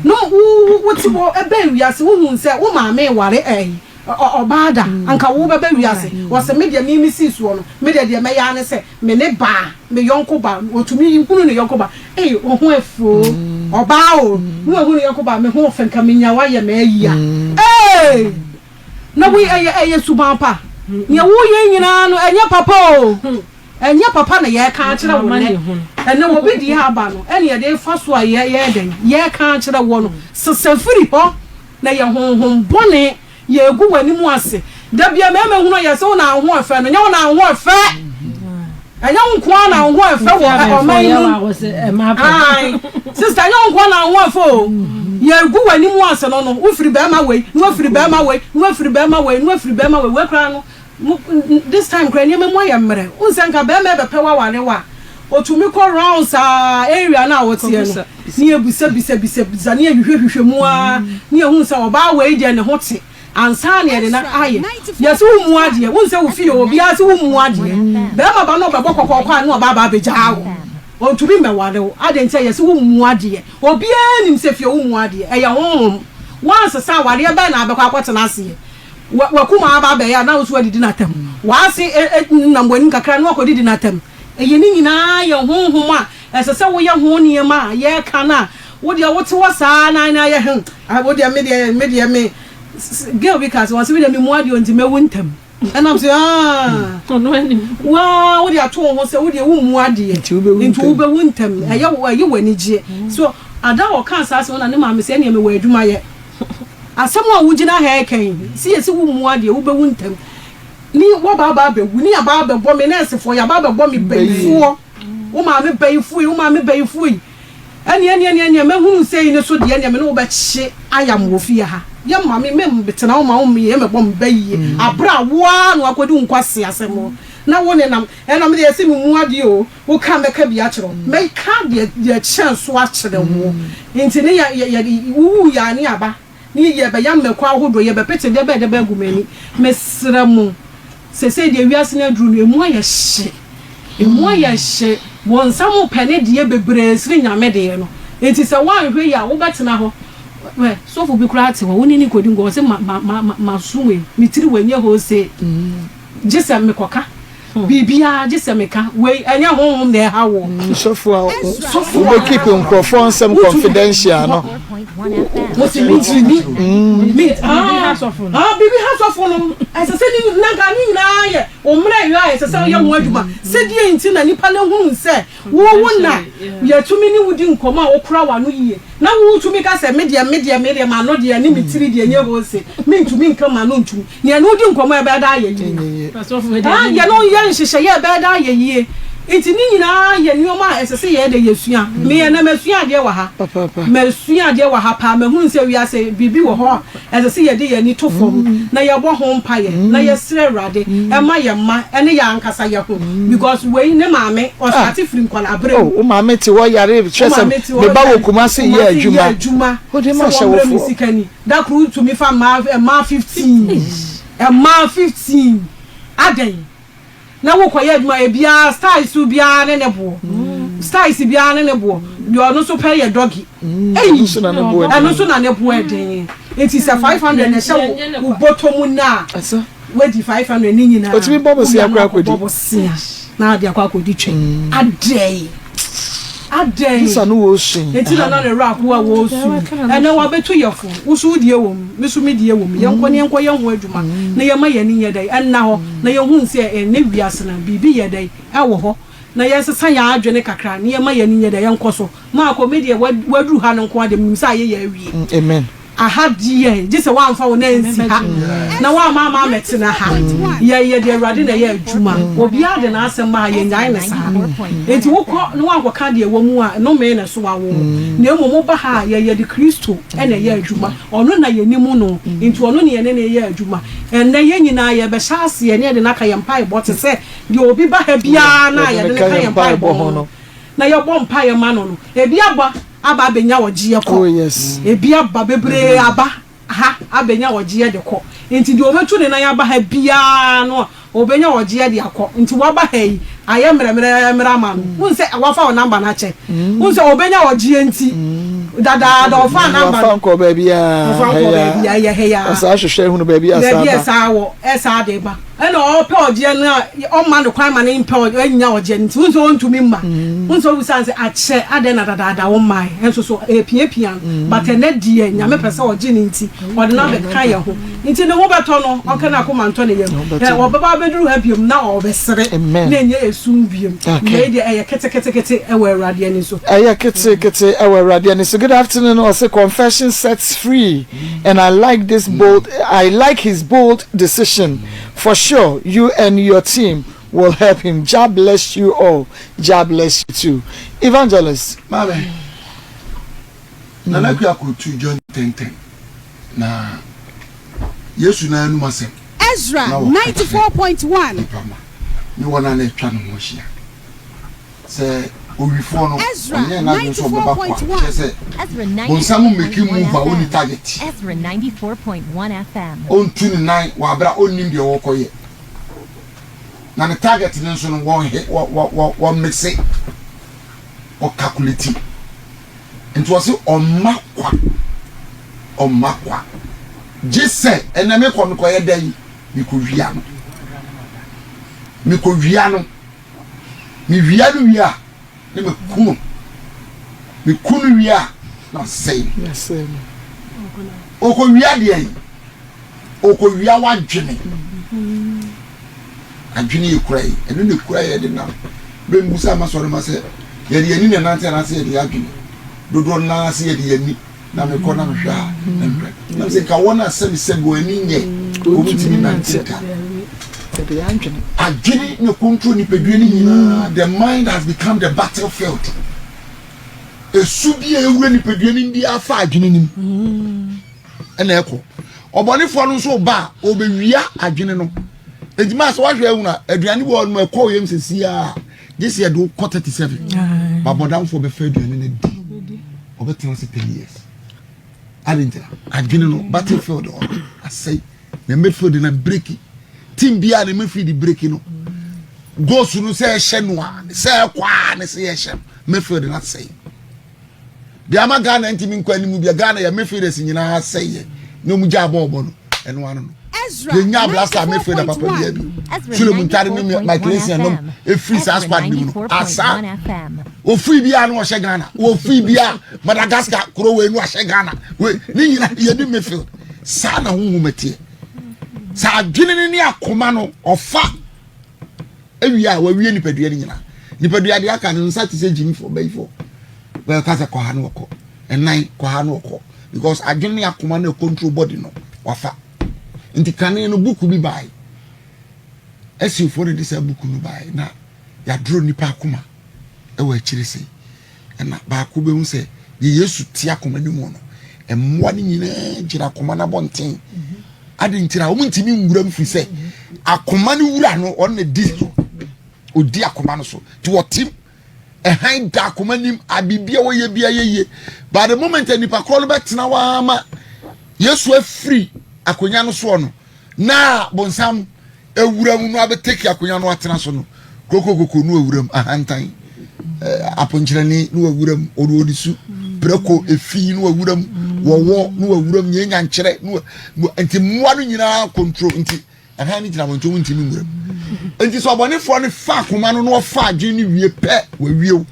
no wo wo te hɔ ɛbɛn wiase wohu sɛ wo maame ware ɛyi. ɔbaa da, anka wo bɛba wiase. Ɔse me deɛ me me sii soɔ no, me deɛ deɛ mɛyɛ ara ne sɛ me ne baa, me yɔnko ba, ɔtumi hunu ne yɔnko ba, ei wo ho ɛfɛ o, ɔbaa o, ne wahunu ne yɔnko ba, me ho ɔfɛ nka menya wo ayɛ me ayi a, ei! Na wei ɛyɛ ɛyɛ suban pa? Nea woyɛ nyinaa no ɛnyɛ papa o. Ɛnyɛ papa na yɛreka akyerɛ wo nnɛ. Ɛnnɛ obi deɛ aba no ɛna yɛde refa so a yɛyɛ dɛn? Yɛreka akyerɛ woɔ no. Sesa firi hɔ na yɛ honhom bɔne. Yɛregu w'anim ase. Da biara mmarima hunu a yɛse wo na wo ho ɛfɛ no, ɛnyɛ wo na wo ho ɛfɛ. Ɛnyɛ wo nko ara na wo ho ɛfɛ wɔ ɔman yi mu. Ae. Sister, ɛnyɛ wo nko ara na wo ho ɛfɛ o. Yɛregu w'anim ase no no, wofiri barima wei, na wafiri barima wei, na wafiri barima wei, na wafiri barima wei. Wei koraa no, Mo this time koraa nneɛma mu ayɛ mmerɛ wohu sɛ nka bɛrima ɛbɛpɛ wo aware wo a ɔtumi kɔ rounds aa area no a ɔteɛ no ne yɛbisa bisa bisa bisa ne yɛhwehwɛ hwehwɛ mu aa ne yɛhu sɛ ɔbaa wei deɛ ne ho te ansa na yɛde no ayɛ yɛse wo mu adeɛ wohu sɛ wo fie obiara se wo mu adeɛ bɛrima ba no ɔbɛbɔ kɔkɔɔkɔ a ne ɔbaa baa bɛgyaa wo ɔntumi mmɛware wo adɛn nti a yɛse wo mu adeɛ obiara nim sɛ fie wo mu adeɛ ɛyɛ honhom woansesa awareɛ bɛn na abɛkɔ akɔtena aseɛ W'akumaa aba abɛyɛ a, na wo nso woadidi no atɛm. W'ase nam w'anim kakra na woakɔdidi no atɛm. Ɛyɛ ne nyinaa yɛ honhom a ɛsɛ sɛ woyɛ ho nneɛma a yɛreka no a, wo deɛ wote hɔ saa na na ayɛ hmm, wo deɛ me deɛ me deɛ me girl bi kaa sɛ ɔse me deɛ memu adeɛ nti mɛwu ntɛm. Ɛnam sɛ ah, waa wode ato wo ho sɛ wo deɛ wommu adeɛ nti wobɛwu ntɛm. Ɛyɛ ɛyɛ w'anigyeɛ. So ada a ɔkaa saa asɛm no na ne maame sɛ ɛneɛ mewɔ adwuma yɛ. Asɛm a wogyina ha reka yi, se yɛse wo mmu adeɛ, wobɛwu ntɛm. Ne w'aba aba abɛwu, ne yɛaba abɛbɔ me nɛɛsefoɔ, yɛaba abɛbɔ me bayifoɔ, wo maame bayifoɔ yi, wo maame bayifoɔ yi. Ɛneɛ, ɛneɛ, ɛneɛ, ɛneɛ, mɛhunu sei ne so deɛ, ɛneɛ me ne wo bɛkye ayam wɔ fie ha. Yɛ ma me, mentena wo ma wo mmeyɛ mɛbɔ me bayie, aberɛ a wo ara na woakɔdi wo nkwaseasɛm na wo nenam, ɛna me deɛ yɛse me mmu adeɛ o. Wo ka mɛka bi akyerɛ wo. Mɛka deɛ deɛ kyɛn so akyerɛ wo. Nti ne yɛ yɛ yɛde wo wu yɛ a ne aba ne yɛ bɛyam mako ahodoɔ yɛ bɛpete deɛ bɛyɛ dɛ bɛagu m'ani. Mesrɛ mo sesei deɛ wiase no aduru no emu ayɛ hye emu ayɛ hye bonsam pɛ ne deɛ bebree sene Nyame deɛ no nti sɛ woanhwɛ yie a wobɛtena hɔ hwɛ sɔfo bi koraa te hɔ wo ne no kɔdi nkɔmmɔ ɔse ma ma ma ma maso wei me tiri wei nyɛ hosee gye sɛ mekɔka Biribiara gye sɛ meka. Wei ɛnyɛ honhom na ɛha woɔ. Sɔfo a wobɛ keep nkurɔfoɔ nsɛm confidential no. Wɔsi mi ntumi. Mi ah biribi ha sɔfo no. Ɛsɛ sɛ ne na nka ne nyinaa yɛ ommerɛ yɔ a ɛsɛ sɛ ɔyɛ ho adwuma. Sɛdeɛ nti na nipa no hunu sɛ wo wo na yɛtumi ne wo di nkɔmmɔ a wokora w'ano yie na wotumi ka sɛ me deɛ me deɛ me deɛ m'ano deɛ ne me tiri deɛ nyɛ hose mentumi nka m'ano ntum. Nea ɛne wo di nkɔmmɔ a ɛbɛyɛ daa ayɛ yie. Ah, yɛne wo yɛ nhyehyɛeɛ a ɛbɛyɛ daa ayɛ yie. Nti ne nyinaa yɛ nneɛma a ɛsɛ sɛ yɛyɛ dɛ yɛsua. Me ɛnnɛ masua adeɛ wɔ ha. Masua adeɛ wɔ ha paa. Mahunu sɛ wiase biribi wɔ hɔ a ɛsɛ sɛ yɛde yɛn ani to fam na yɛbɔ ho mpaeɛ na yɛsrɛ Awurade ɛma yɛn mma ɛne yɛn ankasa yɛn ho. Because wei ne maame ɔstarte firi nkwadaa berɛ Oh, mu. wo maame te hɔ yare Wo kyerɛ sɛ maame te hɔ me ba wɔ yare Kumasi yɛ Kumasi yɛ adwuma. adwuma Wode ma sɛ wɔmmrɛ me ahyɛwofoɔ. sika ni. Da koro wotumi fa mmaa mmaa 15 mmaa 15 adɛn na wokɔyɛ adwuma ebiara styles biara ne ne boɔ styles biara ne ne boɔ deɛ ɔno nso pɛ yɛ dɔgi eyi Ɛno nso na ne boɔ ɛno nso na ne boɔ ɛden nti sɛ 500 na ɛhyɛ wo wo bɔtɔ mu na a Asa. Wadi 500 ne nyinaa. Otumi bɔ bosea Wowia koraa na kɔdi. wakɔbɔ bosea na ade akɔ akɔdi twɛn. Adɛn? Adɛn? Nsa no wɔ osu yi. Enti na na ne werɛ ahow a wɔresu yi. Ɛnnɛ wɔabɛto yafunu. Wo nso wo deɛ wɔ mu, me nso me deɛ wɔ mu. Yɛnkɔ na yɛnkɔyɛ ho adwuma na yɛmma yɛn ani nyɛ dɛn? Ɛnna hɔ na yɛnhunu sɛ ɛnnɛ wiase no biribi yɛ dɛn? Ɛwɔ hɔ. Na yɛnsesa yɛn adwene kakra na yɛmma yɛn ani nyɛ dɛn? Yɛnkɔ so. Marco, me deɛ woaduru ha no nko ara deɛ menim sɛ ayɛ yɛ awie. Amen. Aha deɛ, gye sɛ woamfa wo nan ansi ha na woamma ama ammɛtena ha. Yɛn, yɛde Awurade na ɛyɛ adwuma. Obiara de n'asɛm ba ha, yɛnnyae no saa. Enti wokɔ na woankɔka deɛ ɛwɔ mu a, nnome na ɛsoa wo. Na mmom woba ha a, yɛn, yɛde Kristo na ɛyɛ adwuma. Ɔno na yɛnim no, enti ɔno ne yɛne no yɛ adwuma. Ɛnnɛ, yɛn nyinaa yɛrebɛhyɛ aseɛ na yɛde no aka yɛn mpaebɔ te sɛ deɛ obi ba ha biara no a yɛde no ka yɛn mpaebɔ ho no. na yɛbɔ mpaeɛ ma no no, ebi aba aba abɛnya ɔgyeɛ kɔ. Oh, ebi aba bebree aba ha abɛnya ɔgyeɛ de kɔ. Nti deɛ ɔbɛtu ne nan aba ha biara no a, ɔbɛnya ɔgyeɛ de akɔ. Nti waba ha yi, Ayɛ mmerɛmmerɛmmerɛ ama no. Wohu sɛ wafa wo number no akyɛ. Wohu sɛ ɔbɛnya ɔgyeɛ nti dadaada ɔfaa number no. Wafa nkɔ baabiara. Ɔfa nkɔ baabiara ɛyɛ heyaa. Ɔsaa hwehwɛ hunu baabi a saa ba. Baabi a saa wɔ ɛsaa de ba. Ɛna ɔpɛ ɔgyeɛ no a ɔmma no kwan ma no mpɛ ɔnya ɔgyeɛ no nti wohu sɛ ɔntumi mma. Wohu sɛ ɔbisa no sɛ akyɛ adɛn na dadaada wommaeɛ ɛnso so ɛrepiapia no but ɛnɛ deɛ Nyame pɛ sɛ ɔgye no nti ɔde no abɛka yɛn ho. Nti ne ho bɛtɔ no, ɔnka n'akoma ntɔ ne yam. Ɛ, ɔbɛba abɛduru ha biom na ɔrebɛsere, na ɛnyɛ esum biom. Wei deɛ, ɛyɛ ketekete wɔ Awurade ani so. Ɛyɛ ketekete wɔ Awurade ani so. Good afternoon, ɔse confession sets free and I like this bold, I like his bold decision for sure you and your team will help him. Jah bless you all, Jah bless you too. Evangelist. Maame. Nana Akua kɔtu dwa ntɛntɛm na Yesu no anum asɛm Ezra na wɔka kyerɛ 94.1. nnipa ma ne wɔn a na atwa ne ho ahyia sɛ owifoɔ no Ezra ɔnyɛɛ n'adwene sɛ ɔbɛba kwa 94.1. kyerɛ sɛ Ezra bonsam mmeki 94.1 move a ɔnni FM. target Ezra 94.1 FM. ɔntu ne nan wɔ abere a ɔnnim deɛ ɔrekɔyɛ na ne target no nso no wɔnhe wɔ wɔ wɔ wɔmmese ɔkakuleti Nti ɔse ɔmma kwa, ɔmma kwa. Gye sɛ ɛnɛ mekɔ mekɔyɛ dɛn? Mekɔwia no. Mekɔwia no. Mewia no wie a, na meku no. Meku no wie a, na masɛe no. Ɔkɔwia deɛn? Ɔkɔwia w'adwene. Adwene yɛ kura yi, ɛno na ekura yɛ de nam. Bɛmbusa ama sɔre ma sɛ yɛde yɛn ani na ɛnante anaasɛ yɛde yɛn adwene. Dodoɔ no ara sɛ yɛde yɛn ani na mekɔ na mehwɛ a na mehwɛ. Na sɛ nka wɔn a sɛbisɛbi wɔn ani nyɛ wɔn ntumi nante da. Adwene na control nipadua no nyinaa. The mind has become the battlefield. Esu bi a ewura nipadua no biara fa adwene no mu. ɛna ɛkɔ ɔbɔnefoɔ no nso ba a ɔbɛwia adwene no nti maa sɛ wahwɛ ahunu a aduane bi wɔ hɔ no ɛkɔ yam sɛ siaa gye sɛ yɛde wokɔ 37 babɔdamfoɔ bɛfa aduane no adi ɔbɛtena ase 10 years ade ntina adwene no battlefield hɔ asɛe na midfield na breki team biara na midfield breki no goals no sɛ ɛhyɛ no a sɛ ɛkɔ a ne sɛ yɛhyɛ midfield no asɛe Deɛ ama Ghana ntumi nkɔ anim bia Ghana yɛ midfielders nyinaa sɛeɛ na wɔn gyaa bɔɔl bɔ no ɛno ano no yɛnya blaster midfielder papa bia bi Sule Muntari ne Michael Essien nom efiri saa squad no mu no asa ofiri bia no ɔhyɛ Ghana ofiri bia Madagascar kuro wei no ahyɛ Ghana wei ne nyinaa yɛ ne midfield saa na honhom ɛteɛ saa adwene ne ne akoma no ɔfa Ewie a, wawie nipadua no nyinaa. Nipadua deɛ aka no nsa te sɛ gyimifoɔ, bayifoɔ. Bɛka sɛ kɔ ha no ɔkɔ, ɛnan kɔ ha no ɔkɔ. Because adwene ne akoma no control body no, wafa. Nti kane no buku bi bae. Asifoɔ no de saa buku no bae na yɛadoro nipa akoma ɛwɔ akyire sei. Ɛna baako bɛhu sɛ deɛ Yesu te akoma no mu no, mmoa no nyinaa gyina akoma no abɔnten. Ade ntira wɔn ntumi nwura mu firi sɛ akoma no wura no ɔno na di so odi akoma no so nti wɔte ɛhan da akoma nim abiribi a wɔyɛ bi ayɛ yie by the moment a nipa korɔ no bɛtena hɔ ara ma Yesu afiri akonnwa no soɔ no na bonsam Awura mu no abɛteki akonnwa no atena so no, kokokoko no awura mu, ahantan, eh, aponkyerɛne no awura mu, ɔde su, prɛko efi no awura mu, wɔwɔ no awura mu, nyɛ nyankyerɛ no nti mmoa no nyinaa control nti ɛhan no gyina abɔnten wɔn ntumi nwura mu. Nti sɛ ɔbɔnefoɔ no fa akoma no na ɔfa adwene no wie pɛ wɔawie wo.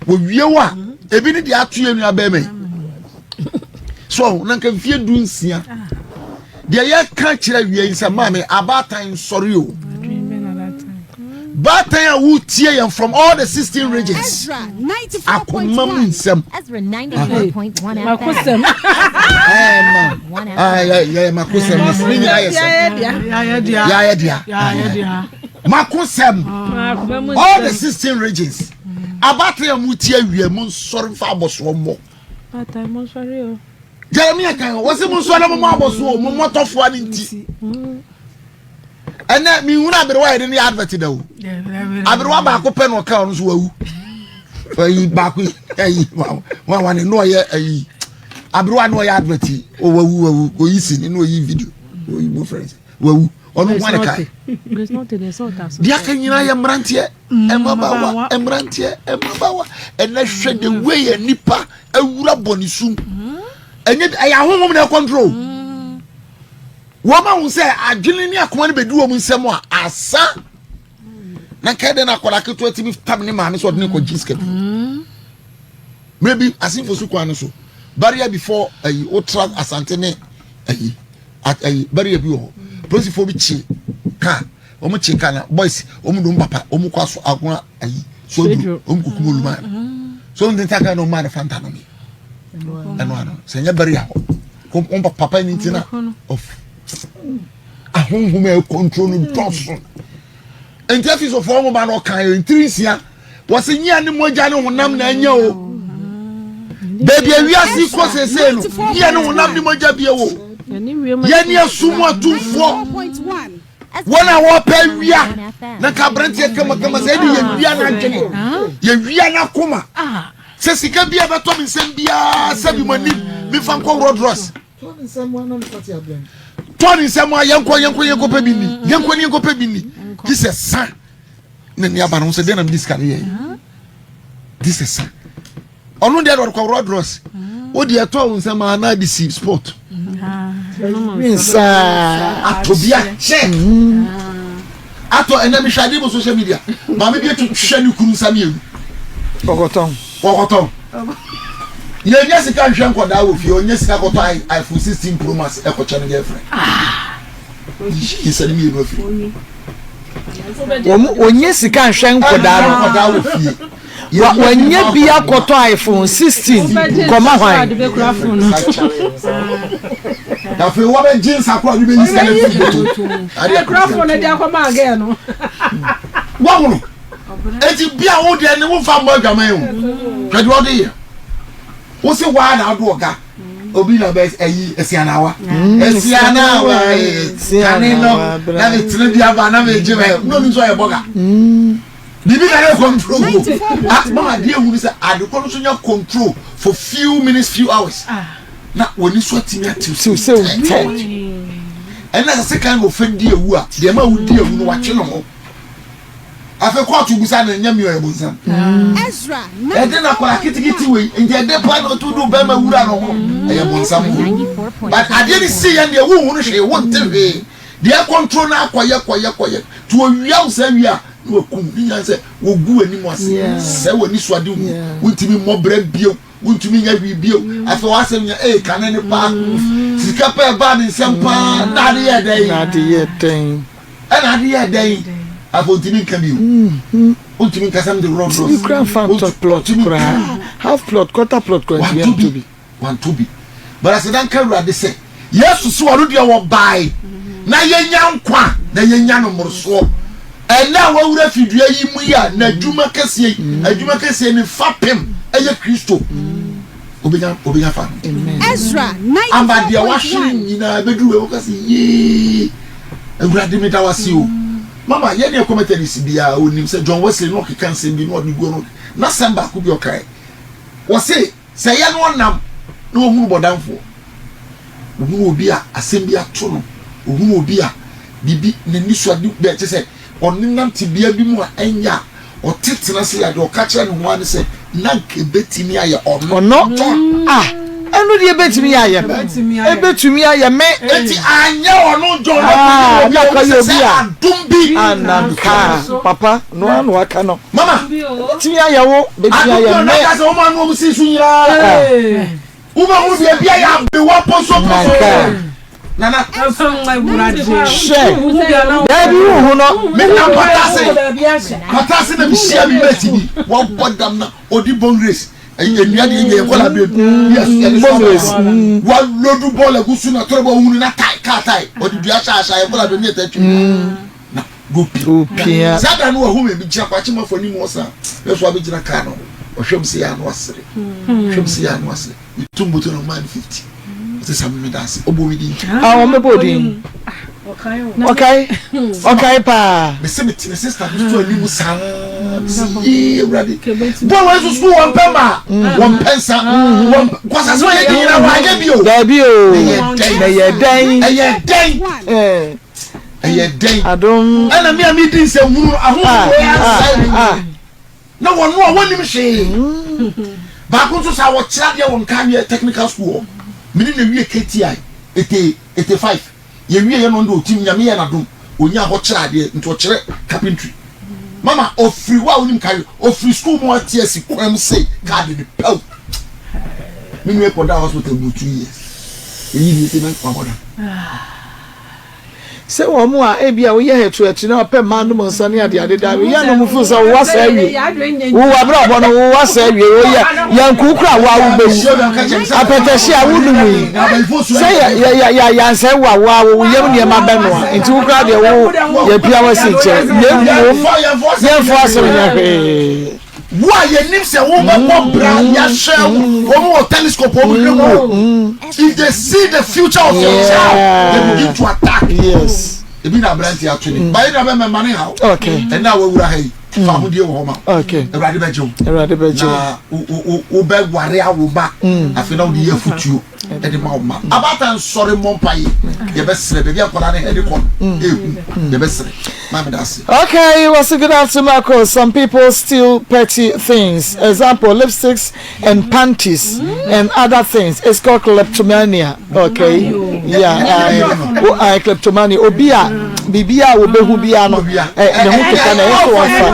Wɔwie wo a ebi ne deɛ ato yɛn nua bɛrima yi so na nka mfie 16 deɛ yɛka kyerɛ wie yi sɛ maame abaatan nsɔre o baatan a wotie yɛn from all the 16 regions akoma mu nsɛm makosɛm yɛ makosɛm ne nyinaa yɛ sɛm yɛayɛ dea makosɛm all the 16 regions Abaatan a motie awia mu nsɔre mfa abɔsoɔ mmɔ. Jeremia kan wɔsi mo nsɔre mo abɔsoɔ mo mmɔtɔfoɔ no nti. Ɛnɛ mehunu aberewa yɛde ne yɛ advert da o. Aberewa baako pɛ na ɔka ɔno nso wawu. Ayi baako ayi wa wa ne na ɔyɛ ayi aberewa na ɔyɛ advert yi o wawu wawu oyi sini na oyi video oyi mo friends wawu. Ɔno nko ara na kae. Deɛ aka nyinaa yɛ mmeranteɛ, mmabaawa, mmeranteɛ, mmabaawa. Ɛnɛ hwɛ the way yɛ nipa awura bɔ ne sum. Ɛnyɛ ɛyɛ ahohom na ɛkɔntrol. Wɔn ahu sɛ adwene ne akoma no bɛdi wɔn nsam a asa. Na nka ɛdɛ na akwadaa ketewa tumi tam ne maame sɛ ɔde ne kɔ gye sika bi. Mmerɛ bi asenfo so kwan no so barrier before ayi wotra asante ne ayi ayi barrier bi wɔ hɔ polisifoɔ bi kye kaa wɔn kye kaa na boys wɔn dom papa wɔn kɔ aso agona ayi so duro wɔn kukum oluma so wɔn tenta kaa na wɔn maa no fanta no mi ɛno ano sɛ nyɛ barrier hɔ wɔn papa ni ti na ɔf ahonhom a ɛkɔntro no dɔso nti afisofoɔ nwoma no ɔkan yɛ ntiri nsia. Wɔsi nyia ne mogya ne honam na anya o. Baabi a wiase kɔ seesei no, nyia ne honam ne mogya bie wo. Yɛne asum atumfoɔ. Wɔn a wɔpɛ wia na nka aberanteɛ kamakama sɛ ɛde yɛwia n'adwene, yɛwia n'akoma. Sɛ sika bi a ɛbɛtɔ me nsɛm biara sɛ bi mo anim mefa nkɔ Rodros. Tɔ ne nsɛm a yɛnkɔ yɛnkɔ yɛnkɔ pɛ bi ni yɛnkɔ ne yɛnkɔ pɛ bi ni gye sɛ sa. na ni aba no ho sɛ deɛ na mede sika no yɛ gye sɛ sa ɔno deɛ ɔde kɔworɔ drɔs wo deɛ ɛtɔ wo nsɛm a na de si sport atɔ bi akyɛ atɔ ɛnɛ mehwɛ adeɛ mu social media maame bi atwitwa ne kunu nsa mmienu ɔkɔtɔn ɔkɔtɔn yɛnyɛ sika nhwɛ nkɔdaa wɔ fie ɔnyɛ sika kɔtɔ iPhone 16 Pro Max ɛkɔkyɛ no girlfriend yiyi nsa no mmienu afiri Wɔn wɔnyɛ sika nhwɛ nkɔdaa no. Nkɔdaa wɔ fie. Wa wɔnyɛ bi akɔtɔ iPhone 16 kɔma hwan? Na afei wɔbɛgye nsa koro a wɔde bɛyi sika no afiri bɔtɔ mu. Ɛkura fon no de akɔma agɛɛ no. Wɔhono. Eti bi a wo deɛ ne wo fa mmɔ adwaman o. Hwɛ deɛ ɔde yɛ. Wo se waa na ado ɔga. Obi na bɛ ɛyi esianawa. Esianawa ee kane no na me tena bi aba na me gye mɛ no ni nso ɔyɛ bɔga. Bibi na ne control wo. Ah mama adeɛ ehunu sɛ adekɔ no so nya control for few minutes few hours. Na wɔn so atumi atew sɛ tɛ. Ɛna sɛ sekan na ɔfɛ di ewu a deɛ ma wodi ewu no watwe ne ho. Afei kɔɔto bisa no ɛnyɛ mi ɔyɛ bonsam. Ɛde na akwadaa ketekete wei nti ɛde pa na ɔto do bɛrima wura no ho ɛyɛ bonsam o. But adeɛ no si yɛn deɛ wohunu hwee wonte hwee deɛ ɛkɔntro no akɔyɛ kɔyɛ kɔyɛ to owia wo saa wia na wakum ne nyinaa sɛ wɔgu w'anim ase sɛ w'ani so ade hu wontumi mmɔ brɛ bio wontumi nyɛ hwee bio afei w'asɛm nyɛ ee kane ne paa sika pɛ ɛbaa ne nsɛm paa na ade yɛ dɛn na ade yɛ dɛn Ɛna ade yɛɛ dɛn? Afei ontumi nka bio. Ontumi nka sɛ mede rɔd rɔs. Tumi kura nfa ntɔ plot koraa. Half plot, quarter plot koraa ntumi antɔ bi. Wantɔ bi. But aseda nka Awurade sɛ Yesu so ɔno deɛ wɔbae na yɛnya nkwa na yɛnya no mmorosoɔ. Ɛnɛ a wawura fidua yi mu yi a n'adwuma kɛseɛ yi, adwuma kɛseɛ ne fapem ɛyɛ Kristo. Obenya obenya fa no. Ezra Ama deɛ wahwere 94.1. nyinaa bɛduru wei wɔka sɛ yee. Awurade meda wo ase o. Mama yɛn ne ɛkɔ Methodist biara onim sɛ John Wesley na ɔkeka nsɛm bi na ɔde guo no n'asɛm baako bi ɔkae. Wɔse sɛ yɛ no ɔnam na ɔhunu bɔdamfoɔ, ɔhunu obi a asɛm bi ato no, ɔhunu obi a biribi n'ani so ade bɛɛ kyɛ sɛ ɔnenam tebea bi mu a ɛnyɛ a Ɔte tena ase a, deɛ ɔka kyerɛ ne ho ara ne sɛ, Na anka ɛbɛtumi ayɛ ɔno. Ɔno? John. Ah, ɛno deɛ ɛbɛtumi ayɛ me. Ɛbɛtumi ayɛ me. Enti anyɛ ɔno John na Ah, kɔyɛ obi na a kɔyɛ ɔhu obi sɛ a. adom bi. Ananka, papa, no ara na waka no. Mama. Ɛbɛtumi ayɛ wo, ɛbɛtumi Adom bi ayɛ a me. na aka sɛ wɔn ano wɔn si so nyinaa. Ah. Wobɛhunu baabi a yɛ abewa posoposo. Nanka. Nana. Hwɛ, daabi wohu no. Me nam patase. Patase na mehyia me mate bi. Wabɔ dam na ɔdi bone race. Nnua deɛ yɛ kɔla bɛ mu. Yes, yɛde so Bone race. Walodu bɔɔl agu so na tɔrɔ bɔ ohunu na tae kaa tae. Ɔde dua hyɛ ahyɛ yɛ kɔla bɛ mu yɛ tɛ twi. Na gopi. Opia. Saa da no wahu me gyina kwakye mafo anim hɔ saa. Ɛso abɛgyina kaa no ho. Ɔhwɛ m sɛ yɛ ano asere. Hwɛ m sɛ yɛ ano asere. Metu mboto na ɔmaa no 50. Ɔsɛ sɛ meda ase. Ɔbɔ me din. Ah, wɔn bɛbɔ odin. Ɔkae. Ɔkae paa. Mese mete me sister bi so anim saa. Mese yee awurade. Bɔ wɔn nso sukuu wɔn pɛ ma. Wɔn pɛ nsa. Wɔn kwasase wɔn yɛ di nyina wɔn anyɛ bi o. Daabi o. Ɛyɛ dɛn. Na ɛyɛ dɛn. Ɛyɛ dɛn. Ɛyɛ dɛn? Adom. Ɛna me a medi nsɛnhunu no, ahonhom wei ansɛe me. Na wɔn a wɔnnim hwee. Baako nso saa, wɔkyerɛ adeɛ wɔ Nkawie Technical School hɔ. Me ne no wie KTI, 85. Yɛwieɛ no ɔno deɛ ɔtim, Nyame yɛɛ no adom, ɔnyaa hɔ kyerɛ adeɛ, nti ɔkyerɛ carpentry. Mama, ɔfiri hɔ a wonim Nkawie, ɔfiri school mu ate asi kwan mu sei, kaa de no pɛw. Me nua kɔdaa hospital boro 2 years. Yɛyi no sei na wabɔ dam. Sɛ wɔn a ebia woyɛ hɛtuhɛtu na wɔpɛ mmaa nom nsa ne adeade daa no, yɛ no mo feel sɛ wowɔ asɛe awie. Wo w'abrabɔ no wowɔ asɛe awie. Woyɛ yɛnko kura wo a wobɛwu. Apɛtɛhye a wonom yi, sɛ yɛ yɛ yɛ yɛ yansɛe wo a wo a wo yam nneɛma bɛnoa. Nti wo koraa deɛ wo yɛpia wo asi nkyɛn. Na mmom yɛmfa asɛm nyɛ hwee. Wo a yɛnim sɛ wobɛbɔ bra yɛahwɛ wo wɔn wɔ telescope wɔn hwɛ mu o if they see the future of your child they begin to attack. Yes. Ebi na aberante ato ni ba yɛ na bɛ mɛma ne haw. Okay. Ɛnna a wawura ha yi fa ahodie wɔ hɔ ma. Okay. Awurade bɛgye wo. Awurade bɛgye wo. Na wo bɛ ware awo ba afei na wode yɛ afutuo ɛde ma wo ma. Abaatan sɔre mmɔ mpaeɛ yɛbɛsrɛ baabi a nkwadaa no hɛde kɔ no ehu yɛbɛsrɛ. Okay, what's a good afternoon, Marco? Some people steal petty things. Example, lipsticks and panties and other things. It's called kleptomania. Okay. Yeah, I, I kleptomania. Obia, bibia, obehu bia no. Eh, ne ho keka na ɛyɛ sɛ wɔmfa.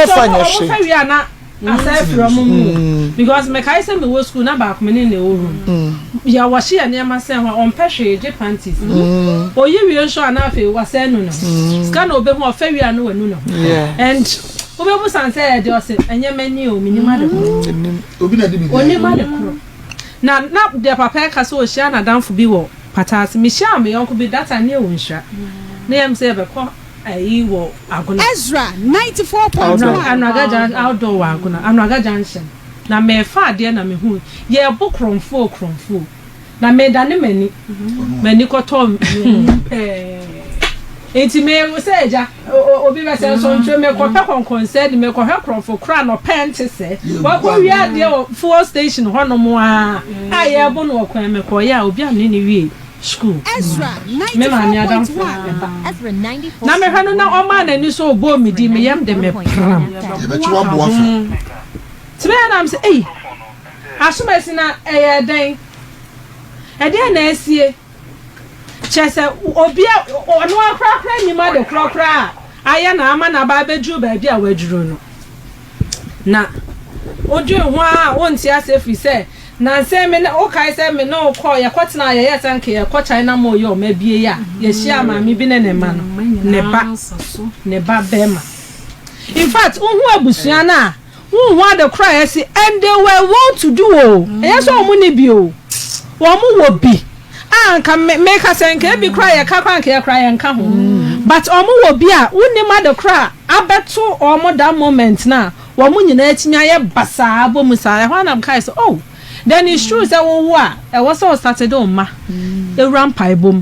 Ɔfa nyɛ hwee. Asɛ firi ɔmo mu o because mekae sɛ mewɔ school na baako me ne no wɔ room yɛ wɔhye yɛ nneɛma sɛn hɔ a ɔmpɛ hwee gye panties oyi wie nso a na afei wasɛn nu ne ho sika na obehu ɔfɛ wie a na wanu ne ho and wobɛbu san sɛ ɛyɛ deɛ ɔse ɛnyɛ m'ani o menim ade korɔ onim ade korɔ na na deɛ papa ɛka sɛ ɔhyia n'adamfo bi wɔ pata ase mehyia me yɔnko bi that time ne yɛwɔ nhyira na yɛm sɛ yɛbɛkɔ Ayi wɔ Agona. Ezra 94.1. Anraga junction outdoor wɔ Agona Anraga junction na merefa adeɛ na mehuu yɛrebo korɔmfoɔ o korɔmfoɔ o na medane m'ani m'ani kɔtɔɔ m'anim pɛɛ nti me sɛ agya obi bɛsɛ nsɔntwerɛ mekɔpɛ kɔnkɔnsɛ de mekɔhwɛ korɔmfo koraa na ɔpɛ nte sɛ wakɔ wie adeɛ wɔ fuel station hɔnom a a yɛrebo no wɔ kwan mekɔyɛ a obi a mene ne wie Sukuu. Me maame adamfo ba. Na mehwɛ no na ɔmaa n'ani so ɔbɔɔ me din, me yam de me pram. Nti meyɛ na mesɛ, ei, asomasi na ɛyɛ dɛn? Ɛdeɛn na asie? Kyerɛ sɛ obi a ɔno akorakora nnim ade korɔ koraa a ayɛ na ama no aba abɛduru baabi a waduru no. Na wodwen ho ara a wonte ase ɛfiri sɛ Nansa yi me ne wo kae sɛ me ne wo kɔɔ, yɛkɔtenaa, yɛyɛɛ sɛ anka yɛrekɔ China Mall yi a wɔabue yi a, yɛhyiaa maame bi ne ne mma no, ne ba, ne ba barima. In fact, wohu abusua no a, wonhu ade koro a asi, and they were well to do o, ɛnyɛ sɛ wɔn nni bi o, wɔn wɔ bi a anka me, meka sɛ nka ebi koraa yɛka koraa anka yɛ koraa yɛnka ho, but wɔn wɔ bi a wonnim ade koro a abɛto wɔn that moment no a, Wɔn nyinaa atumi ayɛ basaa abɔ mu saa. Ɛhɔ ara na mekae sɛ, Oh, then it's true sɛ wowo a, ɛwɔ sɛ wostate de wo mma wura mpaebɔ mu,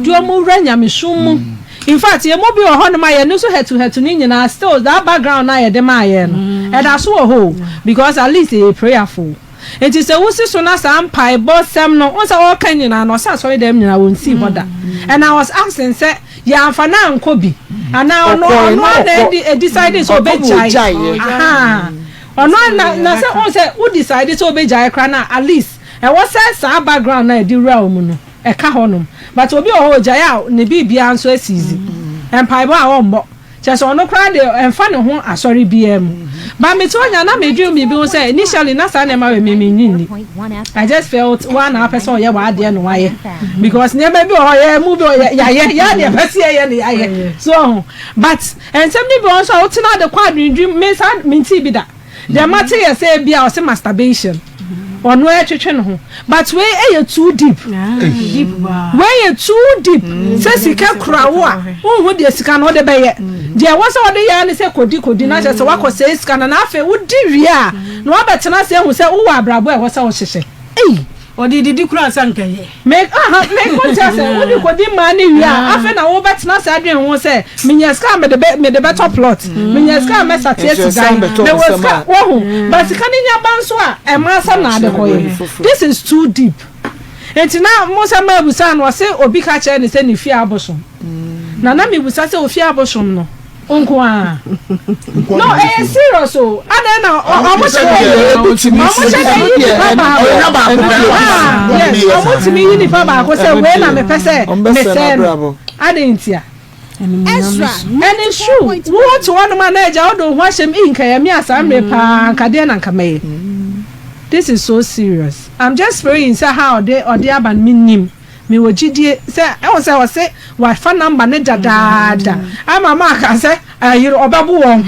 de wɔn wura nyamesom mu. In fact, yɛn mu bi wɔ hɔnom a yɛn ani so hatuhatu no nyinaa, still that background no a yɛde maa yɛn no, ɛda so wɔ hɔ o, because at least yɛyɛ prayerful. Nti sɛ wosi so na saa mpaebɔ sɛm no, wohu sɛ ɔreka nyinaa no, ɔsɛ asɔre dɛm nyinaa wɔnsii hɔ da. And I was asking sɛ, Yɛamfa no ankɔ bi anaa ɔno Ɔkɔe ɔno na ara na ɔkɔ ɛdi ɛdecide sɛ ɔkɔ ma ɔbɛgyae ɔgyaeɛ. ahaa ɔno ara na na sɛ wohu sɛ wo decide sɛ wobɛgyae koraa no a at least ɛwɔ sɛ saa background no a ɛde wura wo mu no ɛka hɔnom but obi wɔ hɔ ɔgyae a ne biribiara nso asiizi mpaebɔ a ɔmmɔ kyerɛ sɛ ɔno koraa deɛ ɛmfa ne ho asɔre biara mu but mete hɔ nyinaa na medwene biribi ho sɛ initially na saa nneɛma wei me mennye nni I just felt woa na wapɛ sɛ ɔyɛ w'adeɛ na wayɛ because nneɛma bi wɔ hɔ yɛ mu bi wɔ yɛ yɛayɛ yɛ na yɛpɛ sɛ yɛyɛ na yɛayɛ so ɔho but nsɛm no bi wɔ hɔ nso a wotena ade kɔ adwendwen me saa mentii bi da deɛ mate yɛ sɛ ebi a ɔse masturbation ɔno ɛtwetwe ne ho but wei ɛyɛ too deep wei yɛ too deep sɛ sika kura wo a wonhu deɛ sika no wode bɛyɛ deɛ ɛwɔ sɛ wode yɛ ne sɛ kɔdi kɔdi na kyerɛ sɛ woakɔ sɛe sika no na afei wodi wie a na woabɛtena ase ahu sɛ wowɔ abrabɔ a ɛwɔ sɛ wohyehyɛ ei Ɔde didi koraa sɛ anka ɛyɛ. Me aha me ko te ase wode kɔdi mmaa no wie a afei na wobɛtena ase adwene ho sɛ menya sika a mede bɛ mede bɛtɔ plot menya sika a mɛsate Nso asi ɛsan dan bɛtɔ mewɔ nsɛm sika a wahu but sika no nya ba nso a ɛma asɛm na ade kɔyɛ this is too deep nti na mo sɛ maabusa no ɔse obi ka kyerɛ ne sɛ ne fie abosom. Na na mebisa sɛ ofie abosom no nko ara? No, ɛyɛ serious o. Adɛn na ɔmo hyɛ dɛ yi ɔmo hyɛ dɛ yi nipa baako? Ah, yes, ɔmo tumi yi nipa baako sɛ wei na mepɛ sɛ mesɛe no. Adɛn ntia? And it's true, wo te hɔnom a na agya wode wo ho ahyɛ mu, ii nka ɛyɛ me a saa mmerɛ paa nka deɛ na nka mɛyɛ. This is so serious. I'm just praying sɛ how ɔde ɔde aba no mennim. Mewɔ gyidie sɛ ɛwɔ sɛ ɔse wafa number no dadaada ama maka sɛ ayere ɔbɛbo wɔn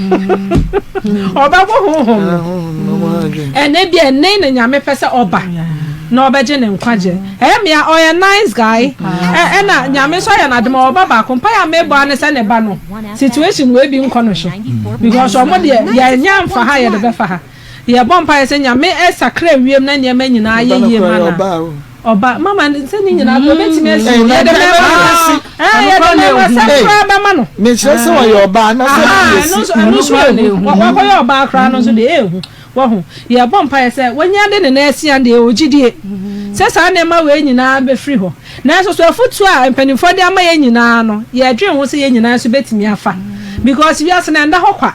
ɔbɛbo honhom no ɛnɛ bi ɛnɛ na nyame pɛ sɛ ɔba na ɔbɛgye ne nkwagye ɛyɛ mea ɔyɛ nice guy ɛna nyame nso ayɛ n'adom ɔba baako mpa yɛ mebɔ ane sɛ ne ba no situation wei bi nkɔ no so because ɔmo deɛ yɛnyɛ mfa ha yɛde bɛfa ha yɛbɔ mpa yɛ sɛ nyame ɛsakra wiem na nneɛma nyinaa yɛ yie ma na Ɔba, mama sɛ ne nyinaa kora obetumi asi o. Yɛde mɛma no. Ɛɛ yɛde mɛma sɛ koraa bɛma no. Mekyerɛ sɛ ɔyɛ ɔbaa na sɛ ne yɛ si. Ɛno nso ehu. Wakɔyɛ ɔbaa koraa no nso deɛ ehu. Wahu. Yɛbɔ mpaeɛ sɛ wanya de ne nan asi an deɛ ɔwɔ gyidie sɛ saa nneɛma wei nyinaa bɛfiri hɔ. Nanso so afotuo a mpanimfoɔ de ama yɛn nyinaa no, yɛdwen ho sɛ yɛn nyinaa nso bɛtumi afa. Because wiase no ɛnda hɔ kwa.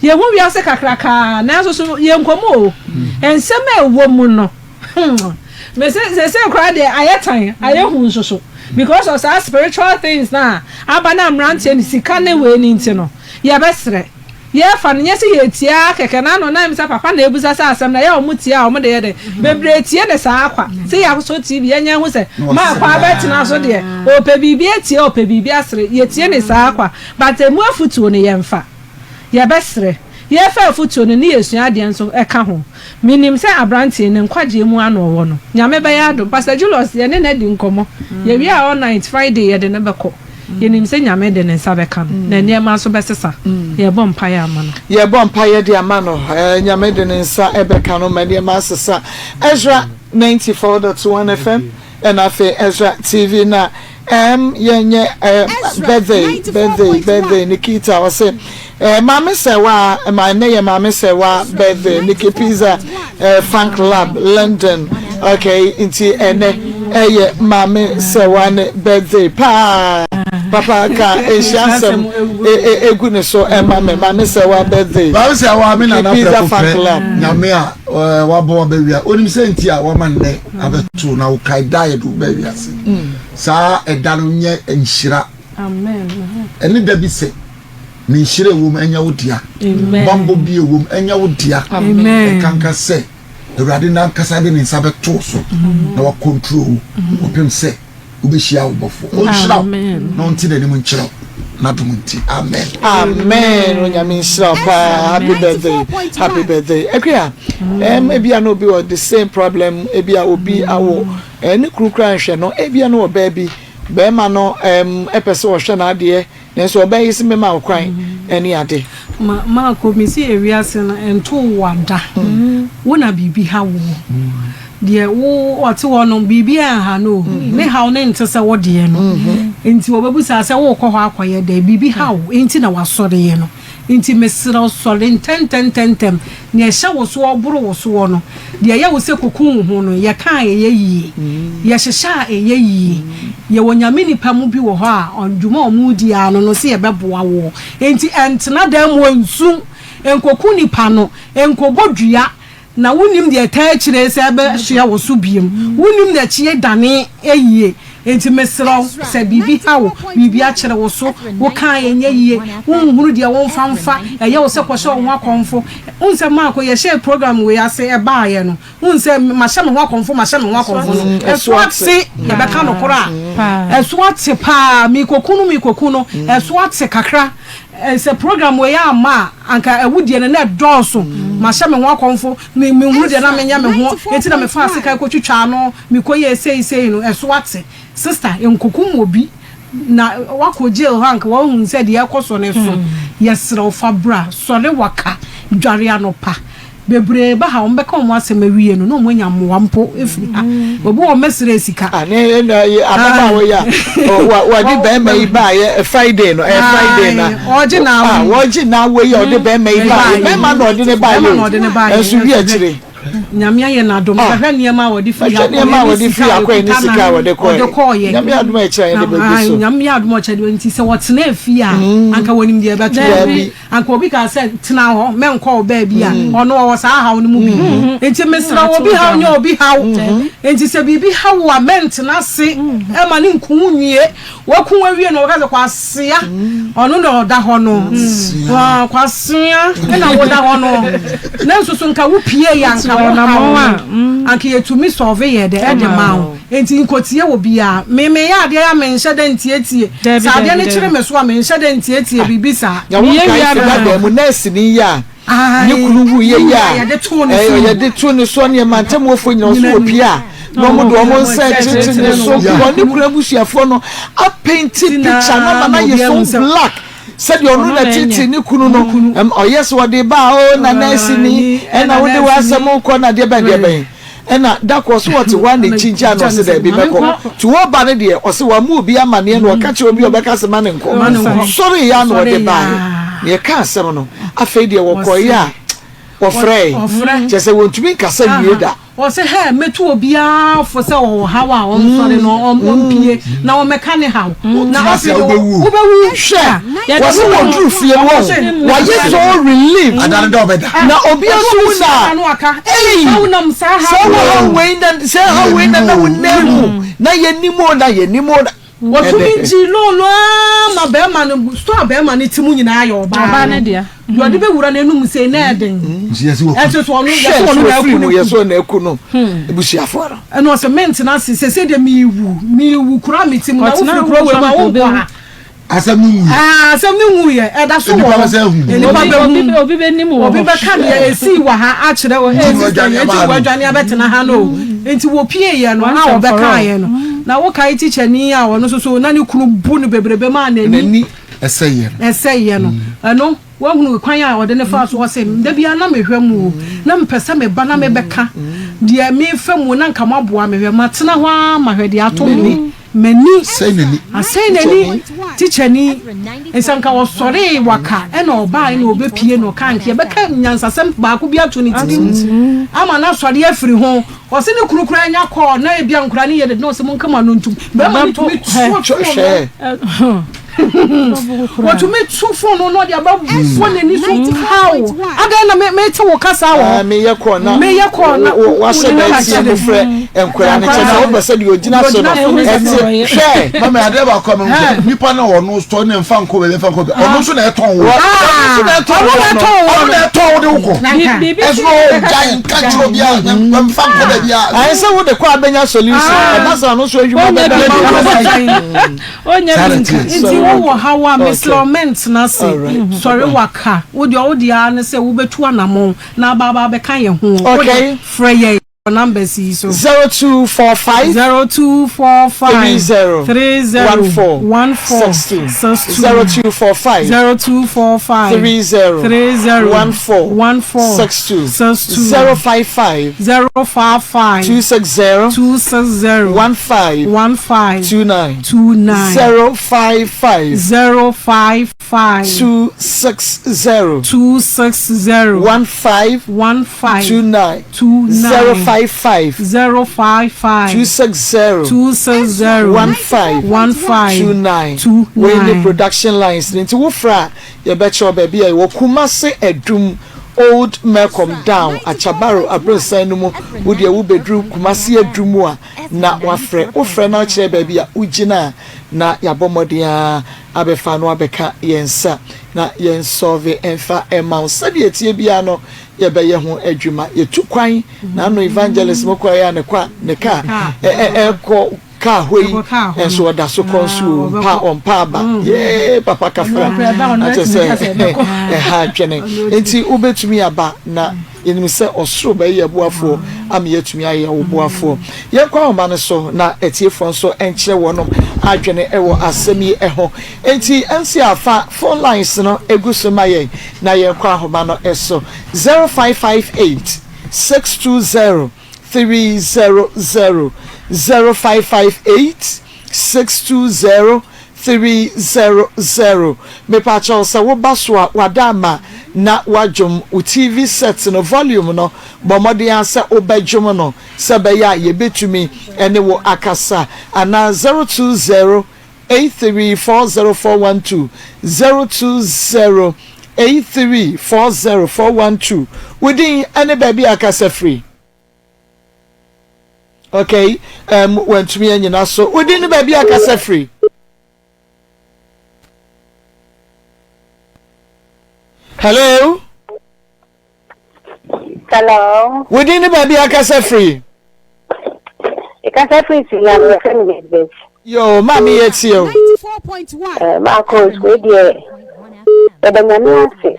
Yɛhu wiase kakrakaa nanso so yɛnkɔ mu o. Nsɛm a ɛwɔ mu no. Hmm mese sese koraa deɛ ayɛ tan ayɛ hu nso so because of saa spiritual things na aba na mmeranteɛ no sika ne wei ne nti no yɛbɛsrɛ yɛfa no nyɛ sɛ yɛtie ara kɛkɛ na ano na sɛ papa na ebusa sɛ asɛm na ɛyɛ wɔn tie a wɔn de yɛ dɛ bebree tie ne saa kwa sɛ yɛasɔ tv yɛnyɛ ho sɛ maa kwa abɛtena so deɛ ɔpɛ biribi atie ɔpɛ biribi asere yɛtie ne saa kwa but emu afutuo no yɛmfa. Yɛbɛsrɛ. Yɛrefa afutuo no ne yɛresua adeɛ nso ka ho. Menim sɛ abranteɛ yi ne nkwagyeɛ mu ara na ɔwɔ no. Nyame bɛyɛ adom. Pastor Julius yɛne no adi nkɔmmɔ. Yɛwie a all night Friday yɛde no bɛkɔ. Yɛnim sɛ Nyame de ne nsa bɛka no na nneɛma nso bɛsesa. Yɛrebɔ mpaeɛ ama no. Yɛrebɔ mpaeɛ de ama no. Nyame de ne nsa bɛka no ma nneɛma asesa. Ezra 94.1 FM ɛna afei Ezra TV na Ɛɛm yɛnyɛ ɛɛ birthday birthday birthday Nikita ɔse ɛɛ maame sɛwa ma ɛnɛ yɛ maame sɛwa birthday Nikki Pizza ɛɛ Funk Lab London okay nti ɛnɛ ɛyɛ maame sɛwa ne birthday paa papa ka nhyia nsɛm egu ne so ɛma me maame sɛwa birthday Maame sɛwa me nana Nikki Pizza prɛko Funk pɛ Lab. nyame a ɛɛ wabɔ wabɛwia onim sɛ nti a wama nnɛ abɛto na wokae da yɛde wo baa wiase saa ɛda no nyɛ nhyira ɛne da bi sɛ ne nhyira ɛwom ɛnyɛ wo dea bambɔ bi ɛwom ɛnyɛ wo dea ɛkanka sɛ awurade nankasa de ne nsa bɛto so na wakontro wo kɔpem sɛ wobɛhyia wo bɔfoɔ ɔnhyira wo na ɔnte n'anim nkyerɛ wo n'adom nti amen. Amen onyame nhyira wo paa happy birthday happy birthday akua ɛm ebia na obi wɔ the same problem ebia obi awo ɛne kuru kura nhwɛ no ebia na ɔbaa bi bɛrima no ɛm ɛpɛ sɛ ɔhwɛ n'adeɛ nanso ɔbaa yi si mema wo kwan ɛne ade. Ma maako mesi ewiase no ɛnto wo ada wo na biribi ha wo. Deɛ wo ɔte hɔ no biribiara nha no o, ne haw no nte sɛ wo deɛ no. Nti ɔbɛbusa sɛ worekɔ hɔ akɔyɛ dɛn? Biribi ha wo nti na wasɔreɛ no. Nti mesrɛ wo sɔre ntɛntɛntɛntɛm. Deɛ ɛhyɛ wo soɔ boro wo soɔ no, deɛ ɛyɛ wo sɛ kɔku wo ho no, yɛka a ɛyɛ yie, yɛhyehyɛ a ɛyɛ yie. Yɛwɔ Nyame nnipa mu bi wɔ hɔ a dwuma a wɔredi ara no no sɛ yɛbɛboa woɔ. Nti ɛntena dan mu nsu, nkɔku nipa no, nkɔbɔ dua. Na wonnim deɛ ɛtaa akyire sɛ ɛbɛsoɛ wo so biom. Wonnim deɛ akyi dane yie. Enti mesrɛ wo, sɛ biribi ha wo, biribi akyere wo so, woka a ɛnyɛ yie, wonhunu deɛ womfa mfa, ɛyɛ wo sɛ kɔhyɛ wo ho akɔmfo. Wohu sɛ Marko, yɛhyɛɛ program wei ase ɛbaeɛ no, wohu sɛ mahyɛ me ho akɔmfo, mahyɛ me ho akɔmfo no, ɛso ate, yɛbɛka nokorɛ a, ɛso ate paa, merekɔku no, merekɔku no, ɛso ate kakra. Sɛ program wei amma a, anka awudie no na ɛdɔɔso. Mahyɛ me ho akɔmfo, me menhunu deɛ na menyɛ me ho, enti na mefaa sekan kɔtwitwaa no, mekɔyɛɛ sei sei no, ɛso ate. Sister, nkokum obi na woakɔ jail hɔ a anka woahunu sɛ deɛ ɛrekɔ so no so. Yɛsrɛ wo fa bra, sɔre waka, dware anɔpa. Bebree ba ha, wɔbɛka wɔn asɛm awie no, na wɔanya mmoa mpo afiri ha. Obi wɔ hɔ, mɛsrɛ sika. Ah, ne na yi ababaawa yi a wɔde bɛrima yi baayɛ Friday no, ɛyɛ Friday na. Ɔgye na awo. Ah, wɔgye na awo yi a ɔde bɛrima yi baayɛ. Bɛrima na ɔde ne baayɛ o. Ɛnso wi akyire. Nyame ayɛ no adom. Ah. Bɛhwɛ nneɛma a wɔde firi Bɛhwɛ nneɛma a wɔde firi akɔɛ ne sika a wɔde kɔɛ. Nyame adom a ɛkyerɛ yɛde bɛgu so. Nyame adom a ɔkyerɛ nti sɛ wɔtena fie a mm. anka wɔnim deɛ ɛbɛto wɔn. Anka obi kaa sɛ tena hɔ mɛnkɔ wo baabi a mm. ɔno ɔwɔ saa haw no mu bi. Mm-hmm. Nti mesrɛ obi haw nyɛ obi haw. Mm-hmm. Nti sɛ biribi haw a mɛntena ase ɛma ne nku nwie. Waku awie no wɔka sɛ kwasea ɔno na ɔda hɔ no kwasea na woda hɔ no na nso so nka wo pie yɛ anka wo haw no anka yɛtumi sɔve yɛ dɛ ɛde ma wo nti nkotie wɔ bia me meyɛ adeɛ a menhyɛ dɛ ntietie sɛ adeɛ no kyere me so a menhyɛ dɛ ntietie biribi saa. Na wonkae sɛ dada mu nɛɛseni yi a ne kunu wuiɛ yi a yɛde too ne soɔ ne mantamuofoɔ nyina ɔso wɔ pie a na wɔn de wɔn nsa ɛtete ne so wɔn ne kunu abusuafoɔ no apenti picture na ma na yɛ so black sɛdeɛ ɔno na tete ne kunu no ɔyɛ sɛ ɔde ba o na nɛɛse ni ɛna wode w'asɛm kɔ na deɛ bɛn deɛ bɛn Ɛna da koro ɔse ɔte hɔ a na ɛkyinkyini a na ɔse daabi mɛkɔ nti wɔba no deɛ ɔse wamma obi amaneɛ na ɔka kyerɛ obi a ɔbɛka se ma no nkɔ sɔreeɛ a na ɔde baeɛ na yɛka asɛm no afei deɛ wɔkɔeɛ a wɔfrɛe kyerɛ sɛ wɔntumi nkasa nwie da. Ɔse hɛ mɛtu obiara fo sɛ ɔwɔ haw a ɔnsɔre na ɔmpie na ɔmmɛka ne haw na afei deɛ wobɛwu. Hwɛ wɔse wɔduru fie no wɔhu wɔayɛ so relieved na obi nso wu na ei sɛ wo haw wei na sɛ haw wei na na wo nan mu na yɛnim o na yɛnim o na Wɔtumi gye loan no ara ma bɛrima no store a bɛrima no te mu nyinaa yɛ ɔbaa no deɛ ɔde bɛwura n'anum sei na ɛden ɛnso so ɔno yɛsɛ ɔno na aku no yɛsɛ ɔno aku no abusuafoɔ no ɛna ɔsɛ mentena ase sɛsɛ deɛ mewu mewu kuro a mete mu na wofiri kuro wei mu a wonkɔ ha Asɛm no nwuiɛ. Ah, asɛm no nwuiɛ. Ɛda so wɔ hɔ. Nnipa bɛhu. Obi bɛnim wɔ hɔ. Obi bɛka deɛ ɛsii wɔ ha akyerɛ wɔ. Ee, sister yi, enti wɔadwane abɛtena ha no o. Enti wɔpieeɛ no, a wɔbɛkaeɛ no. Na wokae tikyani a ɔno nso so na ne kunu bu no bebrebe maa n'ani ɛsɛeɛ no. Ɛsɛeɛ no. Ɛno. Woahunu kwan a ɔde no faa so? Ɔse, Da biara na mehwɛ mo o, na mepɛ sɛ meba na mebɛka deɛ merefa mu na nka moaboa me. Hwɛ, matena hɔ ara ma hwɛ deɛ ato me. M'ani asɛe n'ani. Tikyani, sɛ nka ɔsɔree waka ɛna ɔbaeɛ na ɔbɛpie na ɔkaa nka yɛbɛka nyansasɛm baako bi ato ne tirim ama no asɔre afiri ho. Ɔse ne kunu koraa nya kɔɔ na ebia nkwadaa no yɛ dede na ɔse monka mo ano ntom. Bɛrima no tumi tuo fon no. Wɔtumi tu fon no na ɔde aba bɔ n'ani so kaw. Adɛn na mete wo kasa wɔ hɔ? Meyɛ kɔɔ na meyɛ kɔɔ na wahyɛ da atie mo frɛ nkwadaa no kyɛ sɛ wopɛ sɛ deɛ ɔgyina so no ɛte hwɛ. Mama adeɛ baako a mehu sɛ nipa na ɔno tɔ ne nfa nkɔ baabi nfa nkɔ baabi ɔno nso na ɛtɔn wo. Ɔno na ɛtɔn wo. Ɔno na ɛtɔn wo de wo kɔ. Ɛso na ɔgyae nka nkyerɛ obiara mfa nkɔ baabi a. Ayɛ sɛ wode kɔ abɛnya solution ɛba sɛ ɔno nso adwuma bɛbɛ. Ɔnyɛ bi nka. Nti wo wɔ haw a mesrɛ wo mɛntena ase sɔre waka wo deɛ wo deɛ ara ne sɛ wobɛtu anamɔn na aba aba abɛka yɛn ho wo deɛ frɛ yɛn wɔ numbers yi so. 0245 0245 30 30 14 14 62 62 0245 0245 30 30 14 14 62 62 055 055 260 260 15 15 29 29 055 055 260 260 15 15 29 29 055 055 260 260 15 15 29 29. Wei ne production lines no nti wofrɛ a yɛbɛkyerɛ wo baabi a yɛwɔ Kumase Adum Old Melcom Down Achabaro Abronsan no mu wo deɛ wobɛduru Kumase Adum a na wafrɛ. Wofrɛ na wokyerɛ baabi a wogyina a, na yɛabɔ mmɔden ara abɛfa no abɛka yɛn nsa na yɛnsɔlve mfa mma wo. Sɛdeɛ ɛteɛ biara no, yɛbɛyɛ ho adwuma. Yɛtu kwan, na ano evangelist mo kɔeɛ a ne kwa, ne kaa ɛkɔ kaa hɔ yi nso ɔda so kɔ nso o, mpa ɔmpa aba. Yee, papa kafra. Akyɛ sɛ ɛha adwene. Nti wobɛtumi aba na Yɛnim sɛ ɔsoro bɛyɛ yɛn boafoɔ ama yɛatumi ayɛ wo boafoɔ. Yɛnkɔ ahoma no so na atiefoɔ nso nkyerɛ wɔnom adwene wɔ asɛm yi ho. Enti MC a fa phone lines no gu so ma yɛn na yɛnkɔ ahoma no so. 0558 620 300, 0558 620 300. Mepakyɛw sɛ woba so a wada ama. na woadwom wo TV set no volume no. Bɔ mmɔden ara sɛ wobɛdwom no sɛ ɛbɛyɛ a yɛbɛtumi ne wo akasa anaa 020 8340412 020 8340412 Wo din ne baabi a akasa firi? Okay, um, wantumi anyina so. Wo din ne baabi a akasa firi? Hello? Hello. Wo din ne baabi akasa firi? Ɛkasa firi Sunyani, yɛfrɛ me Elizabeth. Yo, maame yɛ tie o. Eh, maakɔ sukuu deɛ yɛda Nyame ase.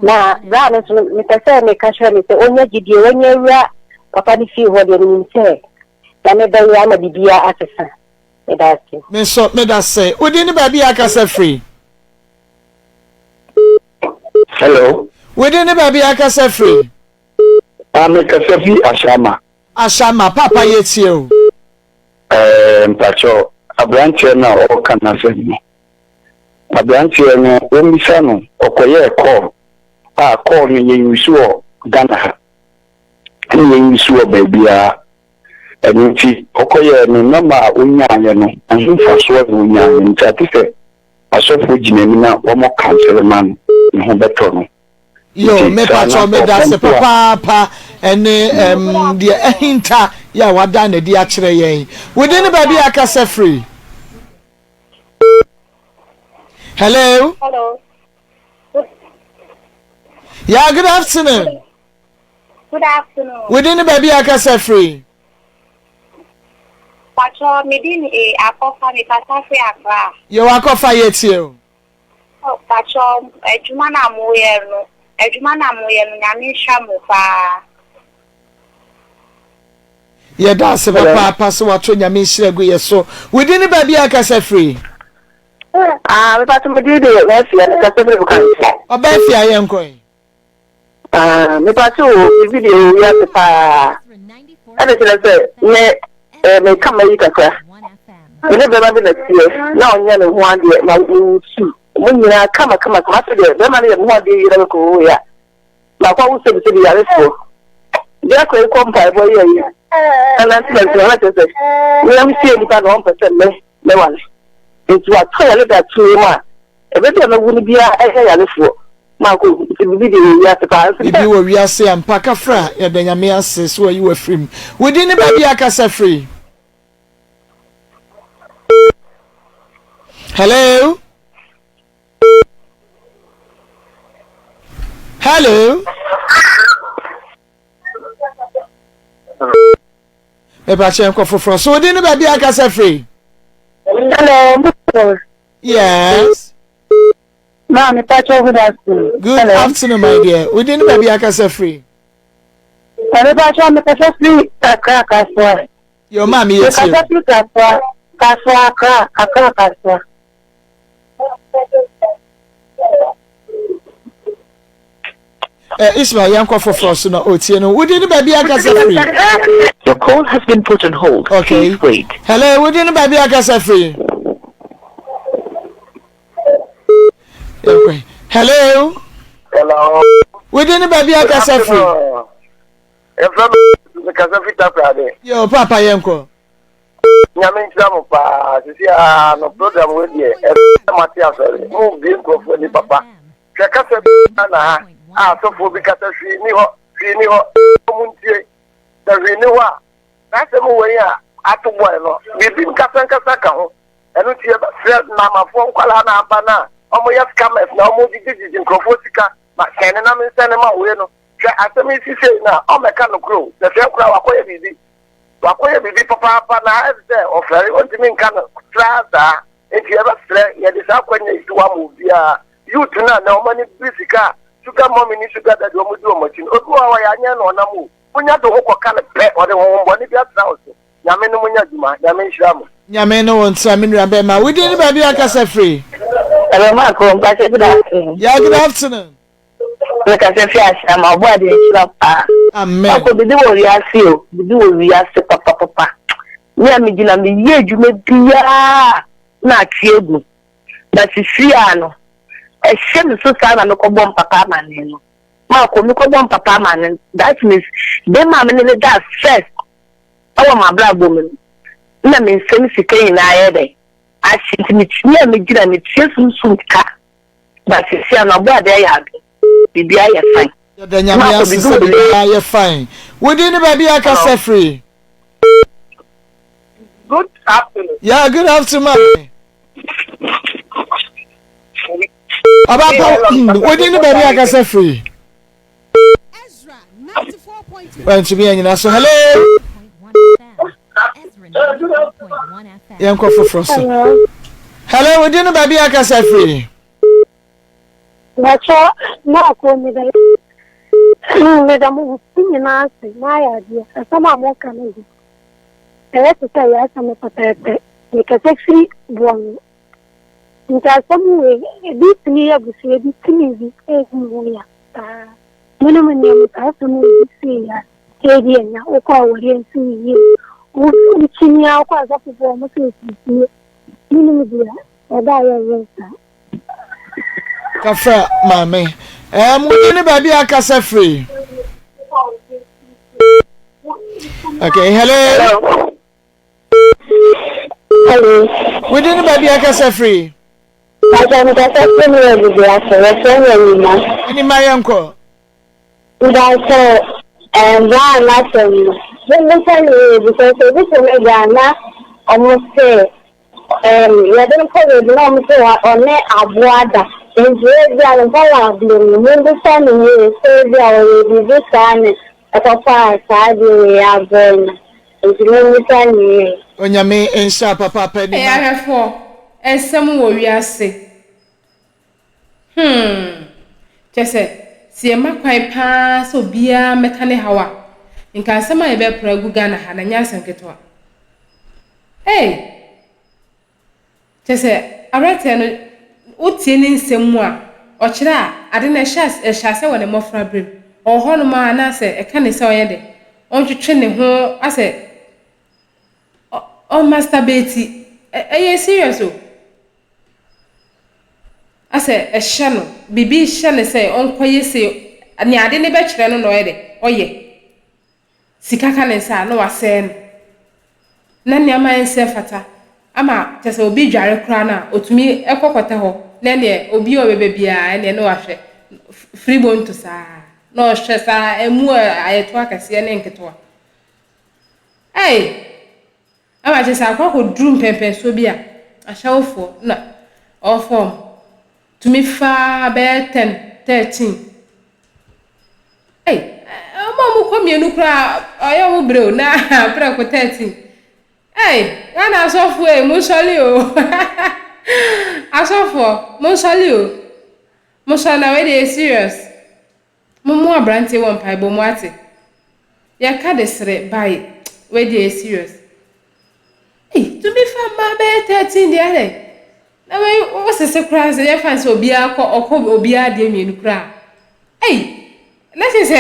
Na bra no nso mepɛ sɛ meka kyerɛ no sɛ ɔnya gyidie, wanya awura papa no fie hɔ deɛ menim sɛ Nyame bɛyɛ ama biribiara asesa. Meda ase. Me nso meda se. Wo din ne baabi a akasa firi? Hello. Wo din ne baabi a akasa firi? Ah, me kasa fi Ashama. Ashama, papa yɛ tie o. Eh, mpakyɛ aberanteɛ no a ɔreka n'asɛm no. Aberanteɛ no, wɔmmisa no, ɔkɔyɛɛ call a call no yɛn use wɔ Ghana ha, ɛna yɛn use wɔ baabiara. Ɛno nti, ɔkɔyɛɛ no nɔma a ɔnyaeɛ no, ɛho mfasoɔ na ɔnyaeɛ nti ate sɛ asɔfoɔ gyina mu na wɔn kansere ma no, ne ho bɛtɔ no. Yo, me pakyɛw me da ase papaapa ɛne ɛm deɛ ahinta yɛ a wadan n'adi akyerɛ yɛn. Within ne baabi a akasa firi. Hello. Hello. Yeah, good afternoon. Good afternoon. Within ne baabi a akasa firi. Pacho, me din e akɔfa me kasa firi Accra. Yo, akɔfa yɛ tie o. Oh, pacho, adwuma na mo yɛ no, adwuma na mo yɛ no, nyame nhyira mo paa. Yɛda ase papaapa sɛ wato nyame nhyira gu yɛ so. Wo din ne baabi a kasa firi? Ah, me pacho me din de Mafia, me kasa firi Bukanti. Ɔbaa fie a yɛnkɔ yi. Ah, me pacho o, biribi deɛ wɔ wiase paa. Ɛna kyerɛ sɛ me eh, meka ma yi kakra. Me ne bɛrima bi na teɛ, na ɔnyɛ ne ho adeɛ, na mewusu. Mo nyinaa kama kama kama. Afei deɛ bɛrima no yɛ me ho adeɛ wie na mekɔ hɔ a, baako awo sɛbi sɛbi yarefoɔ. Deɛ akɔ yi kɔ mpaebɔ yi ayi. Na nante nante na kyerɛ sɛ me a mesie nipa na ɔmpɛ sɛ me mɛwale. Nti watɔ yare da tumi mu a, ɛbɛ bi a mɛwu no biara ɛyɛ yarefoɔ. Maako, nti biribi deɛ wɔ wiase paa. Nso Biribi wɔ wiase ampa. Kafra, yɛda Nyame ase sɛ wayi wo afiri mu. Wo din ne baabi a kasa firi? Hello? Hello? Mepakyɛ nkɔ foforɔ so. Wo din ne baabi a kasa firi? Hello. Yes. Maame pakyɛw good afternoon. Good Hello. afternoon my dear. Wo din ne baabi akasa firi? Maame pakyɛw me kasa firi Accra Kasoa. Yo maame yɛ tie. Me kasa firi Kasoa Kasoa Accra Accra Kasoa. Eh, Ismail yɛnkɔ foforɔ so na ɔtie no. Wo din ne baabi akasa firi? Your call has been put on hold. Okay. Please wait. Hello, wo din ne baabi akasa firi? Hello. Hello. Wo din ne baabi akasa firi? Yɛfrɛ me mekasa firi Takoradi. Yo, papa yɛnkɔ. Nyame nhyira mo paa. Sisi a no program wei deɛ ɛsɛ mate asɔre. Mo bie nkurɔfoɔ ani papa. Hwɛ kasa bi na ha a asɔfoɔ bi kasa hwee ni hɔ, hwee ni hɔ. Mo ntie. Sɛ hwee ni hɔ a, saa asɛm wei a ato bɔe no, biribi nkasa nkasa ka ho. Ɛno nti yɛbɛsrɛ Namafoɔ nkwadaa no aba no a wɔyɛ scammers na wɔgyegye nkurɔfoɔ sika ma sɛne na mensɛne ma wei no. Hwɛ asɛm yi si sei no a, ɔmmɛka nokorɛ o. Sɛ sɛɛ koraa wakɔyɛ biribi. Wakɔyɛ biribi papaapa na ayɛ te sɛ ɔfɛre, ɔntumi nka no koraa saa. Nti yɛbɛsrɛ, yɛde saa akwanya yi to hɔ ama obiara. Youth no a nnɛ wɔn ani bere sika a sugar mummy ne sugar daddy wɔdi wɔn akyi no, obi wɔ hɔ a ɔyɛ anyɛ na ɔnam o. Wonya de wo ho kɔka no pɛ, ɔde honhommɔne bi atena wo so. Nyame ne mo nyɛ adwuma. Nyame nhyira mo. Nyame ne wo ntra me nua bɛma. Wo din ne baabi a kasa firi? Hello Marco, mpakyɛ good afternoon. Yeah, good afternoon. Me kasa fi Ashama, ɔbɔ ade nhyira paa. Amen. Marco, bibi wɔ wiase o, bibi wɔ wiase papapapa. Me a me gyina me yɛ adwuma biara na atwe agu. Na sisi a no, Ɛhyɛ me so saa na mekɔbɔ mpapa amanneɛ no. Maakɔ mekɔbɔ mpapa amanneɛ no that means bɛrima a me ne no daa first ɛwɔ m'abrabɔ mu no na me nsam sika nyinaa yɛ dɛn ahye nti metumi a megyina metua sunsum ka but seesei ano abɔ adeɛ ayɛ adom biribiara yɛ fine. Yɛda Nyame ase sɛ biribiara yɛ fine. Wo din ne baabi a kasa firi? Good afternoon. Yeah, good afternoon, maame. Ɔba pa, wo din ne baabi a kasa firi? Wantumi anyina so. Hello. Yɛnkɔ foforɔ so. Hello, wo din ne baabi a kasa firi? Bàtchɔ Marko meda meda mo nyinaa ase moayɛ adeɛ asɛm a moka no de ɛyɛ te sɛ ɛyɛ asɛm pɛpɛɛpɛ mekasa firi boɔ no nti asɛm wei ebi tumi yɛ abusua bi tumi bi ɛɛdi mu ho ya paa menom nneɛma saa asɛm wei bi sii ya ɛɛdi anya wokɔ awareɛ nso yie wokyini a wokɔ asɔfofoɔ ɔmo sɛ ɛsiesie menom deɛ ɛda a yɛyɛ saa Kafra maame. Ɛɛ mo din ne baabi a akasa firi. Okay, hello. Hello. Wo din ne baabi a akasa firi. Pàṣẹ mi kasa firi mi wɔ bibi ase, wɔfrɛ mi Anima. Anima yɛn kɔ. Mpatsɔ ɛɛ bra n'asɛm no, mo bisa ne yie because ebi sɛ mi bra na ɔmo se Erm yɛde no kɔ baabi na ɔmo se ɔne aboa da nti ebia ne nkwadaa bere mu mommisa no yie sɛ ebia ɔyɛ biribi saa na ɛkɔfaa saa adeɛ wei abrɛ no nti mommisa no yie. Onyame nhyira papaapa Ei nima. ahwɛfoɔ, nsɛm wɔ wiase. Hmm. Kyerɛ sɛ, sɛ yɛma kwan paa sɛ obiara mmɛka ne haw a, nka nsɛm a yɛbɛpra agu Ghana ha no, ɛnyɛ asɛm ketewa. Ei! Kyerɛ sɛ, aberanteɛ no, wotie ne nsɛm mu a, ɔkyerɛ a, ade no ɛhyɛ as ɛhyɛ aseɛ wɔ ne mmɔfraberɛ mu. Ɔwɔ hɔnom ara na sɛ ɛka ne sɛ ɔnyɛ dɛ, ɔntwetwe ne ho asɛ ɔ ɔmasturbate. Ɛ ɛyɛ serious o. Asɛ ɛhyɛ no, biribi hyɛ no sɛ ɔnkɔyɛ sei, nea ade no bɛkyerɛ no na ɔyɛ dɛ, ɔyɛ. Sika ka ne nsa a, na wasɛe no. Na nneɛma a ɛnsɛ mfata ama kyerɛ sɛ obi dware koraa no a, ɔtumi kɔ kɔtɛ hɔ na ɛneɛ obi a ɔbɛba biara ɛneɛ na wahwɛ firi bonto saa na ɔhwɛ saa ɛmu ayɛto akɛseɛ ne nketewa. Ei! Ama kyerɛ sɛ akɔ akɔduru mpɛnpɛnsoɔ bi a, ahyɛwofoɔ na ɔrefa wɔn. Tumi fa bɛyɛ 10, 13. Ei, wɔn a wɔkɔ mmienu koraa, ɔyɛ wɔn brɛ o, na prɛko 13. Ei, Ghana asɔfoɔ ei, monsɔre o. Asɔfoɔ, monsɔre o. Monsɔre na wei deɛ ɛyɛ serious. Mommoa abranteɛ wɔ mpaebɔ mu ate. Yɛka de sere by wei deɛ ɛyɛ serious. Ei tumi fa mmaa bɛyɛ 13 deɛ adɛn. Na wei wo sese koraa sɛ yɛfa no sɛ obiara kɔ ɔkɔ obiara deɛ mmienu koraa. Ei na kyerɛ sɛ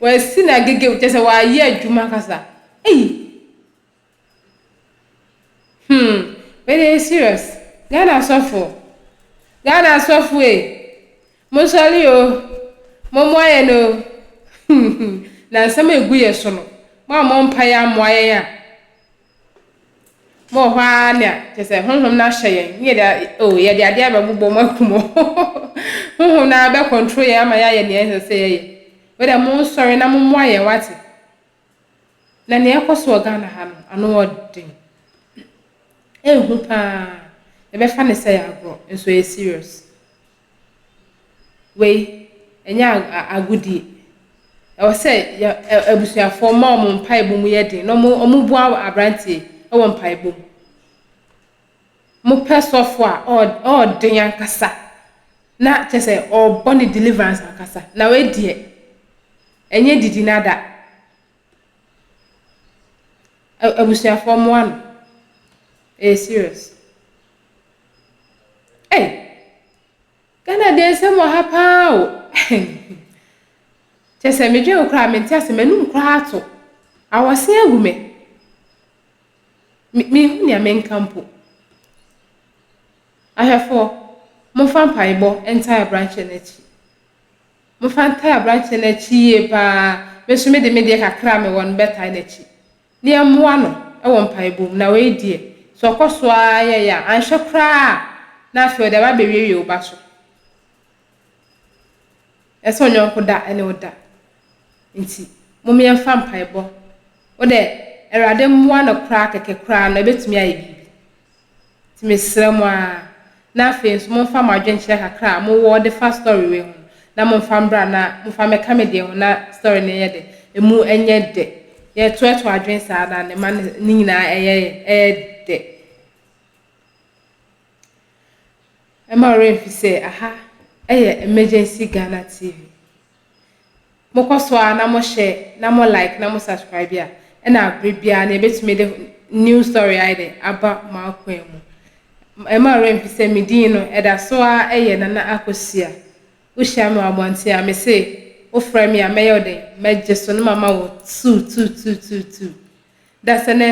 wasi na agege kyerɛ sɛ wayɛ adwuma kasa. Ei Hmm wei deɛ ɛyɛ serious Ghana asɔfoɔ Ghana asɔfoɔ ei monsɔre o mommoa yɛn o na nsɛm a ɛgu yɛ so no moammɔ mpaeɛ ammoa yɛn a mowɔ hɔ ara nea kyerɛ sɛ honhom no ahyɛ yɛn ne yɛde o yɛde adeɛ abɛbobɔ mo akum o honhom no ara bɛcontrol yɛn ama yɛayɛ nea ɛsɛ sɛ yɛyɛ wei deɛ monsɔre na mommoa yɛn wate Na nea ɛrekɔ so wɔ Ghana ha no, ano wɔ den. Ɛyɛ paa. Yɛbɛfa no sɛ ɛyɛ agorɔ, nso ɛyɛ serious. Wei, ɛnyɛ agodie. Ɛwɔ sɛ yɛ abusuafoɔ ma wɔn mpaebɔ mu yɛ den na wɔboa aberanteɛ yi wɔ mpaebɔ mu. Mopɛ sɔfo a ɔɔden ankasa na kyerɛ sɛ ɔrebɔ ne deliverance ankasa. Na wei deɛ, ɛnyɛ didi no ada. Abusuafoɔ mmoa no. Ɛyɛ serious. Ei! Ghana deɛ nsɛm wɔ ha paa o. Kyerɛ sɛ medwen wo koraa mente ase m'anum koraa ato. Awɔse agu me. Me menhu nea menka mpo. Ahwɛfoɔ. Momfa mpaebɔ ntae aberanteɛ no akyi. Momfa ntae aberanteɛ no akyi yie pa ara. Me nso mede me deɛ kakra a mewɔ no bɛtae n'akyi. Na yɛmmoa no wɔ mpaebɔ mu. Na wei deɛ, sɛ ɔkɔ so ara yɛ yɛ a, anhwɛ koraa a, na afei ɔde aba abɛwiewie wo ba so. Ɛsɛ sɛ ɔnyɔnko da ne wo da. Nti, mom yɛmfa mpaebɔ. Wo dɛ, Awurade mmoa no koraa kɛkɛ koraa no, ɛbɛtumi ayɛ biribi. Nti mesrɛ mo ara, na afei nso momfa mo adwenkyerɛ kakra a mowɔ de fa story wei ho no, na momfa mbra na momfa mmɛka me deɛ ho na story no nyɛ dɛ, ɛmu nyɛ dɛ. Yɛtoɛtoa adwene saa na ne ma ne nyinaa ɛyɛ ɛyɛ dɛ. Ɛmma wo werɛ mfi sɛ aha yɛ Emergency Ghana TV. Mokɔ so ara na mo share na mo like na mo subscribe a, ɛna bere biara no yɛbɛtumi de new story ayɛ dɛ aba mo akwan mu. Ɛmma wo werɛ mfi sɛ me din no ɛda so ara yɛ Nana Akosua. Wohyia me wɔ abɔnten a, mese wofrɛ me a mɛyɛ wo dɛn? Mɛgye so na mama wo tuu tuu tuu tuu tuu. Have you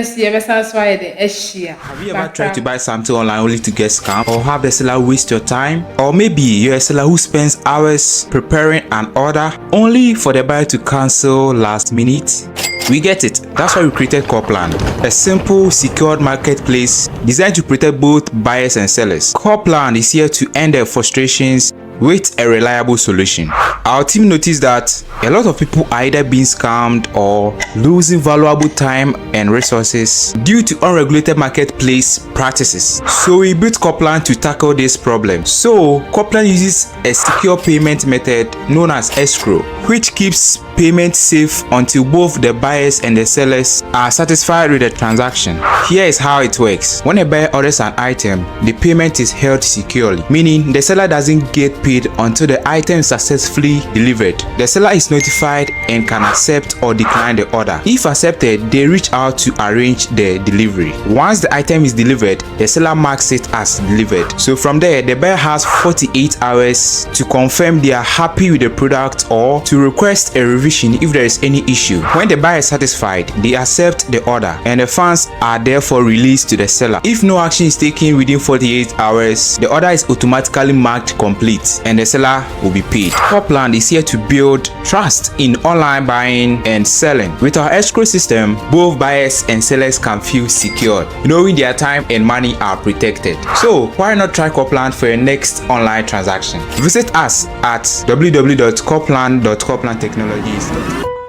ever tried to buy something online only to get scammed or have the seller waste your time? Or maybe you're a seller who spends hours preparing an order only for the buyer to cancel last minute? We get it. That's why we created Corplan, a simple, secured marketplace designed to protect both buyers and sellers. Corplan is here to end their frustrations with a reliable solution. Our team noticed that a lot of people are either being scammed or losing valuable time and resources due to unregulated marketplace practices. So we built Coplan to tackle this problem. So Coplan uses a secure payment method known as escrow, which keeps payment safe until both the buyers and the sellers are satisfied with the transaction. Here is how it works. When a buyer orders an item, the payment is held securely, meaning the seller doesn't get paid until the item is successfully delivered. The seller is notified and can accept or decline the order. If accepted, they reach out to arrange the delivery. Once the item is delivered, the seller marks it as delivered. So from there, the buyer has 48 hours to confirm they are happy with the product or to request a revision if there is any issue. When the buyer is satisfied, they accept the order and the funds are therefore released to the seller. If no action is taken within 48 hours, the order is automatically marked complete and the seller will be paid. Copland is here to build trust in online buying and selling. With our escrow system, both buyers and sellers can feel secured, knowing their time and money are protected. So why not try Copland for your next online transaction? Visit us at www.copland.coplandtechnologies.com.